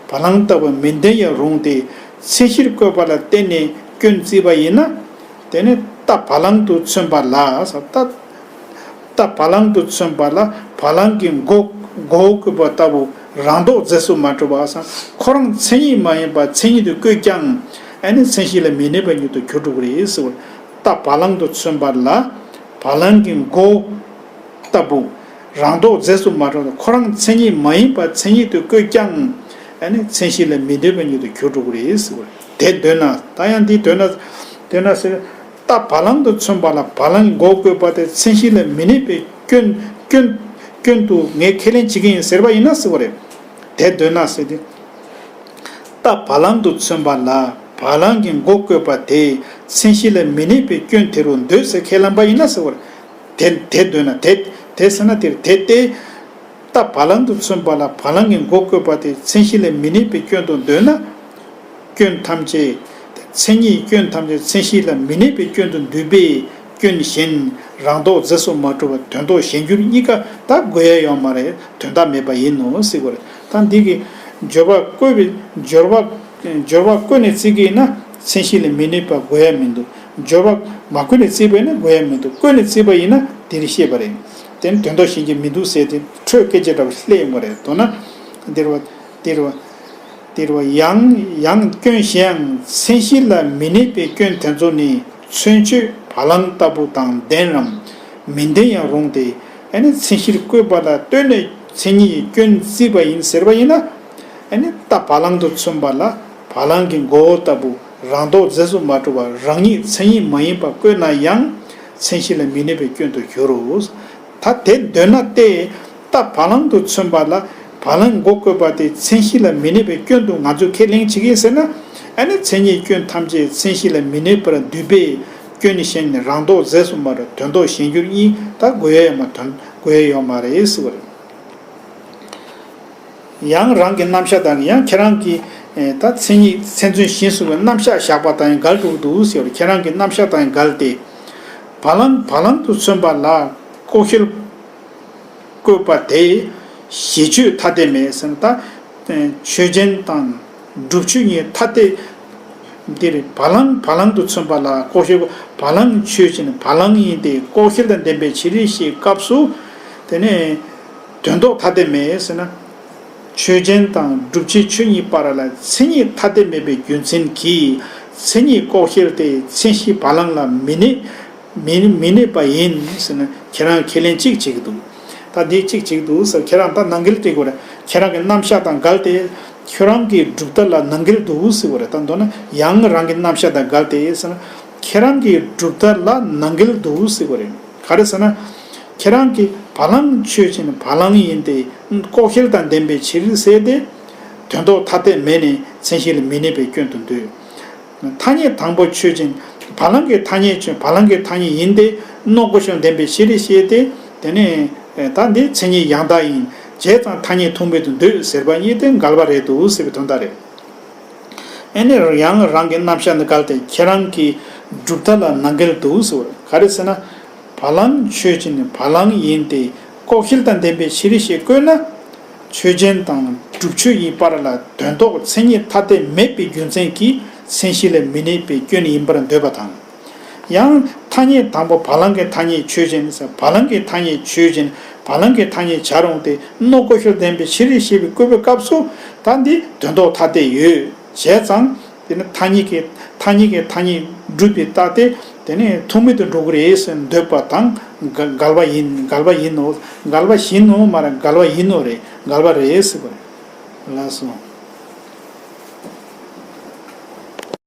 བ་ལང་ལྟ་བུ་མི་ལྡན་ཡང་རུང་སྟེ། མཚན་གཞིར་བཀོད་པ་ལ་བརྟེན་ནས་སྐྱོན་བརྩིས་པ་ཡིན་ན། དེ་ནི་རྟ་བ་ལང་དུ་མཚོན་པ་ལ་ཟེར། རྟ་རྟ་བ་ལང་དུ་མཚོན་པ་ལ་བ་ལང་གི་མགོ་མགོ་བོ་བཀོད་པ་ལྟ་བུ་རང་ལྡོག་རྫས་སུ་མ་གྲུབ་པ་ཟེར། ཁོ་རང་མཚན་ཉིད་མ་ཡིན་པ་མཚན་ཉིད་དུ་བཀོད་ཀྱང་ཨ་ནི་མཚན་གཞི་ལ་མི་གནས་པ་ཉིད་དུ་གྱུར་འགྲོ་གི་རེད་ཟེར་བ། རྟ་བ་ལང་དུ་མཚོན་པ་ལ་བ་ལང་གི་མགོ་ལྟ་བུ། རང་ལྡོག་རྫས་སུ་མ་གྲུབ་པ། ཁོ་རང་མཚན་ཉིད་མ་ཡིན་པ་མཚན་ཉིད་དུ་བཀོད་ཀྱང་། ཨ་ནི་མཚན་གཞི་ལ་མི་གནས་པ་ཉིད་དུ་གྱུར་འགྲོ་གི་རེད་ཟེར་བ་རེད། དེ་འདོད་ན། ད་ཡང་འདི་འདོད་ན། འདོད་ན་ཟེར། རྟ་བ་ལང་དུ་མཚོན་པ་ལ་བ་ལང་མགོ་བཀོད་པ་དེ་མཚན་གཞི་ལ་མི་གནས་པའི་སྐྱོན་སྐྱོན་ སྐྱོན་དུ་ངས་ཁས་ལེན་བྱེད་ཀྱི་ཡིན་ཟེར་བ་ཡིན་ན་ཟེར་བ་རེད། དེ་འདོད་ན་ཟེར་ཏེ། རྟ་བ་ལང་དུ་མཚོན་པ་ལ་བ་ལང་གི་མགོ་བཀོད་པ་དེ་མཚན་གཞི་ལ་མི་གནས་པའི་སྐྱོན་དེ་རུ་འདོད་ཟེར་ཁས་ལེན་པ་ཡིན་ན་ཟེར་བ་རེད། དེ་དེ་འདོད་ན་དེ་དེ་ཟེར་ན་དེར་དེ་སྟེ། རྟ་བ་ལང་དུ་མཚོན་པ་ལ་བ་ལང་གི་མགོ་བཀོད་པ་དེ་མཚན་གཞི་ལ་མི་གནས་པའི་སྐྱོན་དུ་འདོད་ན། སྐྱོན་ཐམས་ཅད། མཚན་ཉིད་སྐྱོན་ཐམས་ཅད་མཚན་གཞི་ལ་མི་གནས་པའི་སྐྱོན་དུ་འདུས་པས་སྐྱོན་གཞན་རང་ལྡོག་རྫས་སུ་མ་གྲུབ་པ་དོན་ལྡོག་གཞན་འགྱུར་གཉིས་ཀ་ད་དགོས་ཡ་ཡོད་མ་རེད། དོན་དག་མེད་པ་ཡིན་ནོ་ཟེར་དགོས་རེད། ད་འདི་གི་སྦྱོར་བ་བཀོད་པའི་སྦྱོར་བ་སྦྱོར་བ་བཀོད་ནས་བརྩི་གི་ཡིན་ན་མཚན་གཞི་ལ་མི་གནས་པ་དགོས་ཡ་མི་འདུག་སྦྱོར་བ་མ་བཀོད་ནས་བརྩིས་པ་ཡིན་ན་དགོས་ཡ་མི་འདུག་བཀོད་ནས་བརྩིས་པ་ཡིན་ན་དེ་རིང་བཤད་པ་རེད། དེ་ནི་དོན་ལྡོག་གཞན་གྱིས་མི་འདུག་ཟེར་ཏེ་འཕྲོས་སྐད་ཆ་འདྲ་བ་སླེབས་ཡོང་གི་རེད། མདོར་ན་འདིར་བ་འདིར་བ་འདིར་བ་ཡང་ཡང་སྐྱོན་གཞན་ཡང་མཚན་གཞི་ལ་མི་གནས་པའི་སྐྱོན་དེ་ཚོ་ནི་མཚོན་བྱེད་བ་ལང་ལྟ་བུ་དང་ལྡན་རམ་མི་ལྡན་ཡང་རུང་སྟེ། ཨ་ནི་མཚན་གཞིར་བཀོད་པ་ལ་ལྟོས་ནས་མཚན་ཉིད་ཀྱི་སྐྱོན་བརྩིས་པ་ཡིན་ཟེར་བ་ཡིན་ན། ཨ་ནི་རྟ་བ་ལང་དུ་མཚོན་པ་ལ་བ་ལང་གི་མགོ་བོ་ལྟ་བུ་རང་ལྡོག་རྫས་སུ་མ་གྲུབ་པ་རང་ཉིད་མཚན་ཉིད་མ་ཡིན་པ་བཀོད་ན་ཡང་མཚན་གཞི་ལ་མི་གནས་པའི་སྐྱོན་དུ་འགྱུར་རོ། ད་དེ་འདོད་ན་སྟེ། རྟ་བ་ལང་དུ་མཚོན་པ་ལ་བ་ལང་མགོ་བཀོད་པ་དེ་མཚན་གཞི་ལ་མི་གནས་པའི་སྐྱོན་དུ་ང་ཚོས་ཁས་ལེན་བྱེད་ཀྱི་ཡིན་ཟེར་ན། ཨ་ནི་མཚན་ཉིད་སྐྱོན་ཐམས་ཅད་མཚན་གཞི་ལ་མི་གནས་པར་འདུས་པས་སྐྱོན་གཞན་ནི་རང་ལྡོག་རྫས་སུ་མ་གྲུབ་དོན་ལྡོག་གཞན་འགྱུར་གཉིས་ད་དགོས་ཡ་ཡོད་མ་དོན་དགོས་ཡ་ཡོད་མ་རེད་ཟེར་བ་རེད། ཡང་རང་གི་རྣམ་གཞག་དང་ཡང་ཁྱེད་རང་གི་ད་མཚན་ཉིད་མཚན་མཚོན་གཞན་གསུམ་གྱི་རྣམ་གཞག་བཞག་པ་དང་ཡང་འགལ་འགྲོ་གི་འདུག་ཟེར་བ་རེད། ཁྱེད་རང་གི་རྣམ་གཞག་དང་ཡང་འགལ་ཏེ། བ་ལང་བ་ལང་དུ་མཚོན་པ་ལ་ལྐོག་ཤལ་བཀོད་པ་དེ་གཞི་ཆོས་ཐ་དད་མེད་ཟེར་ན། ད་ཆོས་ཅན་དང་སྒྲུབ་ཆོས་གཉིས་ཐ་དད། འདིར་བ་ལང་བ་ལང་དུ་མཚོན་པ་ལ་ལྐོག་ཤལ་བ་ལང་ཆོས་ཅན་བ་ལང་ཡིན་ཏེ་ལྐོག་ཤལ་དང་ལྡན་པའི་ཕྱིར་ཞེས་སྐབས་སུ། དེ་ནས་དོན་ལྡོག་ཐ་དད་མེད་ཟེར་ན། ཆོས་ཅན་དང་སྒྲུབ་བྱེད་ཆོས་གཉིས་བར་ལ་མཚན་ཉིད་ཐ་དད་མེད་པའི་རྒྱུ་མཚན་གྱིས་མཚན་ཉིད་ལྐོག་ཤལ་དེ་མཚན་གཞི་བ་ལང་ལ་མི་གནས། མི་མི་གནས་པ་ཡིན་ཟེར་ན་ཁྱེད་རང་ཁས་ལེན་གཅིག་བྱེད་ཀྱི་འདུག་ད་འདི་གཅིག་བྱེད་ཀྱི་འདུག་ཟེར་ཁྱེད་རང་ད་ནང་འགལ་སྤྲད་དགོས་རེད། ཁྱེད་རང་གི་རྣམ་གཞག་དང་འགལ་ཏེ། ཁྱོད་རང་གི་གྲུབ་མཐའ་ལ་ནང་འགལ་འདུག་ཟེར་བ་རེད། ད་མདོར་ན་ཡང་རང་གི་རྣམ་གཞག་དང་འགལ་ཏེ་ཟེར་ན། ཁྱེད་རང་གི་གྲུབ་མཐའ་ལ་ནང་འགལ་འདུག་ཟེར་བ་རེད། ག་རེ་ཟེར་ན། ཁྱེད་རང་གི་བ་ལང་ཆོས་ཅན་བ་ལང་ཡིན་ཏེ། ལྐོག་ཤལ་དང་ལྡན་པའི་ཕྱིར་ཟེར་ཏེ། དོན་ལྡོག་ཐ་དད་མེད་ནས་མཚན་གཞི་ལ་མི་གནས་པའི་སྐྱོན་དུ་འདོད། ཐ་སྙད་དང་པོ་ཆོས་ཅན། བ་ལང་གི་ཐ་སྙད་ཆོས་བ་ལང་གི་ཐ་སྙད་ཡིན་ཏེ། ནོག་ལྐོག་ཤལ་ལྡན་པའི་ཕྱིར་ཞེས་ཏེ། དེ་ནས་ད་འདི་མཚན་ཉིད་ཡང་དག་ཡིན། བྱས་ཙང་ཐ་སྙད་ཐུག་མེད་དུ་འདོད་ཟེར་བ་གཉིས་དེ་འགལ་བ་རེད་འདུག་ཟེར་བའི་དོན་དག་རེད། ཨེ་ནས་ཡང་རང་གི་རྣམ་གཞག་འདི་འགལ་ཏེ་ཁྱེད་རང་གི་གྲུབ་མཐའ་ལ་ནང་འགལ་འདུག་ཟེར་བ་རེད། ག་རེ་ཟེར་ན། བ་ལང་ཆོས་ཅན་བ་ལང་ཡིན་ཏེ། ལྐོག་ཤལ་དང་ལྡན་པའི་ཕྱིར་ཞེས་བཀོད་ན། ཆོས་ཅན་དང་སྒྲུབ་ཆོས་གཉིས་བར་ལ་དོན་ལྡོག་མཚན་ཉིད་ཐ་དད་མེད་པའི་རྒྱུ་མཚན་གྱིས་མཚན་གཞི་ལ་མི་གནས་པའི་སྐྱོན་ཡིན་པར་འདོད་པ་དང་། ཡང་ཐ་སྙད་དང་པོ་བ་ལང་གི་ཐ་སྙད་ཆོས་ཅན་ཟེར། བ་ལང་གི་ཐ་སྙད་ཆོས་ཅན་བ་ལང་གི་ཐ་སྙད་བྱ་རུང་སྟེ། ནོག་ལྐོག་ཤལ་ལྡན་པའི་ཕྱིར་ཞེས་པའི་བཀོད་པའི་སྐབས་སུ། ད་འདི་དོན་ལྡོག་ཐ་དད་ཡོད། བྱས་ཙང་། དེ་ནི་ཐ་སྙད་ཀྱི་ཐ་སྙད་ཀྱི་ཐ་སྙད་སྒྲུབ་པའི་རྟགས་དེ་དེ་ནི་ཐུག་མེད་དུ་འགྲོ་གི་རེད་ཟེར་འདོད་པ་དང་འགལ་འགལ་བ་ཡིན། འགལ་བ་ཡིན་ནོ། འགལ་བ་ཞིག་ནོ་མ་རེད། འགལ་བ་ཡིན་ནོ་རེད། འགལ་བ་རེད་ཟེར་བ་རེད། ལགས་སོ།